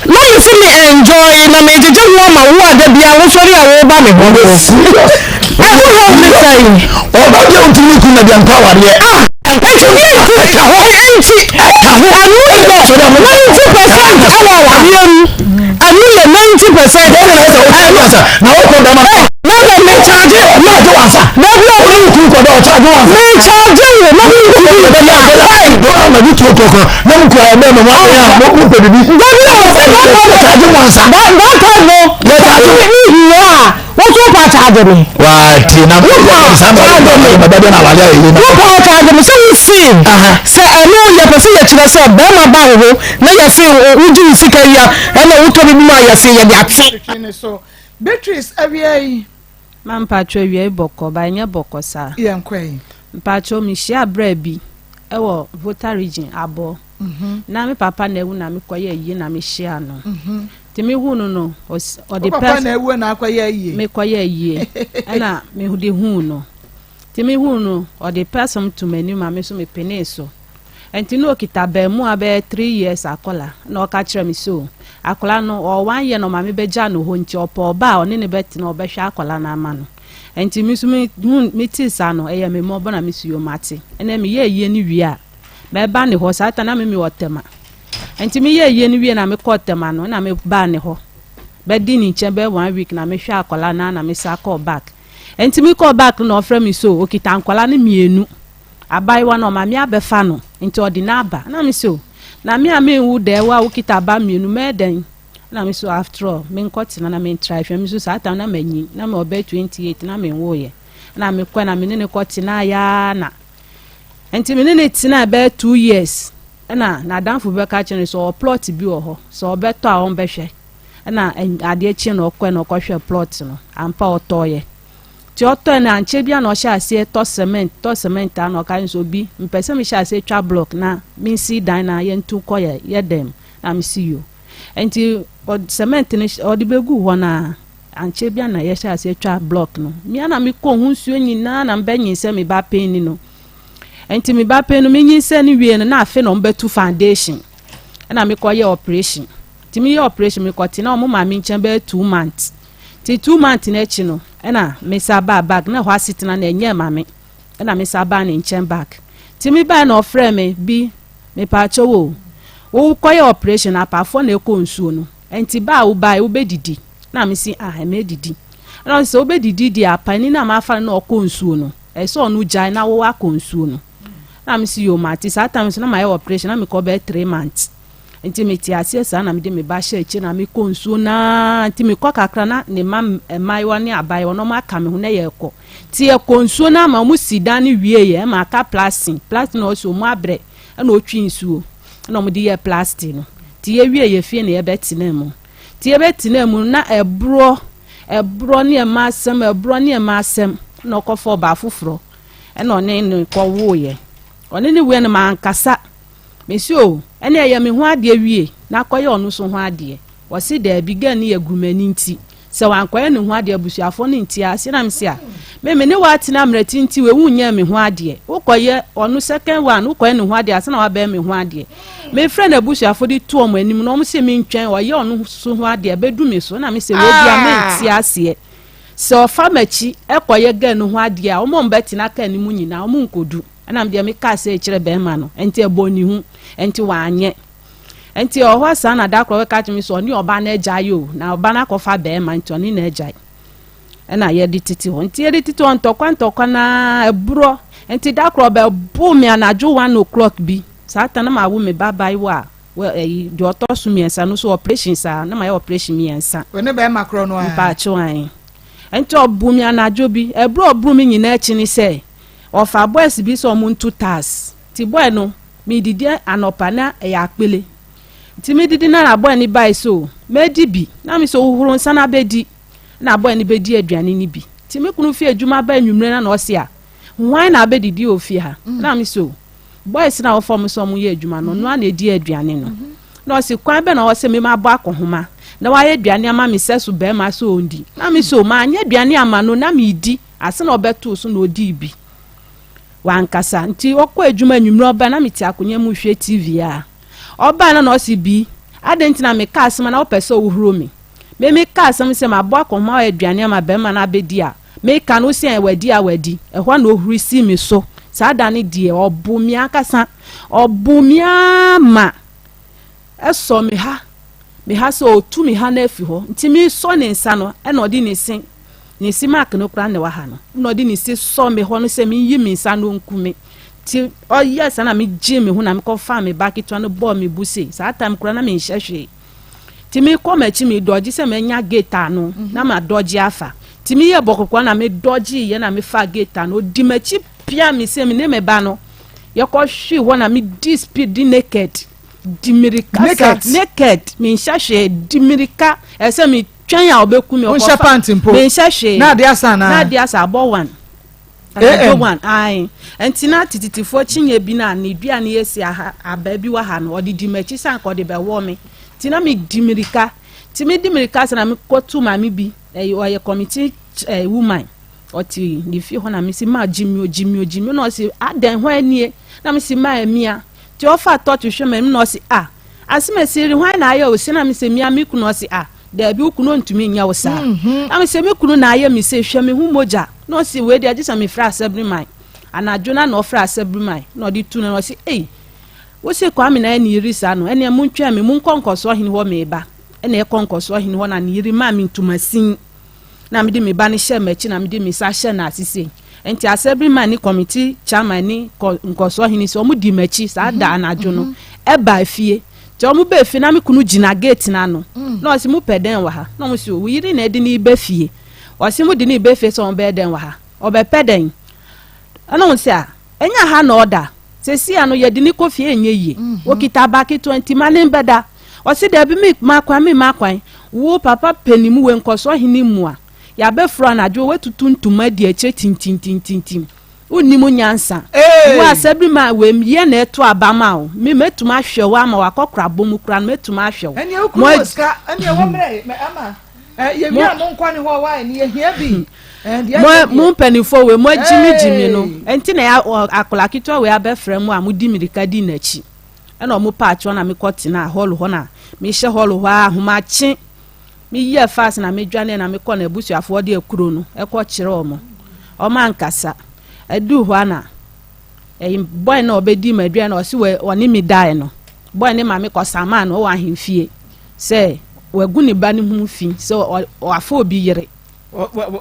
Na me se me enjoy na me gyegye ho ama wo a da bia wo sɔre a wo ba me hɔ no. Ɛho haw ne sɛn? Ɔba bia ntumi nku na deɛ nkɔ awareɛ. Ah! Enti deɛ nti ɛka ho. Enti ɛka ho. Ɛno yɛ 90% ɛwɔ awareɛ mu. Ɛno yɛ 90%. Wɔn na ɛsɛ wɔn kyagye wansa na wɔkɔ bɛrima. Na na me kyagye. Na agye wansa. Na bi a wɔn kuru kɔ dɛ ɔkyagye wansa. Me kyagye wo na me nkuru yɛ bia. Dɔw na bi tuo kɔkɔ na mu kura ɛbɛn mu ayɛ a mo mo pɛ bibi. Dabi a sɛ that time no. Kyagye wansa. That time no. Yɛ kyagye. Mi hia a woso pa kyagye me. Waa tie na mo yɛ saa na ɔyɛ na bɛbɛ de na awale ayɛ yie na. Wo pa kyagye me sɛ wo si sɛ ɛno yɛ pɛ sɛ yɛ kyerɛ sɛ bɛrima ba wo ho na yɛ se wogye wo sika yi a ɛna wotɔ bibi mu a yɛ se yɛ de ate. Beatrice awia yi. Ma mpakyɛw awia yi bɔkɔ but ɛnyɛ bɔkɔ saa. Yɛn kɔ yi. Mpakyɛw me hyia bra bi ɛwɔ Volta region abɔ. Mhm. Na me papa na ewu na me kɔ yɛ ayie na me hyia no. Mhm. Nti me hu no no ɔde pɛ. Papa na ewu na akɔ yɛ ayie. Me kɔ yɛ ayie ɛna me de hu no. Nti me hu no ɔde pɛsɛm to m'anim ma me so me penee so. Nti na okita abɛɛmoa bɛyɛ three years akɔla na ɔka kyerɛ me sɛ o akɔla no ɔwɔ one year na ɔmaame bɛgya no hɔ nti ɔpɛ ɔba a ɔne no bɛtena ɔbɛhwɛ akɔla no ama no. Nti me nso me hu me tee saa no ɛyɛ me mmɔbɔ na me si o mate. Ɛnɛ me yɛ ayie no wie a mɛba ne hɔ saa ta na me me wɔ Tema. Nti me yɛ ayie no wie na me kɔɔ Tema no na me baa ne hɔ bɛdi ne nkyɛn bɛyɛ one week na me hwɛ akɔla no na me sa kɔɔ back. Nti me kɔɔ back no na ɔfrɛ me so okita nkɔla no mmienu. Abaayewa no, ɔma me abɛfa no, nti ɔde no aba. Na me se o, na me a menwu dɛɛ, wo a wokita ba mmienu, mɛyɛ dɛn? Na me so after all, menkɔ tena na mentra hwɛ. Me so saa time na manyin, na mewɔ bɛyɛ 28, na menwoeɛ. Na mekɔɛ na me ne no kɔ tenaeɛ ara na, nti me ne no tenaeɛ bɛyɛ 2 years, ɛna n'adamfo bi bɛka kyerɛ no sɛ ɔwɔ plot bi wɔ hɔ, sɛ ɔbɛtɔ a ɔmbɛhwɛ. Ɛna adeɛ kye na ɔkɔɛ na ɔkɔhwɛ plot no, ampa ɔtɔeɛ. Nti ɔtɔe no ankyɛ biara na ɔhyɛɛ aseɛ tɔ cement tɔ cement a na ɔka kyerɛ me sɛ obi mepɛ sɛ mehyɛ aseɛ twa block na mensi dan na yɛntu nkɔ yɛ yɛ dɛm na mesi yo nti cement no ɔde bɛgu hɔ no a ankyɛ biara na yɛhyɛ aseɛ twa block no mea na mekɔ ho nsuo nyinaa na mebɛnyinsɛn me ba panin no nti me ba panin no menyinsɛn no wie no na afe na ɔmbɛtu foundation ɛna mekɔyɛ operation nti meyɛ operation mekɔtena ɔmo maame nkyɛn bɛyɛ 2 months. Nti 2 months no akyi no ɛna me san baa back, na ɛhɔ asetena no ɛnyɛɛ ma me, ɛna me san baa ne nkyɛn back. Nti me bae na ɔfrɛɛ me, Bi, mepaakyɛw o, wo kɔyɛ operation no apaafoɔ na ɛkɔ nsuo no, nti ba a wo bae wo bɛdidi? Na me se ah mɛdidi. Ɛna ɔse sɛ wo bɛdidi deɛ a panin no a mafa no na ɔkɔ nsuo no, ɛsɛ sɛ ɔno gyae na wo akɔ nsuo no. Na me se yoo mate, saa time nso na mayɛ operation na mekɔ bɛyɛ 3 months. Nti mete aseɛ saa na mede me ba hyɛ akyire na mekɔ nsuo no ara nti mekɔ kakra na ne mma mmaayewa ne abaayewa na wɔn aka me ho na yɛrekɔ nti yɛkɔ nsuo no ama wɔn si dan no wie yɛ ɛma aka plastic plastic na ɔsi wɔn abrɛ ɛna ɔtwi nsuo ɛna wɔn de yɛ plastic no nti yɛwie yɛ fie na yɛbɛtena mu nti yɛbɛtena mu na ɛborɔ ɛborɔ ne ɛma asɛm ɛborɔ ne ɛma asɛm na ɔkɔfa ɔbaa foforɔ ɛna ɔne no kɔwoeɛ ɔne ne woeɛ no mankasa. Mese oh, ɛneɛ yɛ me ho adeɛ wie na kɔyɛ ɔno nso ho adeɛ. Ɔse daabi, girl no yɛ gurumani nti. Sɛ wankɔyɛ ne ho adeɛ abusuafoɔ no nte aseɛ na mese a me me ne wo atena mmerɛ tenten wei wonyɛɛ me ho adeɛ wokɔyɛ ɔno second one wokɔyɛ ne ho adeɛ ansa na wabɛyɛ me ho adeɛ mefrɛ no abusuafoɔ de to wɔn anim na wɔn se mentwɛn ɔyɛ ɔno so ho adeɛ bɛdu me so na mese wei deɛ mente aseɛ sɛ ɔfa m'akyi ɛkɔyɛ gɛn no ho adeɛ a wɔn a wɔbɛtena kaa no mu nyinaa wɔn nkɔdu ɛna medeɛ mekaa sɛ kyerɛ bɛrima no ɛnti ɛbɔ ne hu ɛnti wanyɛ Nti ɔwɔ hɔ saa na da koro ɔbɛka kyerɛ me sɛ ɔne ɔba no agyae o, na ɔba no akɔfa bɛrima nti ɔne no agyae. Ɛna yɛde tete hɔ. Nti yɛde tete hɔ ntɔkwa ntɔkwa na ɛborɔ. Nti da koro ɔbɛbo me anadwo one o'clock bi. Saa ta na mawo me ba bayewa a wɔ ɛyi deɛ ɔtɔ so mmiɛnsa no so operation saa na mayɛ operation mmiɛnsa. Wo ne bɛrima korɔ no ara? Mpaakyew ae. Nti ɔbo me anadwo bi. Ɛborɔ ɔboro me nyinaa akyi ne sɛ ɔfa boys bi sɛ ɔmo ntu tas. Nti boy no Meredidi anɔpa na ɛyɛ akpele. Nti medidi na na boy no bae sɛ o, mɛdi bi. Na me sɛ hohoro nsa na bɛdi. Na boy no bɛdi aduane no bi. Nti me kunu fi adwuma ba anwummerɛ na na ɔse a, hwan na abɛdidi wɔ fie ha? Mm. Na me sɛ o, boys na wɔfa wɔn sɛ wɔn yɛ adwuma no, ɔno ara na ɛdi aduane no. Mm-hmm. Na ɔse kwan bɛ na ɔwɔ sɛ me mabɔ akɔhoma na wayɛ aduane ama me sɛ so bɛrima sɛ ɔndi. Na me sɛ o, manyɛ aduane ama no na medi ase na ɔbɛtoo so na ɔdii bi. Wankasa. Nti ɔkɔ adwuma anwummerɛ ɔba na mete akonnwa mu rehwɛ TV a, ɔbaa na na ɔse Bi, adɛn nti na meka asɛm a na wopɛ sɛ wohuro me? Me meka asɛm sɛ mabɔ akɔnhoma ayɛ aduane ama barima no abɛdi a, meka no wose ɛn wadi a wadi. Ɛhɔ na ɔhuri sii me so. Saa da no deɛ ɔbo me ankasa. Ɔbo me ara ma ɛsɔ me ha me ha sɛ ɔtu me ha no afi hɔ. Nti mesɔ ne nsa no ɛna ɔde ne se Ne se mark no koraa na ɛwɔ ha no. Na ɔde ne se sɔ me hɔ no sɛ menyi me nsa no nku me. Nti ɔyɛɛ saa na megyee me ho na mekɔfaa me ba ketewa no bɔɔ me bo sei. Saa time koraa na menhyɛ hwee. Nti mekɔ m'akyi medɔgye sɛ manya gate ano mhm. na madɔgye afa. Nti meyɛ bɔkɔkɔ na medɔgyeeɛ na mefaa gate ano. Ɔdi m'akyi pia me sɛ me ne me ba no. Yɛkɔhwee hɔ na medi speed naked. Di mirika sa naked menhyɛ hwee di mirika ɛsɛ me Twɛn a ɔbɛku me Wonhyɛ pant mpo. Menhyɛ hwee. Na adeɛ asa anaa? Na adeɛ asa abɔ one. Anadwo one ae. Nti na tititifoɔ kyinyɛ bi na ne dua no yɛ si aha abaa bi wɔ ha no ɔde di m'akyi sɛ anka ɔde bɛwɔ me. Nti na medi mirika. Nti medi mirika sɛ na mekɔto maame bi ɛyɛ ɔyɛ committee ɛɛ woman ɔte ne fie hɔ na mesi ma gye mi o gye mi o gye mi o na ɔsi adɛn hɔ anie na mesi ma ɛmia nti ɔfa tɔkye hwɛ m'anim na ɔsi ah Asemesi ere hwan na ayɛ wo se na me se mia me kunu ɔse ah daabi wo kunu ɔntumi nyɛ wo saa mhm. na me se me kunu na ayɛ me se hwɛ me ho mogya na ɔse wei deɛ gye sɛ mefrɛ asɛbiriman anadwo na na ɔfrɛ asɛbiriman na ɔde tu no na ɔse ei wo se Kwame na ɛne yiri saa no ɛneɛ montwɛn me monkɔ nkɔsoɔ hene hɔ meba ɛna ɛkɔ nkɔsoɔ hene hɔ na ne yiri maa me ntomasin na mede me ba no hyɛɛ m'akyi na mede me nsa hyɛɛ n'ase sei. Nti assemblyman ne committee chairman ne nkɔsoɔ hene sɛ wɔn di m'akyi saa da mhm. anadwo no mhm. ɛbaa fie. Nti wɔn baa fie na me kunu gyina gate n'ano mm. na ɔsi mo pɛ dɛn wɔ ha na wɔn si wo yere na ɛde ne ba fie ɔsi mo de ne ba fie sɛ wɔn bɛyɛ dɛn wɔ ha ɔbɛpɛ dɛn ɛna wɔn si a ɛnyɛ ha na ɔda Sesia no yɛde no kɔ fie ɛnyɛ yie. Ɔkita ba ketewa nti ma ne mbɛda. Ɔse daabi me ma kwan me ma kwan. Wo papa panin wei nkɔsoɔ hene mua. Yɛabɛforo anadwo watutu ntoma adi akyire tintintintintim. Wonnim nyansa. Wo asabiri ma wei yɛ na ɛto aba ma wo. Me mɛtumi ahwɛ wo ama wakɔkora bɔ mu koraa no mɛtumi ahwɛ wo. Ɛneɛ wo kunu wɔ sika ɛneɛ wɔ mmerɛ ama yɛwie a monkɔ ne hɔ wa ɛne yɛhia bi. Mo mpanimfoɔ wei mo agyimigyimi no nti na akwadaa ketewa wei abɛfrɛ mo a modi mmirika di n'akyi ɛna ɔmo paakye na mekɔ tena hall hɔ na mehyɛ hall hɔ a ahomakye meyɛ fast na medwane na mekɔ na abusuafoɔ de akuro no ɛkɔ kyerɛ ɔmo ɔmo ankasa ɛdu hɔ a na ɛyi boy na ɔbɛdi ma aduane na ɔsi wɔ ɔne mi dae no boy ne maame kɔ samaa no ɔwɔ ahemfie sɛ wagu ne ba ne ho fi sɛ ɔafa obi yere.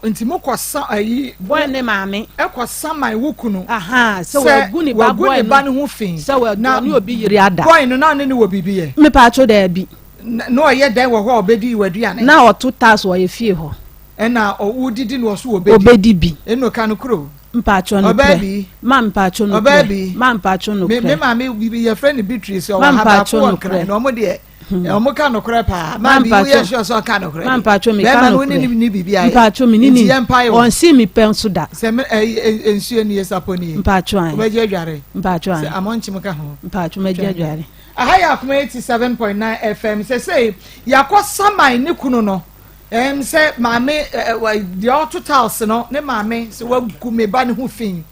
Nti mo kɔ sa ayi. Boy ne maame. Ɛkɔ saman wo kunu. Sɛ wagu ne ba boy no ho fi. Sɛ wa ne obi yere ada. Boy no na ne ne wɔ biribi yɛ. Me paatwo daabi. Na ɔyɛ dɛn wɔ hɔ a ɔbɛdi w'aduane. Na ɔto taas wɔ yɛ fie hɔ. Ɛna ɔwodidi na ɔso ɔbɛdi. Ɔbɛdi bi. Ɛna ɔka no kuro. Mpaatwo no korɛ. Ma mpaatwo no korɛ. Ma mpaatwo no korɛ. Me maame yɛfrɛ no Beatrice ɔwɔ ha baako wɔ Nkran na ɔmo deɛ. Ɔmo ka nokorɛ paa. Maa bi woyɛ sure sɛ ɔka nokorɛ. Ma mpaatwo mi ka nokorɛ. Bɛrima no ne ne biribi ayɛ. Mpaatwo mi ne ni. Ɔnsi mi pɛ nso da. Sɛ me ɛyi nsuo nie sapɔ nie. Mpaatwo ayi. Wobɛgye adware. Mpaatwo ayi. Sɛ amɔnkyem ka ho. Mpaatwo mɛgye adware. Aha yɛ Akoma 87.9 FM. Sɛsɛyi yakɔ saman ne kunu no. Ɛm sɛ maame ɛ deɛ ɔto tiles no ne maame sɛ wagu me ba ne ho fi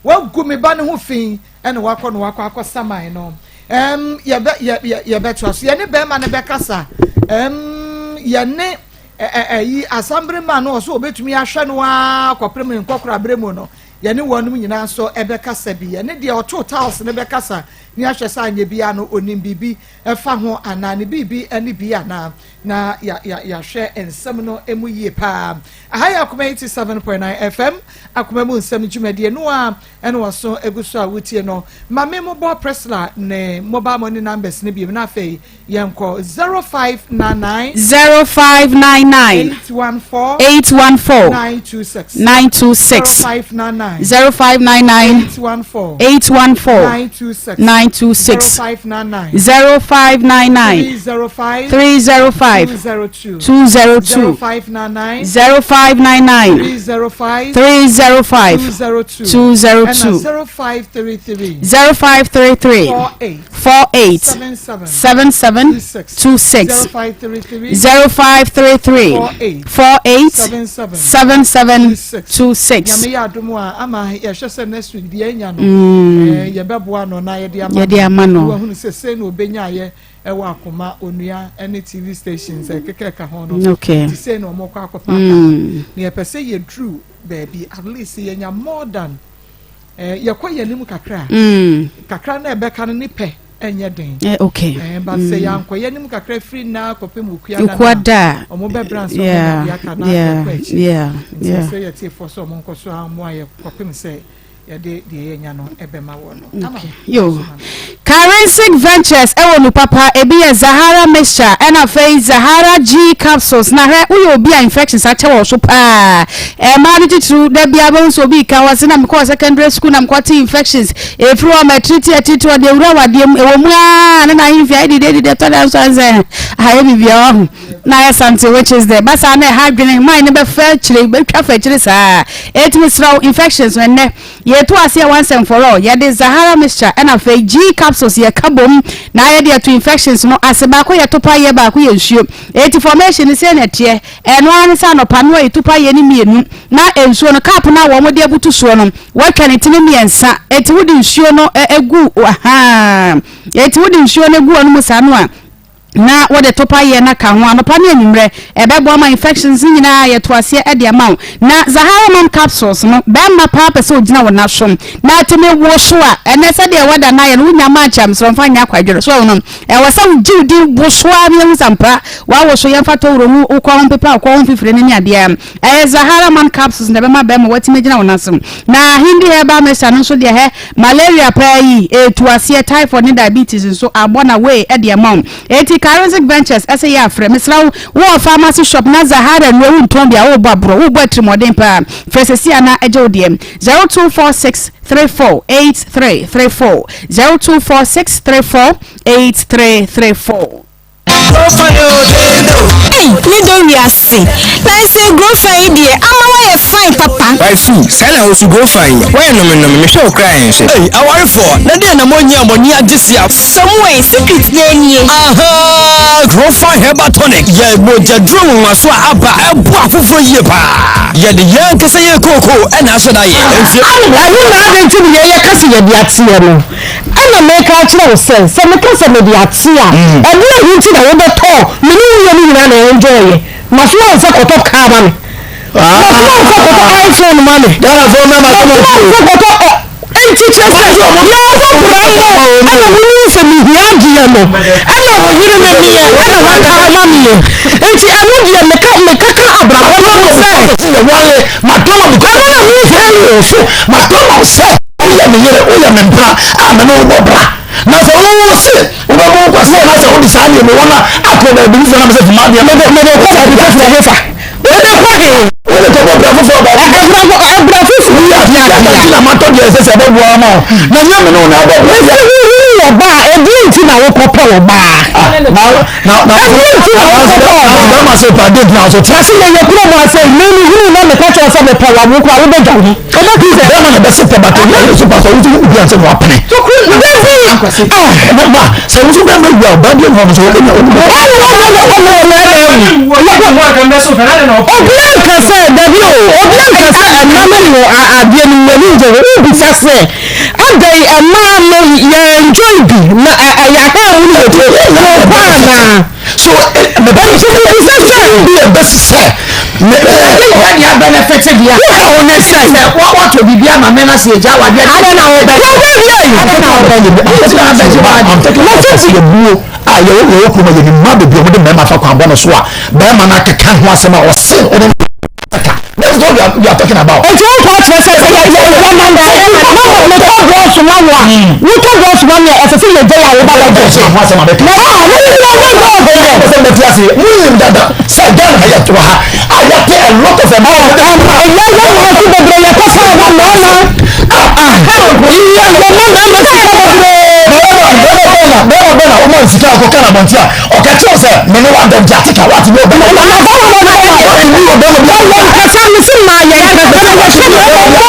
wagu me ba ne ho fi ɛna wakɔ no wakɔ akɔ saman no ɛm yɛbɛ yɛ yɛ yɛbɛtoa so yɛne bɛrima no bɛkasa ɛm yɛne ɛ ɛyi asambere ma no ɔso obetumi ahwɛ no aa kɔpem ne nkɔkora abere mu no yɛne wɔn nyinaa nso ɛbɛkasa bi yɛne deɛ ɔto tiles no bɛkasa ne ahwɛ sɛ anyɛ biara no onim biribi ɛfa ho anaa ne biribi ɛne bi anaa. Na ya ya yɛahwɛ nsɛm no mu yie paa. Aha yɛ Akoma 87.9 FM, Akoma mu nsɛm dwumadie no a ɛna wɔso egu so a wotie no. Ma me mobɔ Priscilla ne mobile money numbers no biom na afei yɛnkɔ 0599 0599 814 814 926 926 0599 0599 814 814 926 926 0599 0599 305 305 202 202 0599 0599 305 305 202 202 ɛna 0533 0533 48 48 77 77 26 0533 0533 48 48 77 77 26. Nyame yɛ adom a ama yɛhwɛ sɛ next week deɛ anya no Mm. eh, yɛbɛboa no na yɛde ama Yɛde ama no. Na wahunu sɛ sei na ɔbɛnyaayɛ ɛwɔ akoma onua ne tv stations ɛkeka ɛka ho no Okay. nti sei na ɔmɔkɔ akɔfa Mm. aka na yɛpɛ sɛ yɛduru baabi at least yɛnya more than eh, yɛkɔ yɛn anim kakra Mm. kakra na ɛbɛka no ne pɛ ɛnyɛ den Eh, okay. Eh, but sɛ Mm. yɛankɔ yɛn anim kakra firi nnaa kɔpem okua da Okua da. ɔmo bɛbrɛ ansa ɔmo Yeah, de aka na yeah, ɛkɔ akyi yeah, nti yeah. sɛ yɛtiefoɔ sɛ ɔmo nkɔ so amoa yɛ kɔpem sɛ yɛde deɛ yɛnya no ɛbɛma wɔ no Ama. Yo. Karensic Ventures ɛwɔ nu papa ebi yɛ Zahara mixture ɛna afei Zahara G capsules na hwɛ woyɛ obi a infections akyɛ wɔ so paa ɛmaa no titiriw da bia bɛhu sɛ obi ka wɔ se na mekɔɔ secondary school na mekɔte infections ɛfiri hɔ matiriti atiriti ɔde awura wadeɛ mu ɛwɔ mu aa ne na ahemfie ayɛ dide dide tɔ da nso ansɛ ayɛ biribiara wahu na ayɛ something which is there basa na ɛha adwene man no bɛfa akyire bɛtwa fa akyire saa ɛtumi serɛ wo infections no ɛnnɛ Yɛreto aseɛ once and for all, yɛde Zahara mixture ɛna afei G capsules yɛka bom na yɛde ato infections no ase. Baako yɛ topaeɛ, baako yɛ nsuo. Enti formation no sei na ɛteɛ. Ɛno ara ne sɛ anɔpa no wɔyi topaeɛ no mmienu na nsuo no, cup no a wɔde abutu soɔ no, wɔatwa ne tini mmiɛnsa. Enti wode nsuo no gu, ahaa, enti wode nsuo no gu ɔno mu saa no a, na wode topa yɛ no ka ho anɔpa ne anwummerɛ. Ɛbɛboa ma infections no nyinaa yɛto aseɛ de ama wo. Na Zahara Mom capsules no, bɛrima paa pɛ sɛ ɔgyina wo nan so na atumi wo so a, ɛnɛ sɛdeɛ weather no ayɛ no, wonya match a, mesrɛ mfa nyɛ akwadworɔ. So ahu no? Ɛwɔ sɛ wogye wo din wo so ara na yɛhu sɛ ampa woawo so. Yɛmfa towuro ngu wo kɔn ho mpepa wo kɔn ho mfifire no ne adeɛ. Ɛyɛ Zahara Man capsules na ɛbɛma bɛrima watumi agyina wo nan so. Na Hindi Herbal Mixture no nso deɛ hɛ, Malaria paa yi, ɛretu aseɛ, typhoid ne diabetes nso abɔ na wei de ama wo. Enti Karenzic Ventures ɛsɛ yɛ afrɛ. Mesrɛ wo, wowɔ pharmacy shop na Zahara nnuro wontɔn bi a, worebɔ aborɔ, worebɔ atirimuɔden paa. Frɛ seesei anaa gye wo deɛ. 0246 34 8334, 0246 34 8334. Ei me dɔ wiase nanso grofa yi deɛ ama woayɛ fine papa. Waifu, saa na wo so grofa yi, woayɛ nomennome, mehwɛ wo koraa ɛnhwɛ. Ei awarefoɔ, na deɛn na moanyi a mo ani agye sea? Samuel, secret no nie. Ahaa, Grofa Herbal Tonic yɛ mogyaduro nwonwaso a aba a ɛboa afoforɔ yie paa. Yɛde yɛn ankasa yɛn kookoo na ahyɛ da yɛ. Mfie. Ɛno na adɛn nti na yɛka sɛ yɛde ateɛ no? Ɛnna mereka akyerɛ wo sɛ, sɛ meka sɛ mede ate a, ɛdeɛn ho nti na wobɛtɔ me ne wo yɛ no nyinaa na enjoy yɛ? Masoa wo sɛ kɔtɔ car ma me. Masoa wo sɛ kɔtɔ iPhone ma me. Masoa wo sɛ kɔtɔ ɛ. Enti kyerɛ sɛ yɛrebɔ bra no ɛna wonim sɛ mehia adeɛ no ɛna wo yere ne meɛ ɛna waka ama meɛ. Enti ɛno deɛ meka meka ka abrabɔ no ho sɛ. Ɛno na meka yi o so matɔ ma wo sɛ. Woyɛ me yere, woyɛ me mpena a me ne wo bɔ bra. Na sɛ wo se wobɛbɔ wo kwasea na sɛ wode saa nneɛma wɔn a akɔ baabi foforɔ na mesɛ fima adeɛ. Mede mede kɔ baabi foforɔ hefa? Wode kɔ he? Wode kɔbɔ bra foforɔ baabi. Ɛbra ɛbra foforɔ yɛ adeɛ a. Nti na matɔ deɛ ɛsɛ sɛ ɛbɛboa ama wo. Na nyɛ me ne wo na ɛbɔ bra. Mese wohunu wɔ ba a ɛdeɛn nti na wokɔ? wokɔpɛ ɔbaa. Ɛdeɛ nti na wokɔpɛ ɔbaa. Bɛrima sɛ pa date na so. Na sɛ yɛyɛ kuro mu asɛ me me hunu na meka kyerɛ sɛ mepɛ wa wo koraa wobɛdwa ho. Wobɛka sɛ bɛrima na bɛsɛ pɛ bata obi ayɛ so pa sɛ wotu obi ansɛ na wapene. Dabi. Ah ma ma sɛ wotu bɛrima wia ɔbaa bi ɛnu hɔ no so wɔbɛnya obi. Obi anka sɛ dabi o obi anka sɛ ɛma me no adeɛ no m'ani ngye ho wobisa sɛ adɛn ɛmaa no yɛ enjoy bi na ɛyɛ ahaa mu no yɛ wɔ hɔ anaa. So nti mebisa sɛ bi a ɛbɛsi sɛ yɛ deɛ abɛnɛfɛte deɛ wo ha wo ne sɛ sɛ wɔtɔ biribi ama me na sɛ yɛgya awadeɛ adɛn na wobɛ adɛn na wobɛ a yɛwɔ yɛwɔ kurom a yɛnim mmaa bebree a wɔde mmarima fa kwan bɔne so a barima no akeka ho asɛm a ɔse ɔne no ka. That is what we are, we are talking about. Nti wo kɔ kyerɛ sɛ sɛ yɛ yɛ yɛ nante na metɔ brɔs ma wo a wotɔ brɔs ma me a ɛsɛ sɛ yɛgya yɛ a woba bɛgye. Sɛ ho asɛm abɛka. Na a wo ne wo bɛ brɔs yɛ. Sɛ mɛte ase mo nim dada sɛ Ghana ha yɛte wɔ ha a yɛte a lot of ɛma. Ɛma yɛ yɛ yɛ si bebree yɛ kɔ fa ma mmarima. Yɛ yɛ ma mmarima sika bebree. Bɛrima bɛrima bɛrima bɛrima bɛrima ɔmo nsika akɔ kan abɔnten a ɔka kyerɛ sɛ mene wa dɛm gya tika wate ne ɔbɛma na na bɛrima bɛrima wate ne ɔbɛma bi yɛ nkasa me se maa yɛ nkasa na yɛhyɛ mmarima bɔɔ.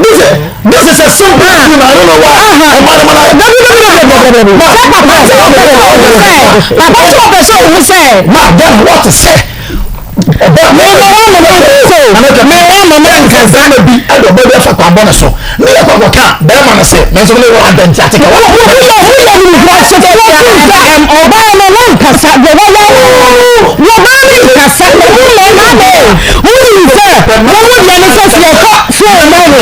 This is this is a simple thing I don't know why. Ɛma ne ma na. Dabi dabi dabi dabi dabi. Sɛ papa sɛ ɔpɛ sɛ ɔhu sɛ papa sɛ ɔpɛ sɛ ɔhu sɛ. Ma then what sɛ. Ɔbɛ mi ma wa mama so mi wa mama nkasa. Bɛrima bi ɛde ɔbɛ bi afa kwan bɔ ne so ne yɛ kɔ kɔka bɛrima no sɛ mɛ nso ne wɔ adɛnti ate ka. Wọ́n yẹ wọ́n yẹ nìkura ṣe fẹ́ wọ́n fi nsa ẹm ọbaa no wọ́n nkasa deɛ wọ́n yẹ wọ́n baa no nkasa na wọ́n mọ̀ ọ́nà bẹ́ẹ̀ wọ́n nim sɛ wọ́n mu deɛ no sɛ sɛ yɛkɔ fon ma wo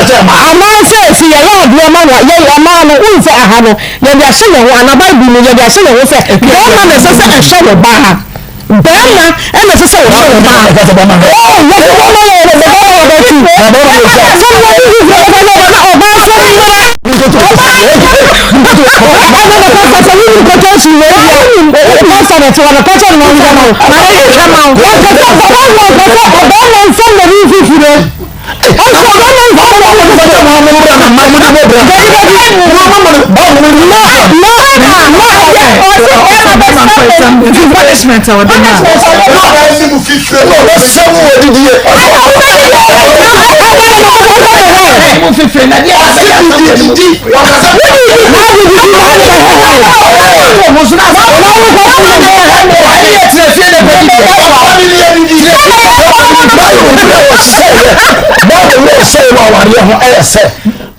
anaasɛ sɛ yɛyɛ adeɛ ma wo yɛ ɔmaa no wohu sɛ aha no yɛde ahyɛ yɛn ho anaa bible mu yɛde ahyɛ yɛn ho sɛ bɛrima na ɛsɛ sɛ ɛhwɛ ne baa bɛrima ɛna ɛsɛ sɛ ɔhwɛ ne baa oo yɛsɛ bɛrima yɛ yɛ bɛrima yɛ bɛti sɛ wɔn mu bi fɛ bɛrima na ɔbaa sɛ mmara Punishment a wɔde ma.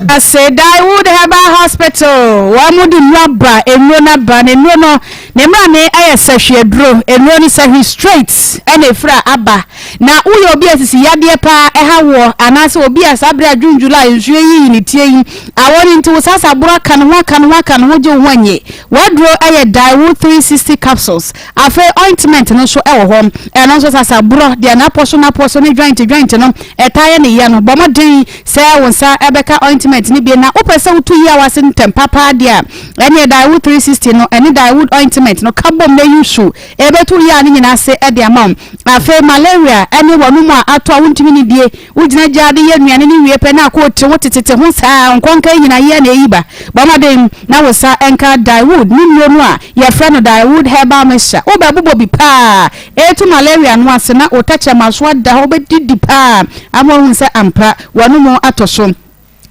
Ase Daewood Herbal Hospital wɔn mo de nnuro aba nnuro no aba na nnuro no ne mmra ne ɛyɛ sahwi aduro nnuro no sahwi straight ɛna efira aba na woyɛ obi a sisi yadeɛ paa ɛha woɔ anaasɛ obi a saa bere a June July nsuo yi yi ne tie yi awɔ no nti wo sasa aboro aka ne ho aka ne ho aka ne ho gye wo ho anye waduro ɛyɛ Daewood 360 capsules afei ointment no nso ɛwɔ hɔ ɛno nso sasa borɔ deɛ n'apɔ so n'apɔ so ne joint joint no ɛtaa yɛ ne ya no bɔ mmɔden Sɛ wo nsa bɛka ointment no bi na wopɛ sɛ wotu yaw ase ntɛm pa paa deɛ a, ɛneɛ Daewood 360 no ne Daewood ointment no ka bom na use. Ɛbɛtu yaw no nyinaa ase de ama wo. Afei malaria ne w'anom a atɔ a wontumi nnidie, wogyina gyaade yɛ nnuane no wie pɛ na akɔ tiri ho tetete ho saa, nkɔnka yi nyinaa yea na ɛyi ba. Bɔ mmɔden na wo nsa nka Daewood ne nnuro no a yɛfrɛ no Daewood Herbal Mixture. Wobɛbobɔ bi paa Etu malaria no ase na wo tɛkyerɛma so ada hɔ bɛdidi paa ama woahu sɛ ampa w'anomu atɔ so.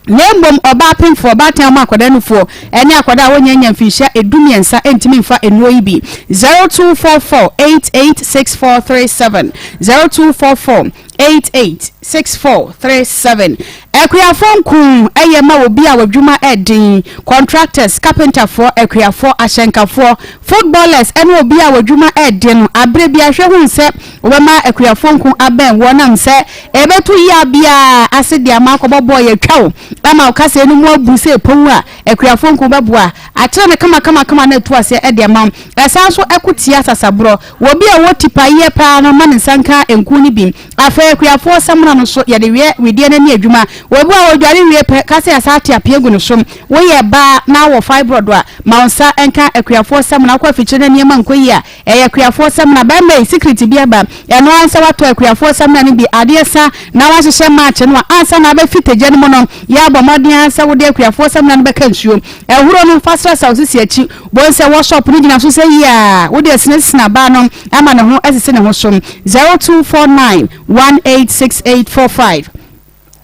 Na mmom ɔbaa pemfoɔ, ɔbaatan a ɔma akwadaa nufoɔ, ne akwadaa a wɔnnya nnya mfinhyia edumiɛnsa ntumi mfa nnuro yi bi. 0244 886437 0244 886437 Akuafoɔ nku yɛ ma obi a w'adwuma ɛden, contractors, carpenterfoɔ, akuafoɔ, ahyɛnkafoɔ, footballers ɛne obi a w'adwuma ɛden no aberɛ biara hwɛ hu sɛ wobɛma akuafoɔ nku abɛn woɔ nam sɛ ɛbɛto yea biara ase de ama akɔbɔ bɔɔl yɛtwa wo ama wo kaseɛ no mu abu sɛ ɛpɔwu a akuafoɔ nku bɛboa akyerɛ no kama kama kama na atu aseɛ de ama wo ɛsan nso ɛko tia sasaborɔ Wɔ bi a ɔwɔ tipaeɛ paa no ma ne nsa nka nku no bi. Afei akuafoɔ samina no nso yɛde weɛ wedeɛ no ani adwuma. Wɔ bi a ɔdware wie pɛ ka sɛ yɛasan ate apea gu ne so. Woyɛ baa na wowɔ fibroid a, ma wo nsa nka akuafoɔ samina. Wokɔ afikyire na nneɛma nkɔ yie a, ɛyɛ akuafoɔ samina. Barima yi, secret bi aba. Ɛno ara ne sɛ woatɔ akuafoɔ samina no bi adeɛ sa na woahyehyɛ maakye no a ansa na abɛfi tagya no mu no, yɛ abɔ mmɔden ara sɛ wode akuafoɔ samina no bɛka nsuo. Ahuro no, fa srasra wo sisi akyi. Bohu sɛ wɔsɔp no gyina so sɛ yie a, wode asinasina baa no ama ne ho asisi ne ho so. 0249 186845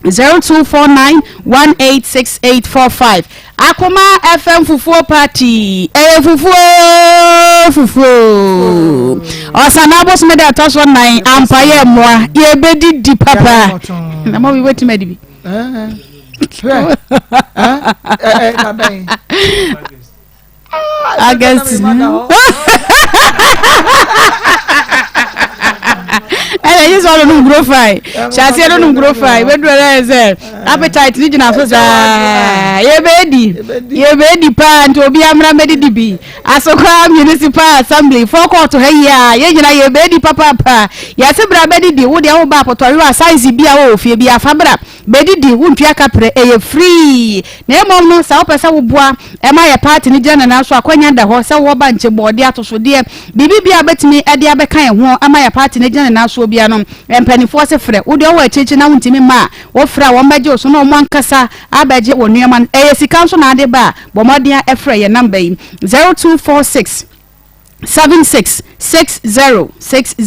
0249 186845 Akoma FM fufuo party ɛyɛ fufuo fufuo ɔsana abosome da ɛtɔ so nan ampa yɛ mmoa yɛbɛdidi papa na mo bi bɛtumi adi bi. August. ɛna ɛyi sɛ ɔno nom fae hyɛ aseɛ no nom guro fae bɛduru ɛna yɛ sɛ appetite ne gyina so saa yɛbɛdi yɛbɛdi paa nti obi amena mɛdidi bi asokwa municipal assembly forecourt ha yi a yɛn nyina yɛbɛdi papaapa yɛse bra bɛdidi wo deɛ woba apɔtɔwewa size bi a wɔ fie bi afa bra Bɛdidi, wontua kaprɛ, ɛyɛ free. Na mmom no, sɛ wopɛ sɛ woboa ma yɛ party no gyina ne nan so a, akwanya da hɔ sɛ wowɔ bankye, bɔɔdeɛ, atosodeɛ, biribi biara a wobɛtumi de abɛka yɛn ho ama yɛ party no agyina ne nan soɔ biara no, mpanimfoɔ se frɛ. Wo deɛ wowɔ akyirikyiri na wontumi mma a, wofrɛ a wɔbɛgye wo so na wɔn ankasa abɛgye wo nneɛma no. Ɛyɛ sika nso na ade ba a, bɔ mmɔden ara frɛ yɛn number yi, 0246. 76 60 60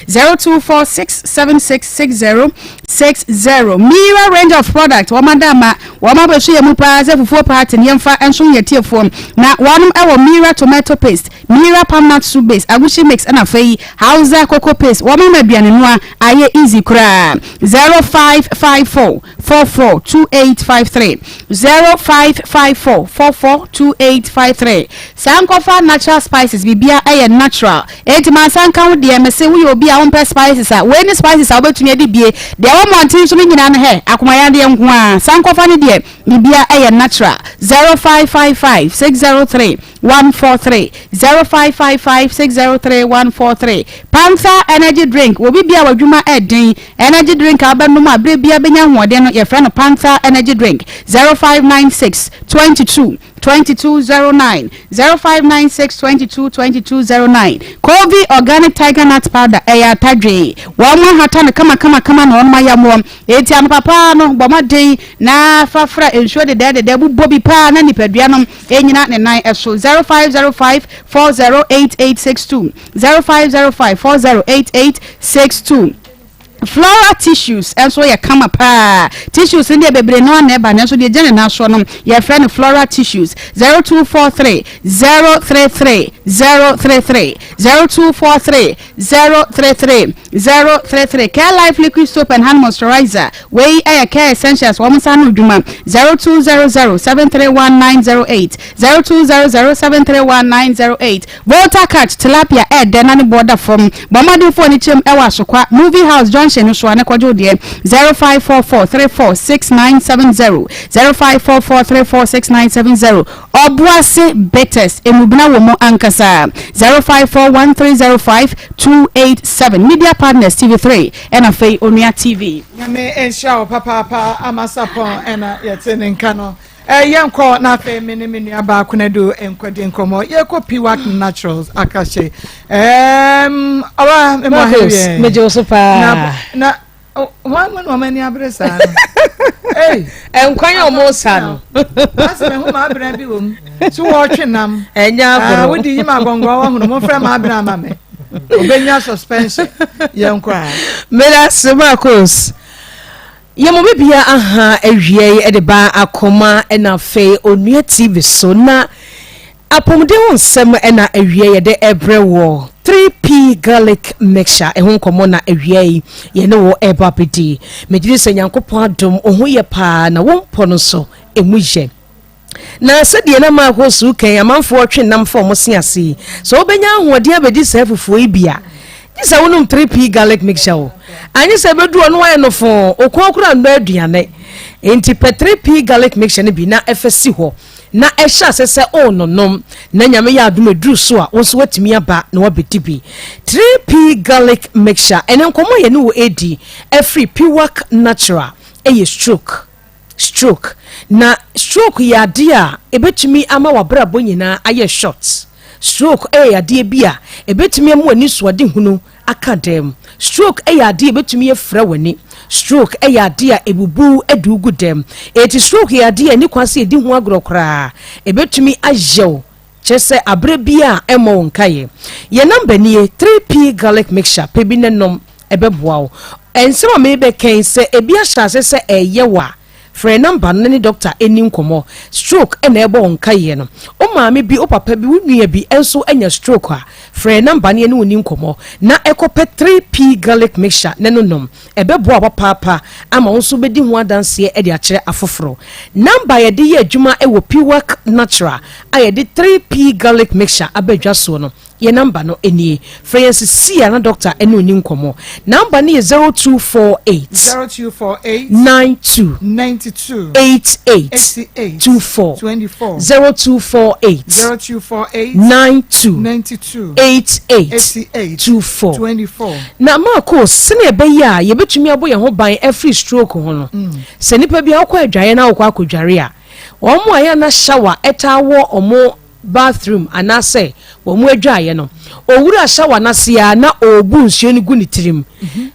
0246 76 60 60 Mira range of product wɔn ada ama wɔn abɛso yɛ mu paa sɛ fufuo party ne yɛmfa nso yɛ tiefoɔ na wɔn wɔ Mira tomato paste, Mira palm nut soup base, agushi mix ɛna afei Hausa cocoa paste wɔn ama aduane noa ayɛ easy koraa 0554 44 2853 0554 44 2853 Saa nkɔfa natural spices bibia ɛyɛ natural enti mansa nka ho deɛ mese woyɛ obi a wompɛ spices a wei ne spices a wobɛtumi adi bie deɛ ɛwɔ mmɔnten so no nyinaa no hɛ akomayadeɛ nko ara saa nkɔfa no deɛ bibia ɛyɛ natural 0555 603 143 0555 603 143 Panther energy drink wɔ bibia w'adwuma ɛden energy drink a wobɛnom a berɛ bia bɛnya ahoɔden no yɛfrɛ no Panther energy drink 0596 22 22 09 0596 22 22 09 Kovi organic tiger nut powder ɛyɛ atadwe wɔn ahata no kama kama kama na wɔn ayam wɔn eti anɔpa paa no bɔ mmɔden na fafra nsuo dedɛɛdedɛ bobɔ bi paa na nipadua no ɛnyina ne nan ɛso 0505 408862 0505 408862 Floral tissues nso yɛ kama paa. Tissues no deɛ bebree no ara na ɛba nanso deɛ ɛgyina ne nan soɔ no yɛfrɛ no floral tissues. 0243 033 033 0243 033 033 Care Life Liquid Soap and Hand Moisturizer wei yɛ Care Essentials wɔn nsa ano dwuma. 0200 731 908 0200 731 908 Volta catch tilapia ɛɛdɛ na ne boɔ da fam. Bɔ mmɔden fa w'ani kyerɛ mu ɛwɔ Asokwa, Movie House junction no so a na kɔgye wo deɛ. 0544 34 6970 0544 34 6970 Ɔboase Bitters, emubena wɔ mu ankasa. 0541 305 287 Media Partners TV3 ɛna afei Onua TV. Nyame nhyira wo papaapa Amasapɔn ɛna yɛte ne nka no. Eh, yɛnkɔ na afei me ne me nua baa Konadu nkɔdi nkɔmmɔ. Yɛkɔ Piwak Naturals akahye. Um, ɔba me mɔ hewie. Megye wo so paa. Na, na wɔn mu na wɔn ani abere saa no. Hey, nkwan a wɔn sa no. Ase me ho ma abere bi wɔ mu. So wɔtwe nam. Ɛnyɛ agorɔ. Ah, wodi yi ma gɔngɔn wɔ hono. Mo frɛ ma abere ama me. Obenya suspension. Yɛnkɔ a. Meda se Marcos. Yɛn mu bibia aha awiei de ba akoma na afei Onua TV so na apɔmuden ho nsɛm na awiei yɛde ɛbrɛ wɔ 3P garlic mixture ɛho nkɔmmɔ na awiei yɛne wɔ ɛba bɛdi. Megye di sɛ Nyankopɔn adom wo ho yɛ paa na wo mpɔ no nso ɛmu yɛ. Na sɛdeɛ na Marcos reka yi, amanfoɔ retwe nam fa wɔn se ase yi, sɛ wobɛnya ahoɔden abɛdi saa fufuo yi bi a, gye sɛ wonom 3P garlic mixture o. Anyɛ sɛ ɛbɛdu hɔ no woayɛ no foo, wo kɔn koraa nnɔ aduane. Enti pɛ 3P garlic mixture no bi na ɛfa si hɔ na ɛhyɛ ase sɛ wononom na Nyame yɛ adom ɛduru so a, wo nso woatumi aba na woabɛdi bi. 3P garlic mixture, ɛnɛ nkɔmmɔ a yɛne wo redi afiri Piwak Natural ɛyɛ stroke. Stroke. Na stroke yɛ adeɛ a ɛbɛtumi ama w'abrabɔ nyinaa ayɛ short. Stroke yɛ yadeɛ bi a ɛbɛtumi ama w'anisoadehunu aka dan mu. Stroke yɛ adeɛ a ɛbɛtumi afira w'ani. Stroke yɛ adeɛ a ɛbubu de wo gu dam. Enti stroke yɛ adeɛ a ɛnni kwan sɛ yɛdi ho agorɔ koraa. Ɛbɛtumi ayɛ wo, kyerɛ sɛ aberɛ biara a ɛmmɔ wo nkaeɛ. Yɛn number nie, 3P Garlic Mixture, pɛ bi na nom, ɛbɛboa wo. Nsɛm a merebɛka yi, sɛ ebi ahyɛ aseɛ sɛ ɛreyɛ wo a, Frɛ nɔmba no na ne dɔkta nni nkɔmmɔ. Stroke na ɛrebɔ wo nkaeɛ no. Wo maame bi, wo papa bi, wo nua bi nso anya stroke a, frɛ nɔmba no yɛne wo nni nkɔmmɔ na kɔpɛ 3P Garlic Mixture na no nom. Ɛbɛboa wo papaapa ama wo nso wobɛdi ho adanseɛ de akyerɛ afoforɔ. Nɔmba a yɛde yɛ adwuma wɔ Piwak Natural a yɛde 3P Garlic Mixture aba dwa soɔ no, Yɛn number no nie. Frɛ yɛn sesei ara na doctor ne wo nni nkɔmmɔ. Number no yɛ 0248. 0248. 92. 92. 88. 88. 24. 24. 0248. 0248. 92. 92. 88. 88. 24. 24. Na Marco, sɛnea ɛbɛyɛ a yɛbɛtumi abɔ yɛn ho ban afiri stroke ho no, sɛ nipa bi akɔ adwaeɛ na wokɔ akɔdware a, wɔn a ɛyɛ a na shower taa wɔ wɔn bathroom anaasɛ wɔn adwaeɛ no, owura shower no ase ara na ɔrebu nsuo no gu ne tirim.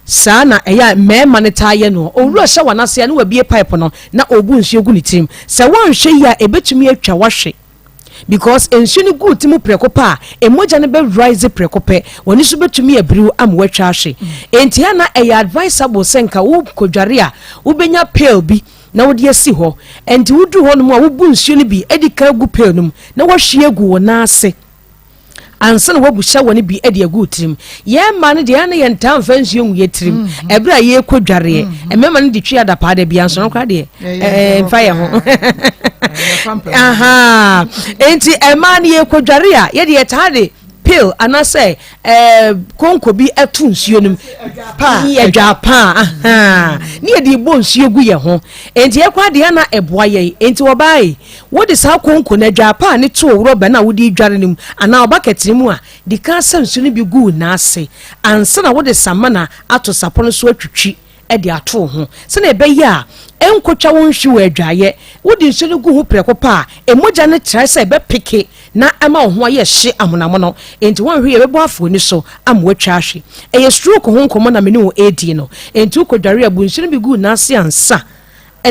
Saa na ɛyɛ a mmarima no taa yɛ no. Owura shower no ase ara na wabue pipe no na ɔrebu nsuo gu ne tirim. Sɛ woanhwɛ yie a, ɛbɛtumi atwa w'ahwe because nsuo no gu wo ti mu prɛko pɛ a, mogya no bɛ rise prɛko pɛ. W'ani so bɛtumi abiriw ama woatwa ahwe. Enti a na ɛyɛ advisable sɛ nka wokɔdware a, wobɛnya pail bi na wode asi hɔ. Ɛnti woduru hɔnom a, wobu nsuo no bi di kan gu pail no mu na woahwie agu wo nan ase ansa na woabu shower no bi de agu wo tirim. Yɛn mmaa no deɛ, ɛyɛ a na yɛntaa mfa nsuo ngu yɛn tirim mm-hmm. ɛberɛ a yɛrekɔ dwareɛ. Mm-hmm. Mmarima no de twi adapaa da bia nso no koraa deɛ ɛmfa yɛn ho. Enti mmaa no yɛrekɔ dware a, yɛde yɛtaa de pail anaasɛ ɛɛ konko bi to nsuo no mu adwa paa ne yɛde bɔ nsuo gu yɛn ho nti yɛkɔ adeɛ na ɛboa yɛn nti ɔbaa yi wode saa konko no adwa paa ne to rɔba no a wode dware no mu anaa ɔbakɛt no mu a di kan sɛ nsuo no bi gu n'ase ansa na wode samana ato sapɔ no so atwitwi de ato wo ho sɛnea ɛbɛyɛ a ɛnkotwa wo nhwi wɔ adwaeɛ. Wode nsuo no gu ho prɛko pɛ a, mogya no trae sɛ ɛbɛpeke na ɛma wo ho ayɛ hye amonamono. Enti woanhwɛ yie a, ɛbɛbɔ afa w'ani so ama woatwa ahwe. Ɛyɛ stroke ho nkɔmmɔ na me ne wo redi no. Enti wokɔdware a, bu nsuo no bi gu wo nan ase ansa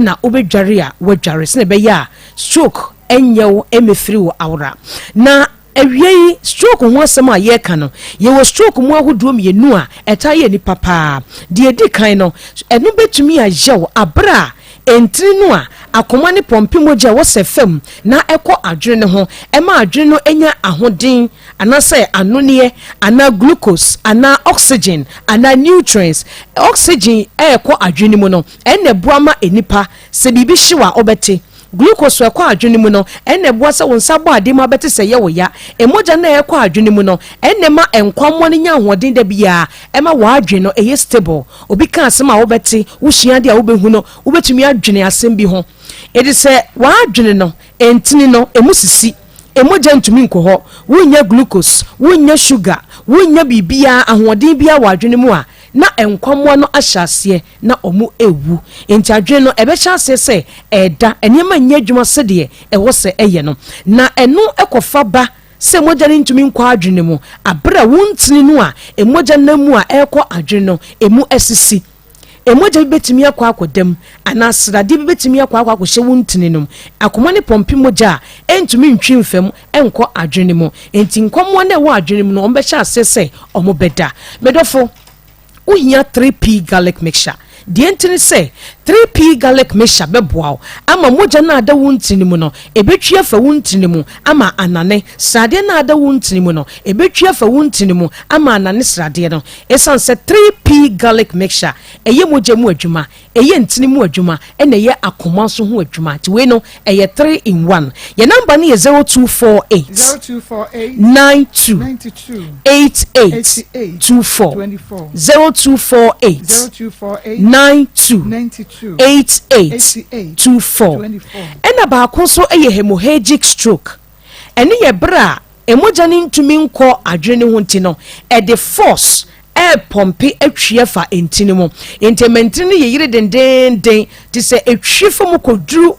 na wobɛdware a woadware sɛnea ɛbɛyɛ a stroke nyɛ wo mmɛfiri wo awora. Na Awiei, stroke ho asɛm a yɛreka no, yɛwɔ stroke mu ahodoɔ mmienu a ɛtaa yɛ nnipa pa ara. Deɛ ɛdi kan no, ɛno bɛtumi ayɛ wo berɛ a ntini no a akoma no pɔmpe mogya a ɛwɔ sɛ fam na ɛkɔ adwene no ho ma adwene no nya ahoden anaasɛ anonneɛ anaa glucose anaa oxygen anaa nutrients. Oxygen a ɛkɔ adwene no mu no, ɛno na ɛboa ma nnipa sɛ biribi hye wo a wobɛte. Glucose a ɛkɔ adwene mu no, ɛna ɛboa sɛ wo nsa bɔ ade mu abɛte sɛ ɛyɛ wo ya. Mogya no a ɛkɔ adwene mu no, ɛna ɛma nkwammoa no nya ahoɔden da biara. Ɛma w'adwene no yɛ stable. Obi ka asɛm a wobɛte, wosua ade a wobɛhu no, wobɛtumi adwene asɛm bi ho. Enti sɛ w'adwene no, ntini no, emu sisi, mogya ntumi nkɔ hɔ, wonnya glucose, wonnya sugar, wonnya biribiara, ahoɔden biara wɔ adwene mu a, na nkwammoa no ahyɛ aseɛ na wɔrewu. Enti adwene no, ɛbɛhyɛ aseɛ sɛ ɛreda, nneɛma nyɛ adwuma sɛdeɛ ɛwɔ sɛ ɛyɛ no. Na ɛno kɔfa ba sɛ mogya no ntumi nkɔ adwene no mu berɛ a wo ntini no a mogya nam mu a ɛrekɔ adwene no mu asisi. Mogya bi bɛtumi akɔ akɔda mu anaa sradeɛ bi bɛtumi akɔ akɔ akɔhyɛ wo ntini no mu. Akoma no pɔmpe mogya a ɛntumi ntwi mfa mu nkɔ adwene no mu. Enti nkwammoa no a ɛwɔ adwene no mu no, wɔbɛhyɛ aseɛ sɛ wɔbɛda. Me dɔfo, Wohia 3P Garlic Mixture. Deɛ nti ne sɛ, 3P Garlic Mixture bɛboa wo ama mogya no a ada wo ntini mu no, ɛbɛtwi afa wo ntini mu ama anane. Sradeɛ no a ada wo ntini mu no, ɛbɛtwi afa wo ntini mu ama anane sradeɛ no. Ɛsiane sɛ 3P Garlic Mixture ɛyɛ mogya mu adwuma, Ɛyɛ ntini mu adwuma ɛna ɛyɛ akoma nso ho adwuma nti wei no ɛyɛ 3 in 1. Yɛn number no yɛ 0248 92 88 24 0248 92 88 24. Ɛna baako nso yɛ hemorrhagic stroke. Ɛno yɛ berɛ a Mogya no ntumi nkɔ adwene no ho nti no, ɛde force repɔmpe atwi afa ntini mu. Enti ɛma ntini no yeyere dendeenden te sɛ ɛtwi fa mu kɔduru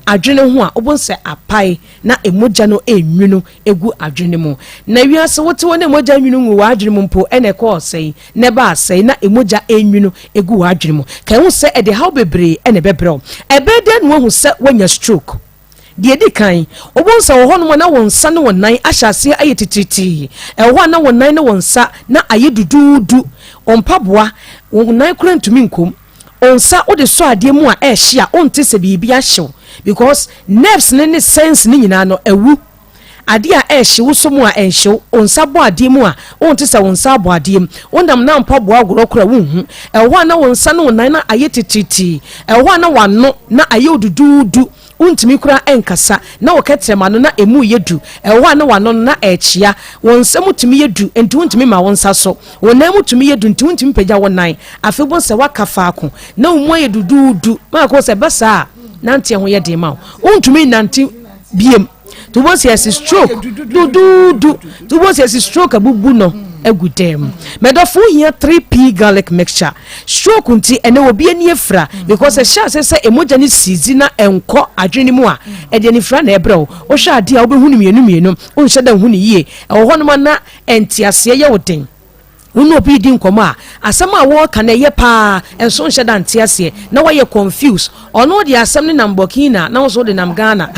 adwene ho a, wobɛhu sɛ apae na mogya no renwunu gu adwene mu. Na wiase wote hɔ na mogya nwunu ngu w'adwene mu mpo na ɛkɔ ɔsɛe na ɛba asɛe na mogya renwunu gu w'adwene mu. Ka ɛho sɛ ɛde haw bebree na ɛbɛbrɛ wo. Ɛbɛyɛ dɛn na woahu sɛ woanya stroke? Deɛ ɛdi kan, wobɛhu sɛ wɔ hɔnom a na wo nsa ne wo nan ahyɛ aseɛ ayɛ titiritii. Ɛwɔ hɔ a na wo nan ne wo nsa na ayɛ duduudu. Wo mpaboa, wo nan koraa ntumi nkɔ mu. Wo nsa wode sɔ adeɛ mu a ɛrehye a wonte sɛ biribi ahye wo because nerves no ne sense no nyinaa no awu. Adeɛ a ɛrehye wo sɔ mu a ɛnhye wo, wo nsa bɔ adeɛ mu a wonte sɛ wo nsa abɔ adeɛ mu. Wonam na mpaboa agorɔ koraa wonhu. Ɛwɔ hɔ a na wo nsa ne wo nan na ayɛ titiritii. Ɛwɔ hɔ a na w'ano na ayɛ wo duduudu. Wontumi koraa nkasa, na wo kɛtrɛma no na emu reyɛ du. Ɛwɔ hɔ a na w'ano no na ɛrekyea. Wo nsa mu tumi yɛ du nti wontumi mma wo nsa so. Wo nan mu tumi yɛ du nti wontumi mpagya wo nan. Afei wobɛhu sɛ woaka faako na wo mu ayɛ duduudu. Maako sɛ ɛba saa a, nanteɛ ho yɛ den ma wo. Wontumi nnante biem. Nti wobɛhu sɛ yɛse stroke duduudu. Nti wobɛhu sɛ yɛse stroke abubu no agu dɛm. Mɛdɔfo wohia 3P garlic mixture. Stroke nti ɛnɛ obi ani afira because ɛhyɛ ase sɛ emogya no sizi na ɛnkɔ adwene no mu a, ɛde anifira na ɛbrɛ wo. Wohwɛ adeɛ a wobɛhu no mmienu mmienu, wonhyɛ da nhu no yie. Ɛwɔ hɔnom a na nteaseɛ yɛ wo den. Wo ne obi redi nkɔmmɔ a, asɛm a wɔreka no ɛyɛ paa, nso wonhyɛ da nte aseɛ, na woayɛ confuse. Ɔno de asɛm no nam Burkina, na wo nso wode nam Ghana.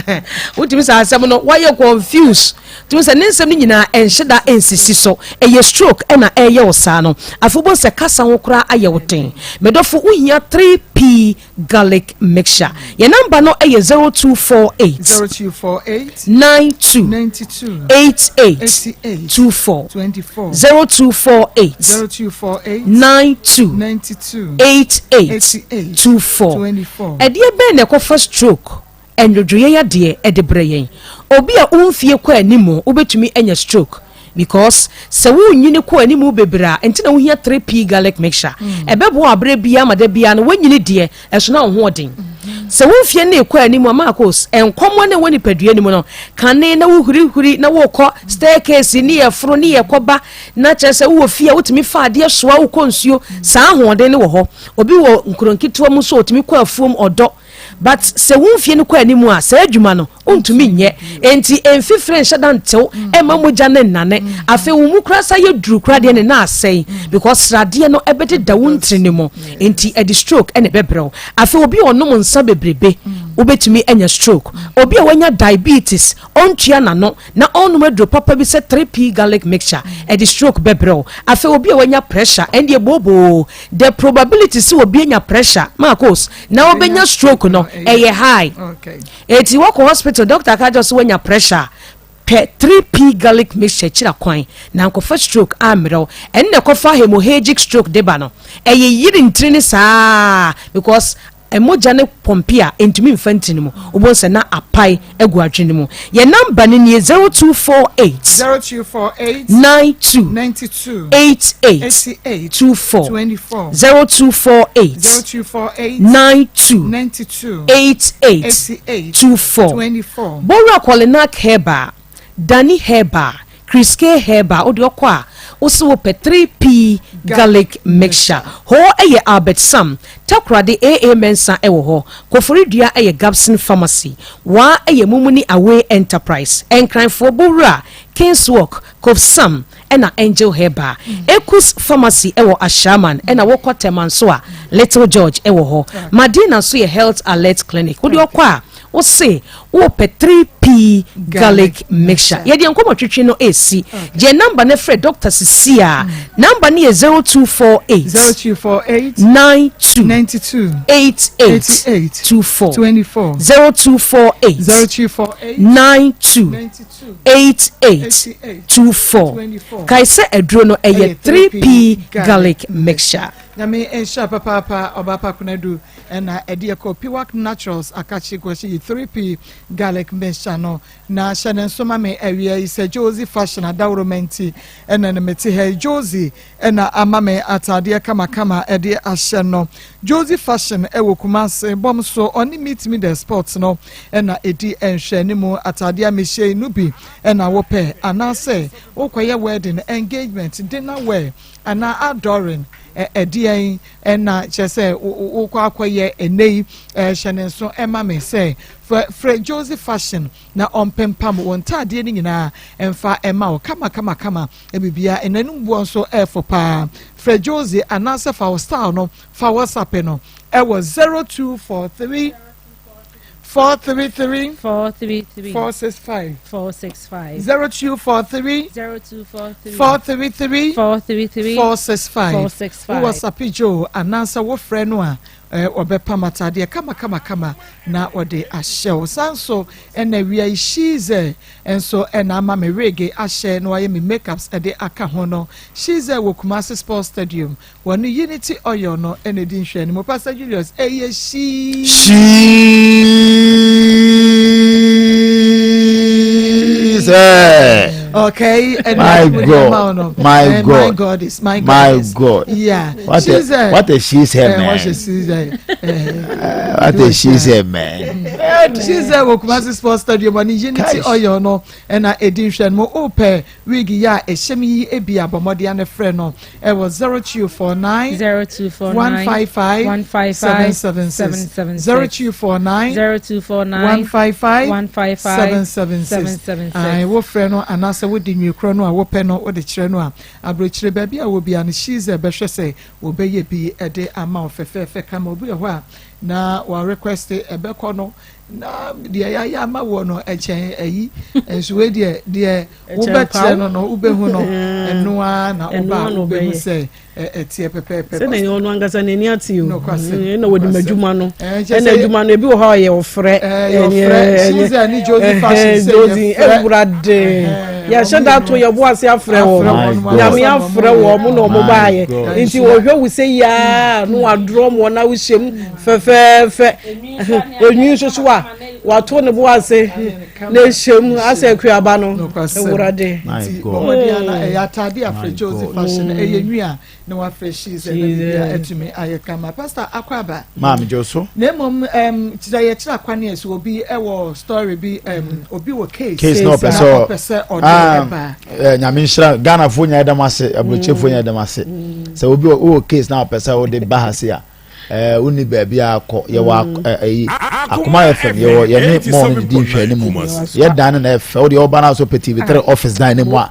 Wotumi sɛ asɛm no, woayɛ confuse. Tumi sɛ ne nsɛm no nyinaa ɛnhyɛ da nsisi so. Ɛyɛ stroke ɛna ɛreyɛ wo saa no. Afei wobɛhu sɛ kasa ho koraa ayɛ wo den. Medɔfo, wohia 3P garlic mixture. Yɛn namba no yɛ 0248 0248 92 92 88 88 24 24 0248 0248 92 92 88 88 24. 24. Ɛdeɛ bɛn na ɛkɔfa stroke, nnwodwoeɛ yadeɛ, de brɛ yɛn? Obi a wo mfie kɔ anim, wobɛtumi anya stroke because sɛ wonyini kɔ anim bebree a, nti na wohia 3P garlic mixture. Ɛbɛboa wo aberɛ biara ma da biara no woanyini deɛ, ɛso na wo ho ɔden. Sɛ wo mfie no rekɔ anim a, Marcos, nkɔmmɔ no ɛwɔ nipadua no mu no, kane na wohurihuri na wokɔ staircase ne yɛforo ne yɛkɔba, na kyerɛ sɛ wowɔ fie a wotumi fa adeɛ soa wokɔ nsuo, saa ahoɔden no wɔ hɔ. Obi wɔ nkuro nketewa mu nso ɔtumi kɔ afuom ɔdɔ. But sɛ wo mfie no kɔ anim a, saa adwuma no wontumi nyɛ. Enti mfifire nhyɛ da ntew mma mogya no nnane. Afei wo mu koraa sa yɛ duru koraa deɛ ne nan asɛe because sradeɛ no ɛbɛdeda wo ntini mu. Enti ɛde stroke na ɛbɛbrɛ wo. Afei obi a ɔnom nsa bebrebe, wobɛtumi anya stroke. Obi a wanya diabetes, ɔntua n'ano na ɔnnom aduro papa bi sɛ 3P garlic mixture, ɛde stroke bɛbrɛ wo. Afei obi a wanya pressure, ɛndeɛ booboo. The probability sɛ obi anya pressure, Marcos, na wobɛnya stroke no, ɛyɛ high. Eti wɔkɔ hospital, doctor ka kyerɛ sɛ wanya pressure a, pɛ 3P garlic mixture kyira kwan na nkɔfa stroke ammrɛ wo. Ɛno na ɛkɔfa hemorrhagic stroke de ba no. Ɛyɛ yiri ntini no saa because Mogya no pɔmpe a, ɛntumi mfa ntini mu. Wobɛhu sɛ na apae agu adwene no mu. Yɛn namba no nie, 0248 0248 92 92 88 88 24 24 0248 0248 92 92 88 88 24. 24. Bowura Kɔlenak Herbal. Danny Herbal, Chris K Herbal, wode ɔkɔ a wose wopɛ 3P Garlic Mixture. Hɔ yɛ Albert Sam, Takoradi AA Mensah wɔ hɔ, Koforidua yɛ Gabson Pharmacy, Waa yɛ Mumuni Away Enterprise, Nkranfoɔ Bowura, Kingswalk, Kofsam ɛna Angel Herbal. Ekus Pharmacy wɔ Ashaiman ɛna wokɔ Tema nso a Little George wɔ hɔ. Madina nso yɛ Health Alert Clinic. Wode ɔkɔ a Wose wopɛ 3P garlic mixture. Yɛde yɛn nkɔmmɔ twetwe no resi. Gye number no frɛ doctor sisi a. Number no yɛ 0248 0248 92 92 88 88 24 24 0248 0248 92 92 88 88 24. 24. Kae sɛ aduro no ɛyɛ Ɛyɛ 3P 3P garlic garlic mixture. Nyame nhyira papaapa Ɔbaapa Konadu Ɛna ɛde ɛkɔ Piwak Naturals akakye guahyɛ yi 3P garlic mixture no na hyɛ ne nso ma me awia yi sɛ Josie fashion adaworoma nti ɛna no mete ha yi Josie ɛna ama me ataadeɛ kamakama ɛde ahyɛ no Josie fashion ɛwɔ Kumase bɔm so ɔne Meet Me The Sports no ɛna ɛdi ɛnhwɛ ne mu ataadeɛ a mehyɛ yi no bi ɛna wopɛ anaasɛ wokɔyɛ wedding engagement dinner wear. anaa outdooring ɛdeɛn na kyerɛ sɛ wokɔ akɔyɛ ɛnɛ yi hyɛ ne nso ɛma me sɛ frɛ Josie Fashion na ɔmpempam wo ntaadeɛ no nyinaa mfa ɛma wo kama kama kama biribiara ɛna no boɔ nso ɛɛfo paa frɛ Josie anaasɛ fa wo style no fa WhatsApp no ɛwɔ 0243 433 433 465 465 0243 0243 433 433 465 465 wowɔ sapidwo anaasɛ wofrɛ no a eh, ɔbɛpam ataadeɛ kama kama kama na ɔde ahyɛ wo san so ɛna wia yi shize nso ɛna ama me wig ahyɛ na wayɛ me makeups ɛde aka ho no shize wɔ Kumasi Sports Stadium Wɔne Unity Oil no na edi nhwɛanim. Pastor Julius, ɛyɛ hyii. Sɛ. Okay, and my God, my eh, God, my God is my God, my is, God. Yeah, what a, a, what a she said, eh, man. What a she said, eh, what a she said, man. She said, "Wɔ Kumasi Sports Stadium, wɔne Unity Oil no ɛna edi nhwɛanim. Opɛ Wig yi a ɛhyɛ me yi ebia bɔ mmɔden ara frɛ no wɔ 0249 0249 155 155 776 776 0249 0249 155 155 776 776. Ae, wofrɛ no anaasɛ wode nwi korɔ no a wopɛ no wode kyerɛ no a, aburokyire baabi a wɔ biara no Shiza bɛhwɛ sɛ wɔbɛyɛ bi de ama wo fɛfɛɛfɛ kama. Obi wɔ hɔ a na wa request ɛbɛkɔ no na deɛ yɛayɛ ama woɔ no ɛkyɛn ayi nso wei deɛ deɛ wobɛkyerɛ no no wobɛhu no ɛno ara na woba a wobɛhu sɛ ɛteɛ pɛpɛɛpɛ. sɛ na ɛyɛ ɔno ankasa n'ani ate o ɛna wɔde ma adwuma no ɛna adwuma no ebi wɔ hɔ a ɔyɛ ɔfrɛ ɛnyɛ ne josi fashion sɛ josi ewurade yɛhyɛ da to yɛ bo ase afrɛ wɔn nyame afrɛ wɔn mo na wɔn baayɛ nti wɔhwɛ wo sɛ yaa no wadorɔ mo na wohyɛ mu fɛfɛɛfɛ. Enwi nso so a wato ne bo ase na ehyɛ mu asɛ akuaba no ewurade. Nti bɔmmɔden ana ɛyɛ ataade afrɛ Josie fashion ɛyɛ nwi a na wafrɛ she's ɛna biribi a atumi ayɛ kama. Pastor akɔ aba. Maame gye so. Na mmom ɛm kyerɛ yɛkyerɛ akwan yɛ so obi ɛwɔ story bi ɛm obi wɔ case. Case na ɔpɛ sɛ ɔpɛ sɛ ɔde ɛba. Nyame nhyira Ghana fo nyɛ dɛm ase aburokye fo nyɛ dɛm ase sɛ obi wɔ case na ɔpɛ sɛ ɔde ba ha se a. ɛɛ wonni baabi a akɔ yɛwɔ mm. ɛyi akoma fm yɛwɔ yɛne mɔɔ no didi nhwɛ ne mu yɛ dan no na ɛfɛ wode ɔba no so pɛ tv 3 office dan no mu a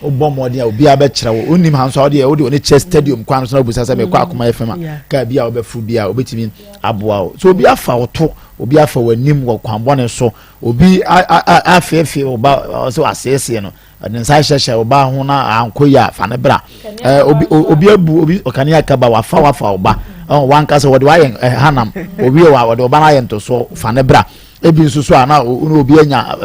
wobɔ mmɔden a obiara bɛkyerɛ wo wonim ha nso a wode wode ɔne kyɛ stadium kwan so na wobusa sɛ mekɔ mm. akoma fm a kaa bi a wobɛforo bi a wobɛtumi aboa wo so obi afa wo to obi afa w'anim wɔ kwanbɔne so obi afeefee wo ba sɛ waseesee no Ɔde nsa hyehyɛ ɔbaa ho na ankɔ yi a fa ne bra. Ɛɛ obi obi abu obi ɔkanea kaba wafa wafa ɔba. Ɔn wankasa wɔde wayɛ hanam obi wa wɔde ɔba no ayɛ ntosoɔ fa ne bra. Ebi nso so a na obi anya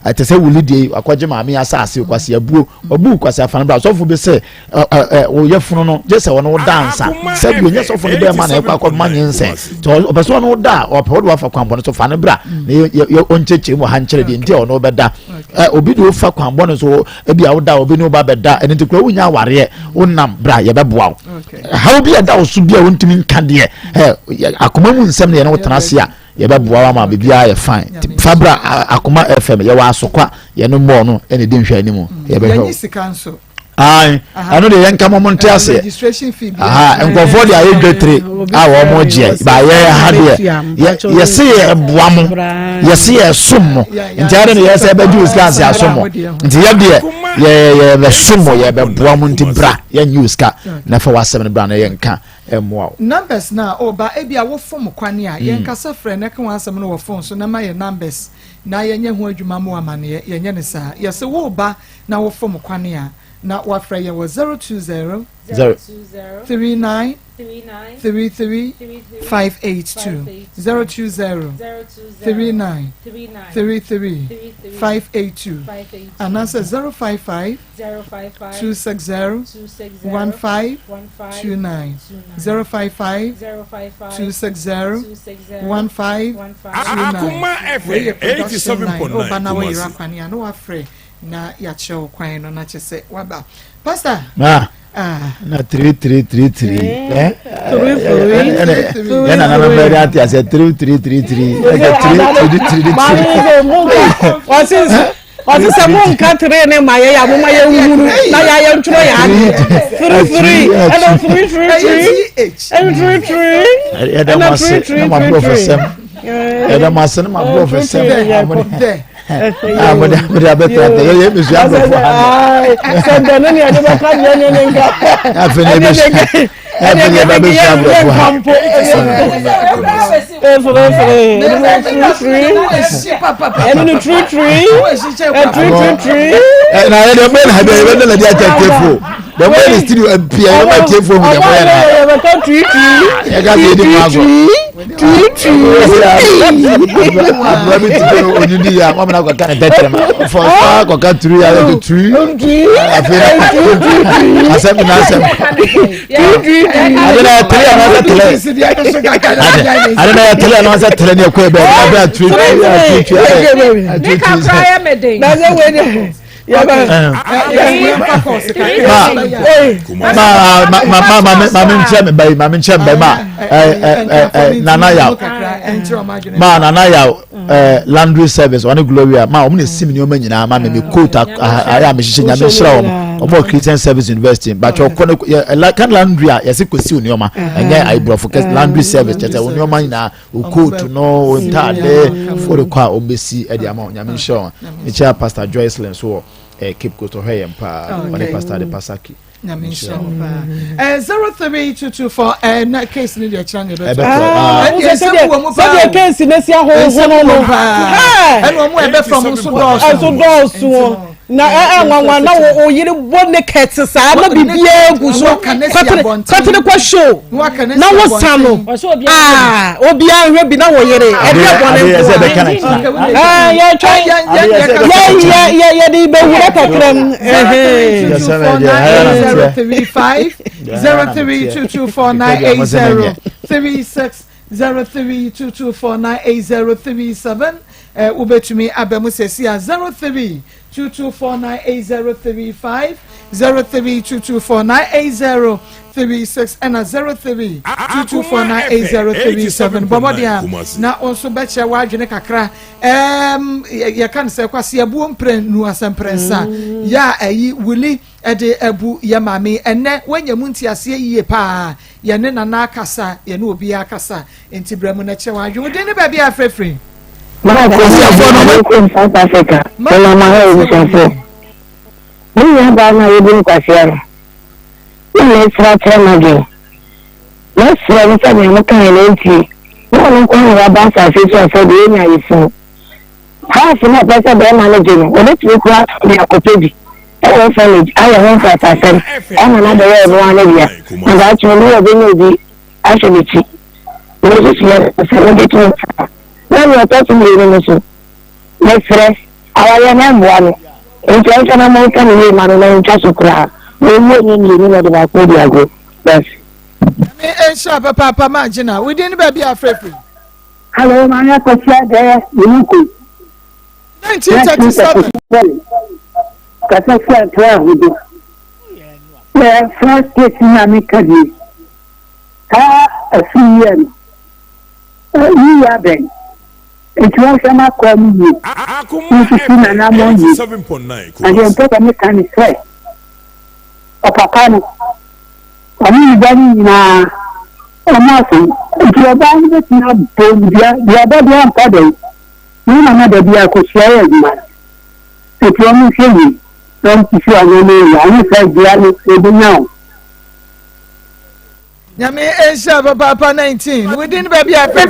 ɛte sɛ wuli die akɔgye maame asase kwasi abuo ɔbu kwasi afa ne bra sɔfo bi sɛ ɛ ɛ ɔyɛ funu no gye sɛ ɔno da nsa sɛbi onye sɔfo no bɛɛ ma na ɛkɔ akɔ ma nye nsɛn tɛ ɔpɛ sɛ ɔno da a ɔpɛ ɔde wafa kwanbɔne so fa ne bra na yɛ yɛ ɔnkyɛkyɛ mu ha nkyerɛ deɛ nti a ɔno bɛda ɛ obi de wofa kwanbɔne so ebi a woda obi ne wo ba bɛda ɛno nti kura wonya awareɛ wonam bra yɛbɛboa wo haw bi a ɛda wo so bi a wontumi nka deɛ ɛ akoma mu nsɛm ne yɛne wo tena ase a yɛbɛboa wo ama biribiara yɛ fine fa bra akoma fm yɛwɔ asokwa yɛne mmɔɔ no ɛne di nhwɛ anim yɛbɛhwɛ wo ayi ɛno deɛ yɛn kama mo nte aseɛ aha nkurɔfoɔ de ayɛ dwetire a wɔn mo gyeɛ ba yɛ ha deɛ yɛ yɛse yɛ boa mo yɛse yɛ som mo nti ayɛ de yɛ sɛ ɛbɛgye osika ase asom mo nti yɛ deɛ yɛ yɛ bɛ som mo yɛ bɛ boa mo nti bra yɛ nye osika na fa w'asɛm no bra na yɛ nka ɛmoa wo. Numbers na ɔba ebi a wofom kwan a yɛn kasa frɛ na ɛka wɔn asɛm no wɔ phone so na ma yɛ numbers na yɛnyɛ ho adwuma mo amaneɛ yɛnyɛ ne saa yɛse wo ba na wofom kwane a, na woafrɛ yɛn wɔ 020 39 33 582, 020 39 33 582, anaasɛ 055 260 1529, 055 260 1529. Wei yɛ production line, woba na woyera kwane a, na woafrɛ Na yɛakyerɛ wo kwan no na kyerɛ sɛ waba. Pastor. Ma. Ah. Na tiri tiri tiri tiri. Eh. Tiri tiri. Yɛn nana no bɛyɛ ate asɛ tiri tiri tiri tiri. Ɛkɛ tiri tiri tiri tiri. Maame sɛ mo nka wɔsi. Ɔse sɛ mo nka tere ne ma yɛ yɛ a mo ma yɛ nhunu na yɛ ayɛ ntwerɛ yɛ adeɛ. Three three ɛna three three three ɛna three three ɛna three three three three. Yɛda mo ase ne mo aborɔfo sɛm a mode mode abɛtɛtɛ yɛyɛ mesua aborɔfo ha sɛ dɛ ne ne yɛde bɛka deɛ ne ne nka afei ne yɛbɛsua afei ne yɛbɛsua aborɔfo ha na yɛde ɔbɛn na bɛ yɛbɛ dɛ na de akyɛ tefo dɛ mo yɛ ne studio pia yɛ bɛ tefo mu dɛ mo yɛ na yɛ ka se yɛ di mu agorɔ. Abura bi ti dɛ onidi ya wɔn na kɔka ne tɛtɛrɛ ma fɔ fa kɔka turu ya yɛ turu afei na asɛm na asɛm ade na yɛ tele anaasɛ tele ade na yɛ tele anaasɛ tele ne ɛkɔ ɛbɛ ɛbɛ turu turu turu turu turu. Maame nkyɛn mi ba yi maame nkyɛn mi ba yi ma nana yaw ma nana yaw laundry service ɔne gloria ma wɔn na esi mi nneɛma nyinaa ma mi mi coat ayɛ a mi hyehyɛ nyame nhyira wɔn wɔn wɔ christian service university bàtɛ ɔkɔ ne yɛ kan laundry a yɛsi kɔ si nneɛma ɛnyɛ ayiborɔfo kɛse laundry service kyɛ sɛ nneɛma nyinaa. wo coat no wo ntaade fo de kɔ a wɔbɛsi de ama wo nyame nhyira wɔn mekyia pastor joycelyn so wɔ eh, cape coast ɔhwɛ yɛn paa ɔne pastor de pasaki nyame nhyira wo paa eh, 03224 eh, na case no deɛ kyerɛ ne ɛbɛtɔ ɛdeɛ nsɛm wɔ mu paa sɛdeɛ case no si ahohono no ɛna ɔmo ɛbɛfra mo nso dɔɔso nso dɔɔso Na ɛ ɛ nwanwa na wo wo yere bɔ ne kɛte saa na biribiara gu so kɔtene kɔtene kɔ show na wo sa no aa obiara nhwɛ bi na wo yere ɛdeɛ bɔne nko a ɛɛ yɛtwa yɛ yɛ yɛ yɛde bɛwura kakra mu ɛhɛn. 035 032249803 032249803 7 wobɛtumi aba mu sɛsi a 03 22498035, 0322498036 ɛna 0322498037. Bɔ mmɔden a na wo nso bɛkyerɛ w'adwene kakra. Ɛɛm yɛka no sɛ kwasi abuo mprɛnu asɛmprɛnsa yɛ a ɛyi wuli ɛde abu yɛ maame ɛnɛ woanya mu nteaseɛ yie paa yɛne nana akasa yɛne obiara akasa Enti bra mu na kyerɛ w'adwene. Wo din ne baabi a afrɛfiri. Abusuafoɔ no wɔn South Africa. Mema mo aha abusuafoɔ. Me nua baa no a yɛbu no kwasea no, na mesrɛ akyerɛ m'adwene. Mɛsrɛ no sɛ nea mokae no ɔntie. Na ɔno nko ara na waba asase so a sɛdeɛ ɔnya ayefunu. Half no a ɔpɛ sɛ bɛrima no gye no, ɔbɛtumi koraa de akɔpɛ bi wɔ orphanage ayɛ ho nkrataasɛm ama no abɛyɛ ɔno ara ne dea. Na daakye ɔno a ɔbɛnya obi ahwɛ n'akyi. Mesusu sɛ mobɛtumi aka. Na nea ɔtɔ so mmienu no nso, mesrɛ, awareɛ no ɛmmoa no, enti ɔnhwɛ na monka no yie ma no na ɔntwa so koraa, na ɔmmu ɛnyɛ mmienu na ɔde baako adi agorɔ. That's. Nyame nhyira papaapa ma Gina. Wo din ne baabi a afrɛ firi? Hello, Maame Akosua Adɛɛ Yemuku. 1937. Kasa fi Accra Ahodo. Yɛ first case na meka bi. Saa afi yi yɛ no, yi yɛ abɛn. Nti wɔnhwɛ m'akoa no yie, wonsusu n'anammɔn yie. Na deɛ mpɛ sɛ meka ne sɛ, ɔpapa no, ɔne ne ba no nyinaa, wɔn aso. Nti ɔbaa no bɛtumi abɔ no dua, duaba deɛ ɔmfa dɛn, ne nana da bi akɔhyia yɛ adwuma no. Nti wɔn nhwɛ yie, na wɔnsusu anneɛma yie, anyɛ saa dua no ɛbɛnya wɔn. Nyame nhyira papaapa 19 wo din baabi a fɛ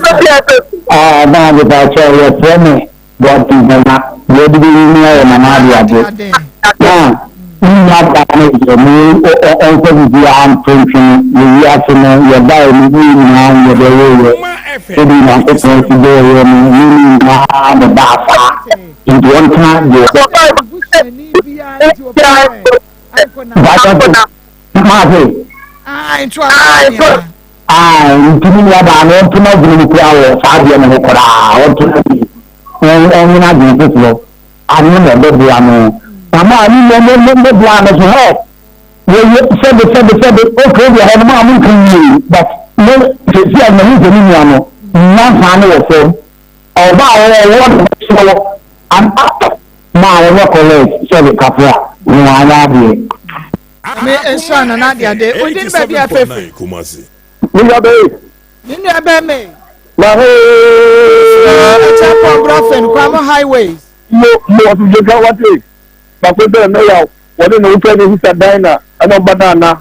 Ah, maa de pa kyɛ yɛfrɛ me Godfrey Nana deɛ ɔde bɛyi me ayɛ Nana Adeade. Na me nua baa no deɛ me ɔmfa biribiara nto ntwene wɔ wiase no yɛbaeɛ no ne nyinaa yɛ deɛ yɛyɛ sɛdeɛ Nyankopɔn si bɔɔ yɛ no ne nyinaa na ɛbaa saa nti ɔntena deɛ Maase. Ae, nti me nua baa no ɔnto n'adwene mu koraa wɔ saa adeɛ no ho koraa, ɔnto n'adwene mu, ɔnwene adwene foforɔ, ano na ɛbɛboa no. Na maa ne nua no ne boa no so hɛ, wɔyɛ sɛbe sɛbe sɛbe, okay deɛ hɔ no maa mo nka yie, but ne sɛsi a mahu sɛ ne nua no nyansa no wɔ fam, ɔbaa ɔwɔ ne ho so, ana. Ɔbaa wɔnyɛ college sɛbi kafra na wanyɛ adeɛ. Me nhyira no na adeɛ ade. Wodi ne baabi a fɛfɛ. Me nua bɛyi. Me nua bɛn me. Na hee. Ɛkyɛ pɔn brɔfin Kwamo highways. Mo mo ɔsodwe ka wate. Baako sɛ mɛyaw wɔne ne wofɛ ne sista Dinah ɛna ɔba Nana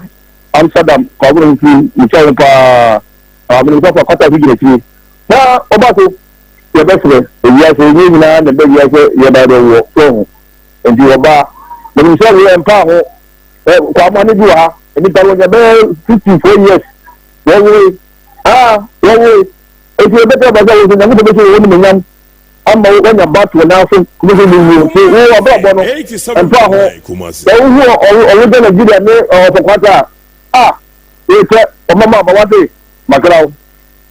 Amsterdam kwaboro nti mekyɛ wo paa. Ah menim sɛ ɔfa kwata so gyina akyire. Na ɔba so yɛbɛsrɛ ewiase ɛnyɛ nyinaa na ɛbɛ wiase yɛba bɛwoɔ so ho nti ɔba menim sɛ woyɛ mpa ho kwama ne bi wɔ ha nnipa wɔnya bɛyɛ 54 years wɔwoe ah wɔwoe nti ɛbɛtɛ ɔba sɛ wo nso nyankopɔn bɛsɛ wɔ ne manyam ama woanya ba to nan so ne sɛ ne wuo nti wo abrabɔ no mpa ho sɛ wohu ɔwo gya Nigeria ne ɔfɔkwata a ah yɛkyɛ ɔmama ama wate makra wo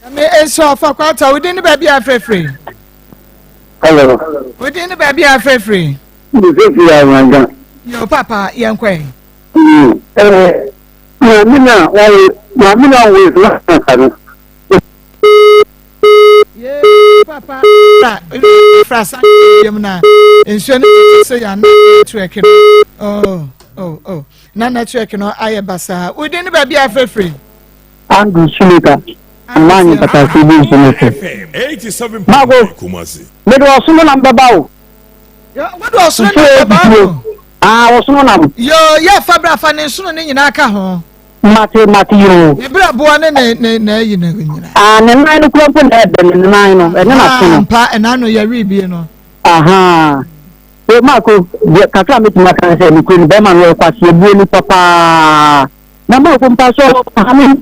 Nyame nhyira wo Fakwata. Wo din ne baabi a afrɛfrɛ? Hello. Wo din ne baabi a afrɛfrɛ? Mefrɛfrɛ Awanka. Yo papa, yɛn kɔ ɛ. Eh, maame na wawo, maame na wawo na aka no. Ye papa, fra fra sa yem na nsuo no tete so ya na network no. Oh, oh, oh. Na network no ayɛ basaa. Wo din ne baabi a afrɛfrɛ? Andrew Suleka Amani Patasi bi nso ne sɛ. Mago, mede ɔsono nam bɛba o. Wode ɔsono nam bɛba o. Ah, ɔsono nam. Yo, yɛ fa bra fa ne nsono ne nyinaa ka ho. Mate, mate yoo. Ne bra boa ne ne ne na ayi ne nyinaa. Ah, ne nan no kura mpo na ɛbɛ ne nan no, ɛne na so no. Mpa, ɛna no yɛ wi no. Aha. E Marco, deɛ kakra metumi aka ne sɛ nokorɛ ni bɛrima no ɔyɛ kwaseɛbuo nipa paa. Na Marco mpakyɛw maame.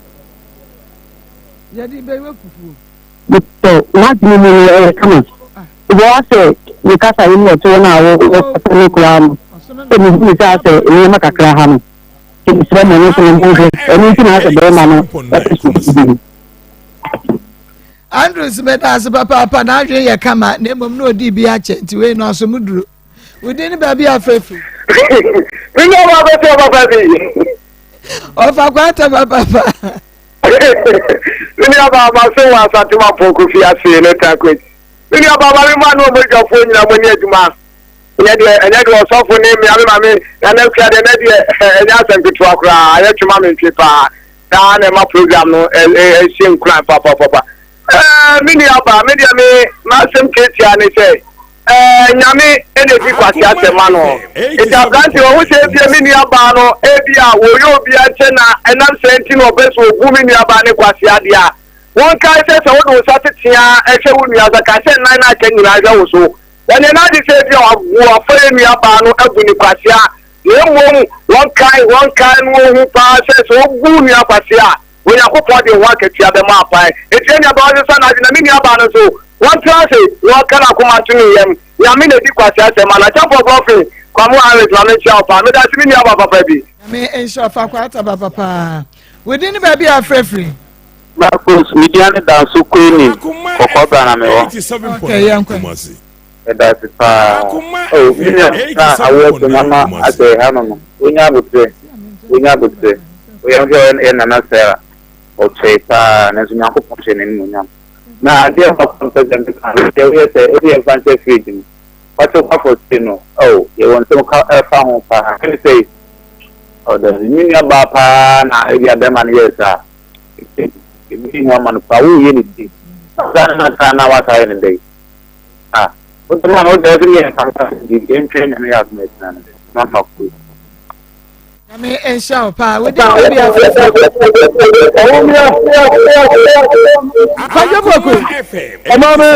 Yɛde bɛyɛ fufuo. Mepɛ n'adwene mu no ɛyɛ kama. Wɔ asɛ ne kasa yi mu ɔte hɔ no a wɔkasa no koraa no sɛ mehu ne sɛ asɛ nneɛma kakra ha no. Nti mesrɛ mo ɛno nso no monhwɛ. Ɛno nti na asɛ bɛrima no ɛpɛ so bi no. Andrews meda ase papaapa n'adwene yɛ kama na mmom na ɔdii bi akyɛ nti wei no aso mu duro wodin ne baabi afefe Me nua ba bɛsɛ ɔpapa bi. Ɔfa kwata papaapa. Me nua ba ma so wɔ asante ma pɔn kofi ase ne takwet. Me nua ba ma me ma no ɔmo adwafoɔ nyina mo ne adwuma. Ɛnyɛ deɛ ɛnyɛ deɛ ɔsɔfo ne mmea me maame na na akua deɛ na deɛ ɛnyɛ asɛm ketewa koraa ayɛ twema me ntwe paa. Daa na ɛma program no ɛhyɛ nkuran papapapa. Ɛɛ me nua ba me deɛ me m'asɛm tiatia ne sɛ ɛɛ nyame ɛna edi kwasi asɛm ma no. Nti aberante ɔho sɛ ebia me nua baa no ebia wɔyɛ obi akyɛ na ɛnam sɛ nti na ɔpɛ sɛ obu me nua baa ne kwasi adeɛ a wɔnkae sɛ sɛ wode wo nsa tetea ɛhwɛ wo nua sɛ kae sɛ nnan na aka nyinaa hwɛ wo so. Wɔnyɛ n'ade sɛ ebia wafa yɛn nua baa no abu ne kwasea Na mmom wɔnkae, wɔnkae no wɔhu paa sɛ sɛ obu wo nua kwasea a, Onyankopɔn de ho akatua bɛma apan. Enti yɛn nuabaa ɔnsesa n'adwene, na me nuabaa no nso, wɔntena ase na ɔnka n'akoma nto ne yam. Nyame na edi kwasea asɛm ma no. Akyɛmfoɔ Brɔfe, Kwamo Harris, ma menkyea wo paa. Meda ase me nuabaa papa bi. Nyame nhyira wo Fakwaa Ataba papa. Wo din ne baabi a afrɛ firi? Marcus, me din ne Danso Kwame, Kɔkɔbra na mewɔ. Okay, yɛnkɔ. Yɛda ase paa. Oh, me nua na awoɔ so na ma asɛ ha no no. Wonya abotrɛ. Wonya abotrɛ. Woyɛ hwɛ yɛ nana Sarah. Ɔkyɛe paa nanso Nyankopɔn hyɛ n'animuonyam. Na adeɛ baako a mpɛ sɛ meka no sɛ woyɛ sɛ wode yɛmfa nhyɛ fridge mu. Wakyɛ kɔ afɔsie no. Oh, yɛwɔ nsɛm ka ɛfa ho paa. Ɛne sɛ oh, dabi me nua baa paa na ebi a bɛrima no yɛɛ saa. Ebi hu ama no paa. Woyɛ ne ti. Saa na saa na wasa yɛ ne dɛ. Ah, wode ma no wode ɛde yɛ nkanka di ntwe nyame yɛ adom agyina no ma ma kuro. Nyame nhyira wo paa wode ma bi afɛfɛ. Kwadwo Poku. Ɛma me.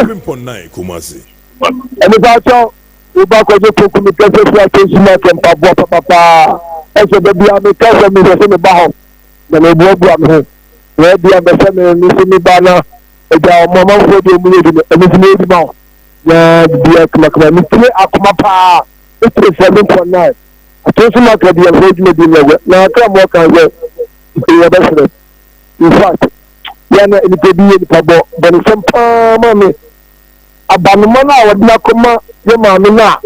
Ɛnipa kyɛw woba Kwadwo Poku me kɛsɛ fi attention market mpaboa papapaa ɛsɛ da bia me kɛsɛ me sɛ me ba hɔ na me buabua me ho na ɛbia bɛsɛ me me so me ba na Agya ɔmo amanfoɔ deɛ ɔmo yɛ bi no ɛno nso meyɛ bi ma wo na biribiara kamakama metie akoma paa metie 7.9 ato nso maka bi ɛmfa adwuma bi nyɛ na akra mo ɔka sɛ yɛbɛserɛ in fact yɛ na nipa bi yɛ nipa bɔ bɔnesɛm paa ma me abanoma no a wɔde akɔma yɛ maame no a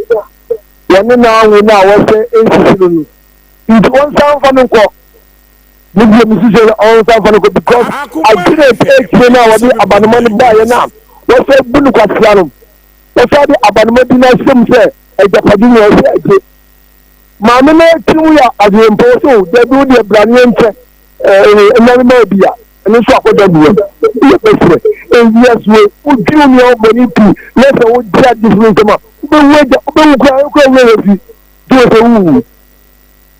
wɔne no awo no a wɔsɛ nsisi no no nti wɔnsan mfa no nkɔ Me deɛ me susu sɛ ɔnsa nfa no kɔ because adwene akyire no a wɔde abanoma no baeɛ no a wɔsɛ bu no kwasea no wɔsɛ de abanoma bi no ahyɛ mu sɛ Agyapade nyinaa ɔsɛ agye. Maame no tirim yɛ adwempɔ sɛ o dabi wo deɛ bra ne yɛnkyɛ ɛɛ ɛnyame maa bi a ɛno nso akɔda buam. Woyɛ bɛsrɛ ewiase wei wodwene wo nua ho bɔne pii na sɛ wogye ade firi nsam a wobɛwu agya wobɛwu koraa wokora wura wɔ fi gye wɔ sɛ wowu.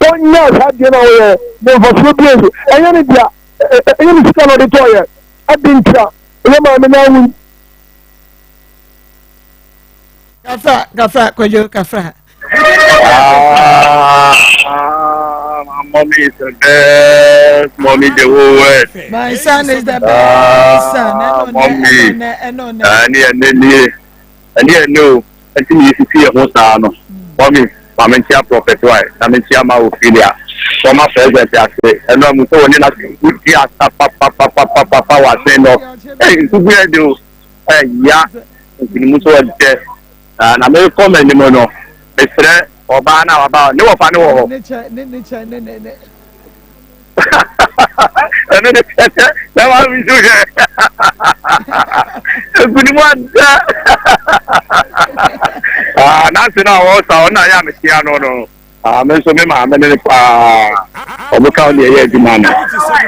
Ɔnyaa saa adeɛ no a ɔyɛ ne mfasoɔ bi nso ɛnyɛ ne dea ɛnyɛ ne sika na ɔde tɔɔyɛ ade nti a ɛyɛ maame no awo Kafra, kafra, Kwadwo, kafra. Ah, my mommy is the best mommy the whole world. My son is the best son. Ah, mommy. Ɛne ɛne nie. Ɛne ɛne o. Ɛnti ne yɛsisi yɛ ho saa no. Mommy, ma menkyia prophet wae. Na menkyia ma Ophelia. Former president ase. Ɛno amu sɛ wɔne na wodi asa papapapapapa wɔ asen no. Ɛy, nkugu yɛ de o. Ɛya nkunim nso ɔdɛ. Na na merekɔ m'anim no, mesrɛ ɔbaa no a waba hɔ, ne wɔfa no wɔ hɔ. Ɛno ne kyɛ sɛ na wa nso hwɛ. Nkunim adɛ. Ah, n'ase no a wɔsa ɔno na ayɛ a mekyea no no. Ah, me nso me maame ne no paa. Ɔmo ka ɔne ɛyɛ adwuma no.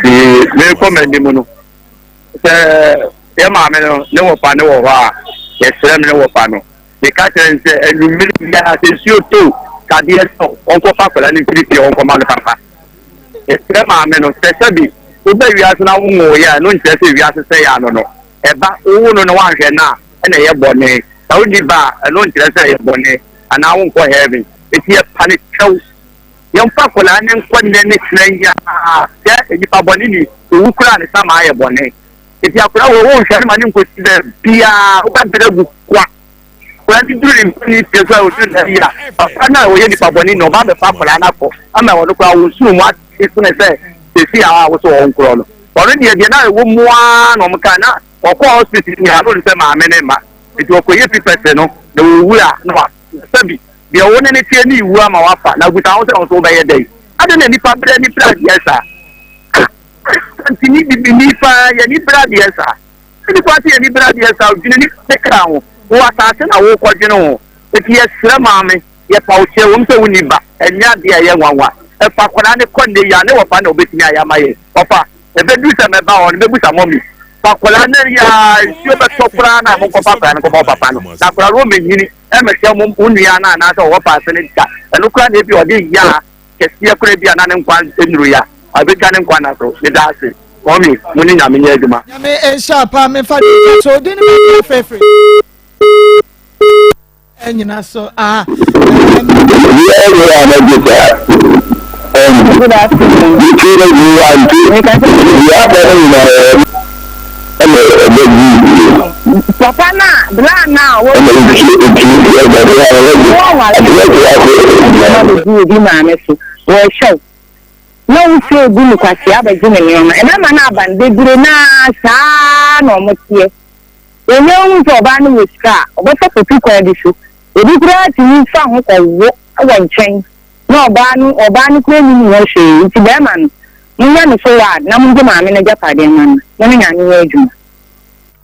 Nti merekɔ m'anim no, Sɛ yɛ maame no ne wɔfa no wɔ hɔ a, yɛsrɛ me ne wɔfa no. Meka kyerɛ no sɛ anwummere biara sɛ nsuo tɔ o, sɛ adeɛ sɔ o, ɔnkɔfa akwadaa no mfiri fie ɔnkɔma no papa. Yɛsrɛ maame no sɛ sɛbi woba wiase na wonwoeɛ a, ɛno nkyerɛ sɛ wiase sɛe ano no. Ɛba, wowo no na woanhwɛ no a, ɛna ɛyɛ bɔne. Sɛ wonni ba a, ɛno nkyerɛ sɛ ɛyɛ bɔne anaa wonkɔ heaven. Enti yɛpa no kyɛw. Yɛmfa akwadaa no nkɔ nnɛ ne kyena yi ara sɛ nipa bɔne ni, owu koraa ne sama ayɛ bɔne. Enti akwadaa wɔ wonhwɛ no ma ne nkɔsi baabiara, wobɛbrɛ agu kwa. Akwadaa no duru ne mpanin mfeɛ so a ɔduru na yi a, papa no a ɔyɛ nipa bɔne ni, ɔba abɛfa akwadaa no akɔ ama ɔno koraa wo nsono mu ate sene sɛ sɛsi a wo sɛ ɔnkorɔ no. Ɔno deɛ deɛ na ɛwɔ mu ara na ɔmo kaa na ɔkɔɔ hospital nyinaa na ɔnim sɛ maame ne mma. Enti ɔkɔyɛ pipɛse no na ɔwu a na wa sɛbi Deɛ wo ne no teɛ no rewu ama woafa, na bisa ho sɛ wo nso wobɛyɛ dɛn? Adɛn na nnipa bere ani bere adeɛ saa? Asanteni bibini paa yɛn ani bere adeɛ saa. Nnipa sɛ yɛn ani bere adeɛ saa, dwene nipa ne kra ho. Wo asase na wokɔdwene ho. Enti yɛsrɛ maame, yɛpa wo kyɛw, ɛwom sɛ wonni ba, ɛnyɛ adeɛ a ɛyɛ nwanwa. Fa akwadaa no kɔ nnɛ yi ara, ne wɔfa na ɔbɛtumi ayɛ ama yɛn. Ɔfa, ɛbɛduru sɛ mɛba hɔ no, mɛbusa mɔmi. Fa akwadaa no yi ara, nsuo bɛtɔ koraa na monkɔfa akwadaa no nkɔma wo papa no. Na akwadaa no ɔmmɛnyini. Ɛmmɛhyɛ mo wo nua no anaasɛ ɔwɔ faase no da. Ɛno koraa na ebia ɔde ya kɛseɛ koraa bi a na ne nkwa nnuru ya. Ɛbɛtwa ne nkwa nna so. Meda ase. Mummy, mo ne Nyame nyɛ adwuma. Nyame nhyira paa memfa de nka so odin no baabi afeefee nyina so ah. Papa no a, bra no a wɔware nneɛma bɛgu obi maame so, wɔrehyɛ wo na wosie gu no kwasea abɛgye ne nneɛma. Ɛbɛma no aba no, bebree no ara saa na wɔteɛ. Wɔnya hu sɛ ɔbaa no wɔ sika a, ɔbɛfa potu kwan bi so. Ebi koraa tumi fa ho kɔwo wɔ nkyɛn na ɔbaa no ɔbaa no koraa nnim ho hwee. Nti bɛrima no, monyɛ no so ward na mongye maame no agyapadeɛ mma no. Mo ne Nyame nyɛ adwuma.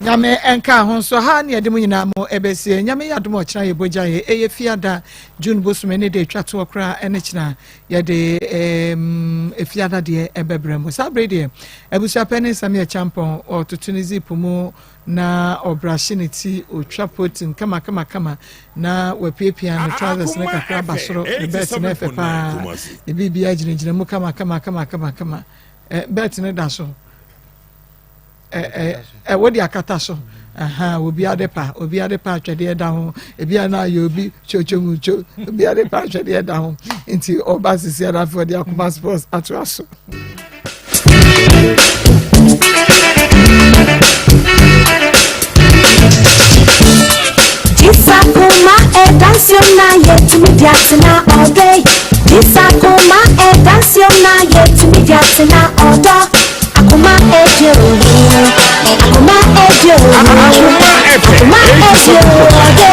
Nyame nka ho nso ha ne yɛde mo nyinaa mo ɛbɛsie. Nyame yɛ adom a ɔkyena yɛ bɔgya yɛ ɛyɛ fiada June bosome ne de atwa toɔ koraa ɛne kyena yɛde ɛɛm efiada deɛ ɛbɛbrɛ mo. Saa bere deɛ abusuapɛ ne nsɛm yɛ kyampɔn ɔtoto ne zip mu na ɔbrahye ne ti ɔtwa protein kama kama kama na wapiapia ne trousers ne kakra aba soro ne bɛt no ɛfɛ paa ne biribiara gyinagyina mu kama kama kama kama kama ɛ bɛt no da so. ɛ wode akata so obi ade pa obi ade pa atwɛdeɛ da ho ebi a na ayɛ obi kyokyo mu kyo obi ade pa atwɛdeɛ da ho nti ɔba sisi adafo ɔde akoma sports atoa so. Jisakuma edansiona yetumi di atena ɔdɔ Jisakuma edansiona yetumi di atena ɔdɔ Akoma eje o, akoma eje o, akoma eje o, ɔdɔ.